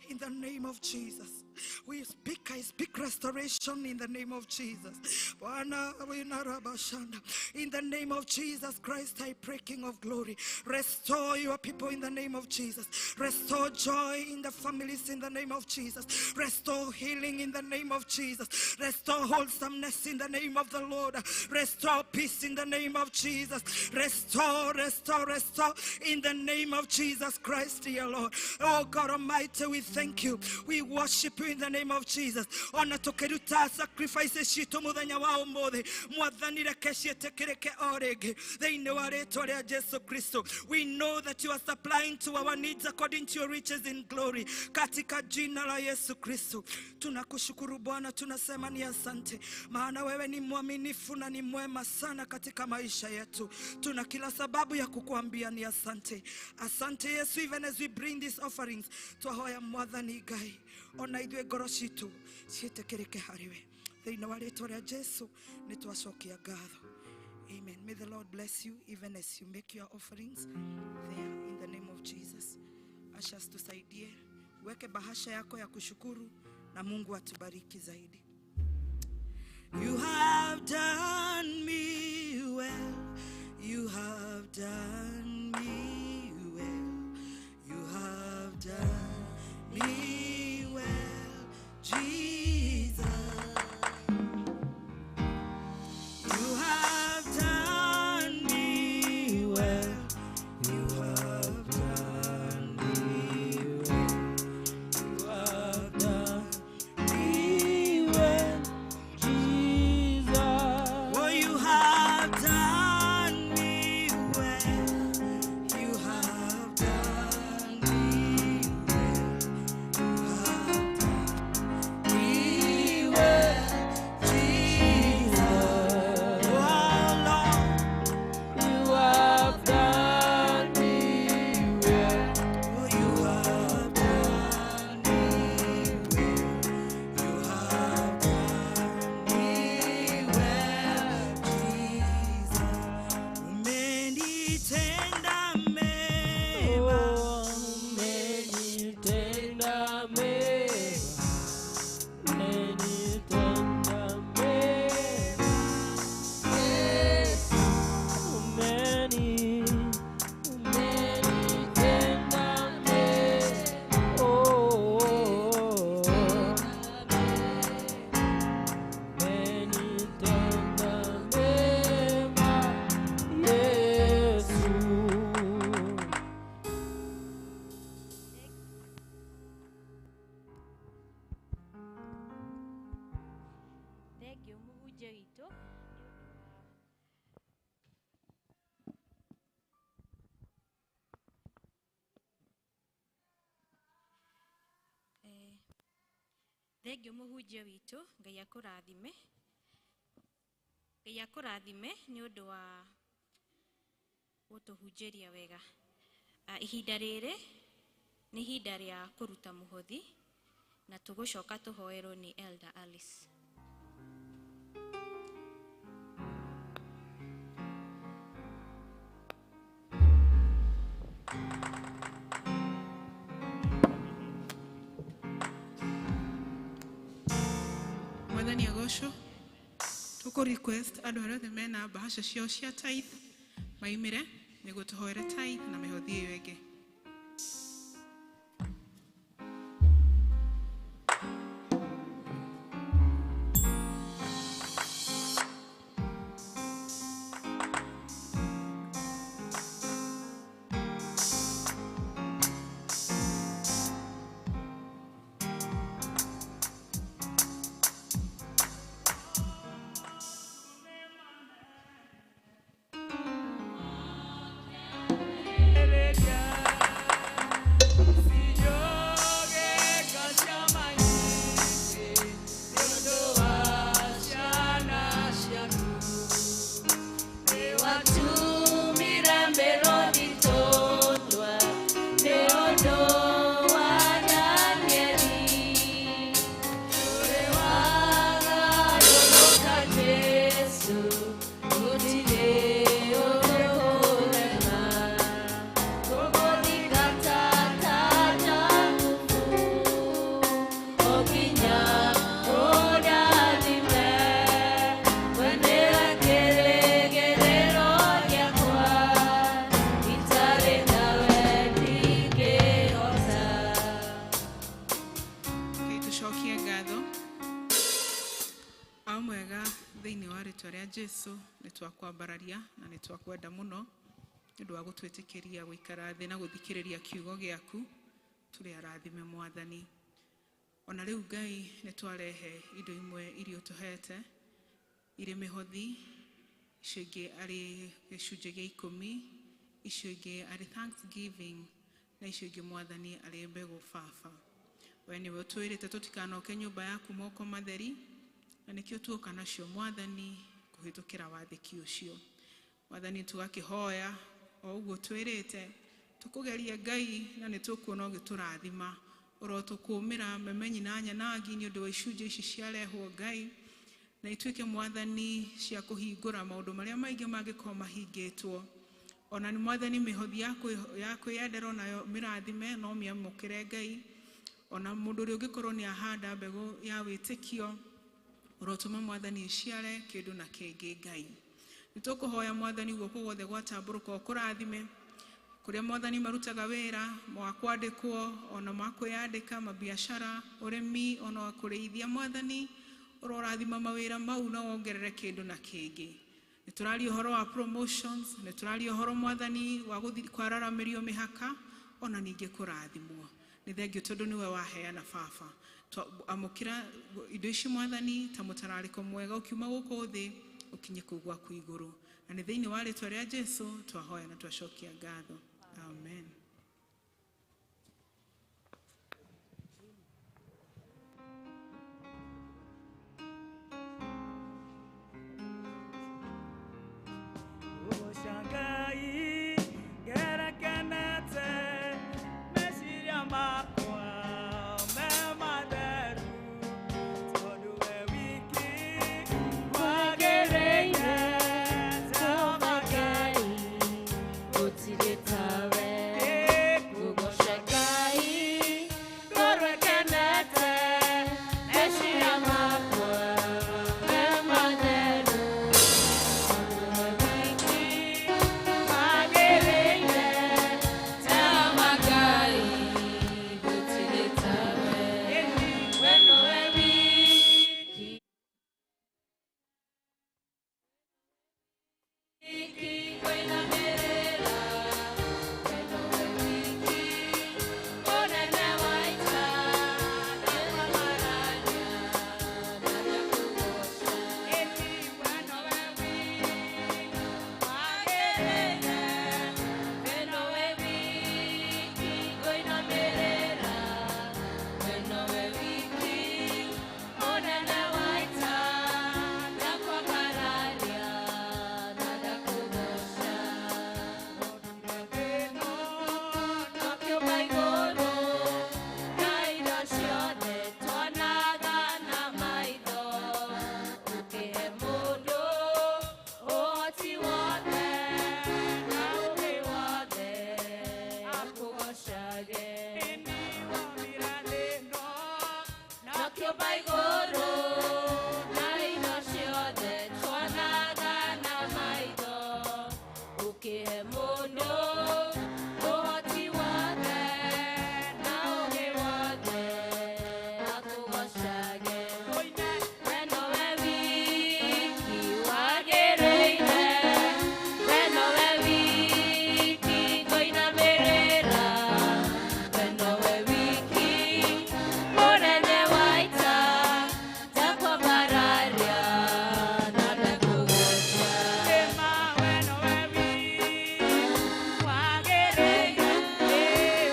In the name of Jesus, we speak, I speak restoration in the name of Jesus. In the name of Jesus Christ, I pray, King of glory, restore your people in the name of Jesus. Restore joy in the families in the name of Jesus. Restore healing in the name of Jesus. Restore wholesomeness in the name of the Lord. Restore peace in the name of Jesus. Restore, restore, restore in the name of Jesus Christ, dear Lord. Oh God Almighty, we thank you. We worship you in the name of Jesus. Ona tukiruta sacrifices citũ mũthenya wa ũmũthĩ, Mwathani reke ciĩtĩkĩrĩke o rĩngĩ thĩinĩ wa rĩtwa rĩa Jesu Kristo. We know that you are supplying to our needs according to your riches in glory. Katika jina la Yesu Kristo tunakushukuru Bwana, tunasema ni asante, maana wewe ni mwaminifu na ni mwema sana katika maisha yetu. Tuna kila sababu ya kukuambia ni asante. Asante Yesu, even as we bring these offerings, twahoya Mwathani Ngai ona ithuĩ ngoro citũ ciĩtĩkĩrĩke harĩ we thĩinĩ wa rĩtwa rĩa Jesu nĩ twacokia ngatho. Amen. May the Lord bless you even as you make your offerings there in the name of Jesus. Ushers, tusaidie, weke bahasha yako ya kushukuru na Mungu atubariki zaidi. You have done me well. You have done me well. You have done me well, Jesus. You have done me well. You have done me well. You have done me well, Jesus. Oh, you have done me well. Thengio mũhunjia witũ, Ngai akũrathime. Ngai akũrathime nĩ ũndũ wa gũtũhunjĩria wega. Ihinda rĩrĩ nĩ ihinda rĩa kũruta mũhothi na tũgũcoka tũhoerwo nĩ Elder Alice. Mwathani agocwo. Tũkũ request andũ arĩa othe mena bahasha ciao cia tithe maimĩre nĩguo tũhoere tithe na mĩhothi ĩyo ĩngĩ. Tucokie ngatho o mwega thĩinĩ wa rĩtwa rĩa Jesu. Nĩ twakwambararia na nĩ twakwenda mũno nĩ ũndũ wa gũtwĩtĩkĩria gũikara thĩ na gũthikĩrĩria kiugo gĩaku. Tũrĩ arathime Mwathani. Ona rĩu Ngai nĩ twarehe indo imwe iria ũtũhete irĩ mĩhothi, icio ingĩ arĩ gĩcunjĩ gĩa 10, icio ingĩ arĩ thanksgiving, na icio ingĩ Mwathani arĩ mbegũ. Baba, we nĩwe ũtwĩrĩte tũtikanoke nyũmba yaku moko matheri, na nĩkĩo tuoka nacio Mwathani kũhĩtũkĩra wathĩki ũcio. Mwathani, tũgakĩhoya o ũguo twĩrĩte tũkũgerie Ngai, na nĩ tũkuona ũgĩtũrathima. Ũrotũkũmĩra memenyi na nyanangi nĩ ũndũ wa icunjĩ ici ciarehwo Ngai, na ituĩke Mwathani cia kũhingũra maũndũ marĩa maingĩ mangĩkorwo mahingĩtwo. Ona nĩ Mwathani mĩhothi ya kwĩyendera onayo mĩrathime no mĩamũkĩre Ngai. Ona mũndũ ũrĩa ũngĩkorwo nĩ ahanda mbegũ ya wĩtĩkio, ũrotũma Mwathani ĩciare kĩndũ na kĩngĩ Ngai. Nĩ tũkũhoya Mwathani guoko guothe gwatambũrũka ũkũrathime, kũrĩa Mwathani marutaga wĩra wa kwandĩkwo ona ma kwĩyandĩka, mabiacara, ũrĩmi ona wa kũrĩithia. Mwathani ũrorathima mawĩra mau na wongerere kĩndũ na kĩngĩ. Nĩ tũraria ũhoro wa promotions, nĩ tũraria ũhoro Mwathani wa gũthiĩ kwararamĩrio mĩhaka ona ningĩ kũrathimwo. Nĩ thengio tondũ nĩwe waheana Baba. Amũkĩra indo ici Mwathani ta mũtararĩko mwega ũkiuma gũkũ thĩ ũkinye kũu gwaku igũrũ. Na nĩ thĩinĩ wa rĩtwa rĩa Jesu twahoya na twacokia ngatho. Amen. Shangai ngerakenete meciria makwa me matheru tondu we wiki wagĩrĩire. Jehova Ngai, gũtirĩ tawe. Nyũmba igũrũ na indo ciothe twonaga na maitho, ũkĩhe mũndũ ũhoti wothe na ũũgĩ wothe akũgocage. We nowe wiki wagĩrĩire, we nowe wiki ngũinamĩrĩra, we nowe wiki mũnene wa ita, ndakwambararia na ndakũgoca.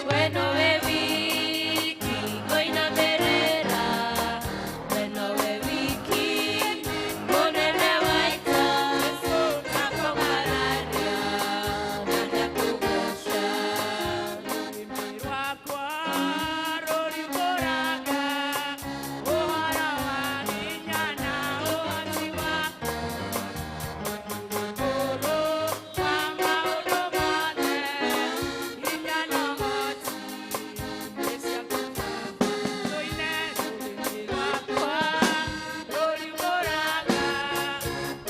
We nowe wiki ngũinamĩrĩra, we nowe wiki mũnene wa ita, ndakwambararia na ndakũgoca. Rwakwa rũrikũraga ũhoro wa hinya na ũhoti waku, ũhoro wa maũndũ mothe, hinya na ũhoti nĩ ciaku Baba. Tũine rũrĩmĩ rwakwa rũrikũraga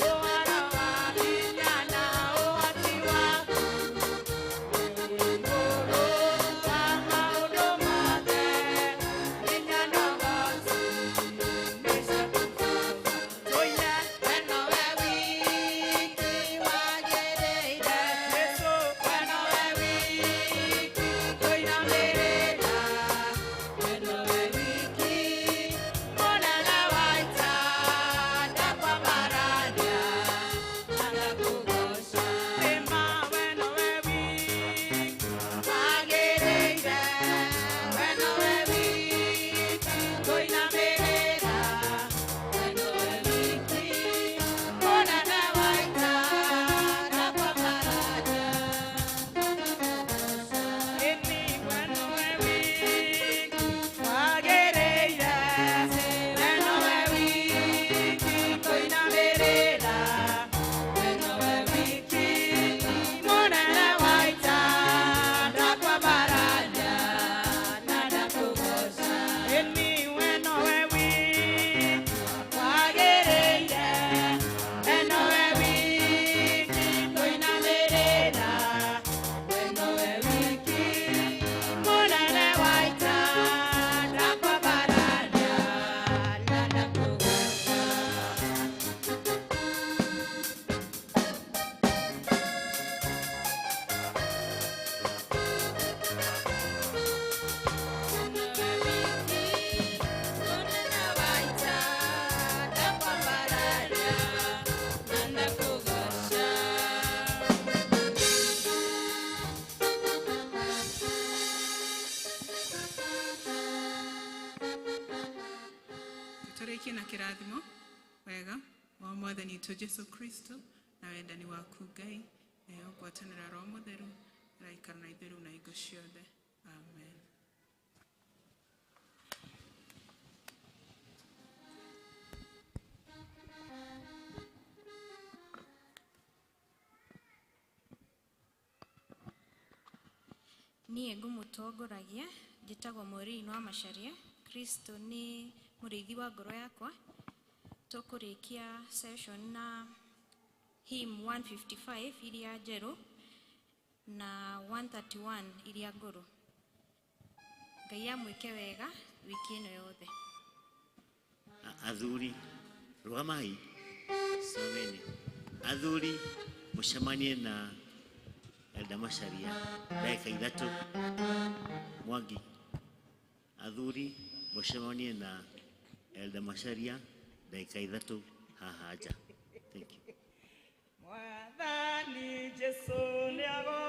ũhoro wa hinya na ũhoti waku, ũhoro wa maũndũ mothe, hinya na ũhoti nĩ ciaku Baba. Tũine We nowe wiki wagĩrĩire, Jesũ, we nowe wiki ngũinamĩrĩra, we nowe wiki mũnene wa ita, ndakwambararia na ndakũgoca. Ema, we nowe wiki Wagĩrĩire, we nowe wiki ngũinamĩrĩra, we nowe wiki mũnene wa ita, ndakwambararia Eni, we nowe wiki wagĩrĩire, we nowe wiki ngũinamĩrĩra, we nowe wiki mũnene wa ita, ndakwambararia na ndakũgoca. Eni, we nowe wiki wagĩrĩire, we nowe wiki ngũinamĩrĩra, we nowe wiki mũnene wa ita, ndakwambararia na ndakũgoca. Tũrĩkie na kĩrathimo wega wa mwathani witũ Jesu Kristo na wendani waku Ngai nayo ngwatanĩro ya Roho Mũtheru ĩraikara na ithuĩ rĩu na hingo ciothe. Amen. Niĩ ngũmũtongoragia njĩtagwo Maureen wa Macharia. Kristo nĩ mũrĩithi wa ngoro yakwa. Tũkũrĩkia session na hymn 155 iria njerũ na 131 iria ngũrũ. Ngai amwĩke wega wiki ĩno yothe. Athuri rũgamai, simameni. Athuri mũcemanie na Elda Macharia ndagĩka 3. Mwangi, athuri mũcemanie na Elda Macharia ndagĩka 3 haha nja. Thank you. Mwathani Jesu nĩago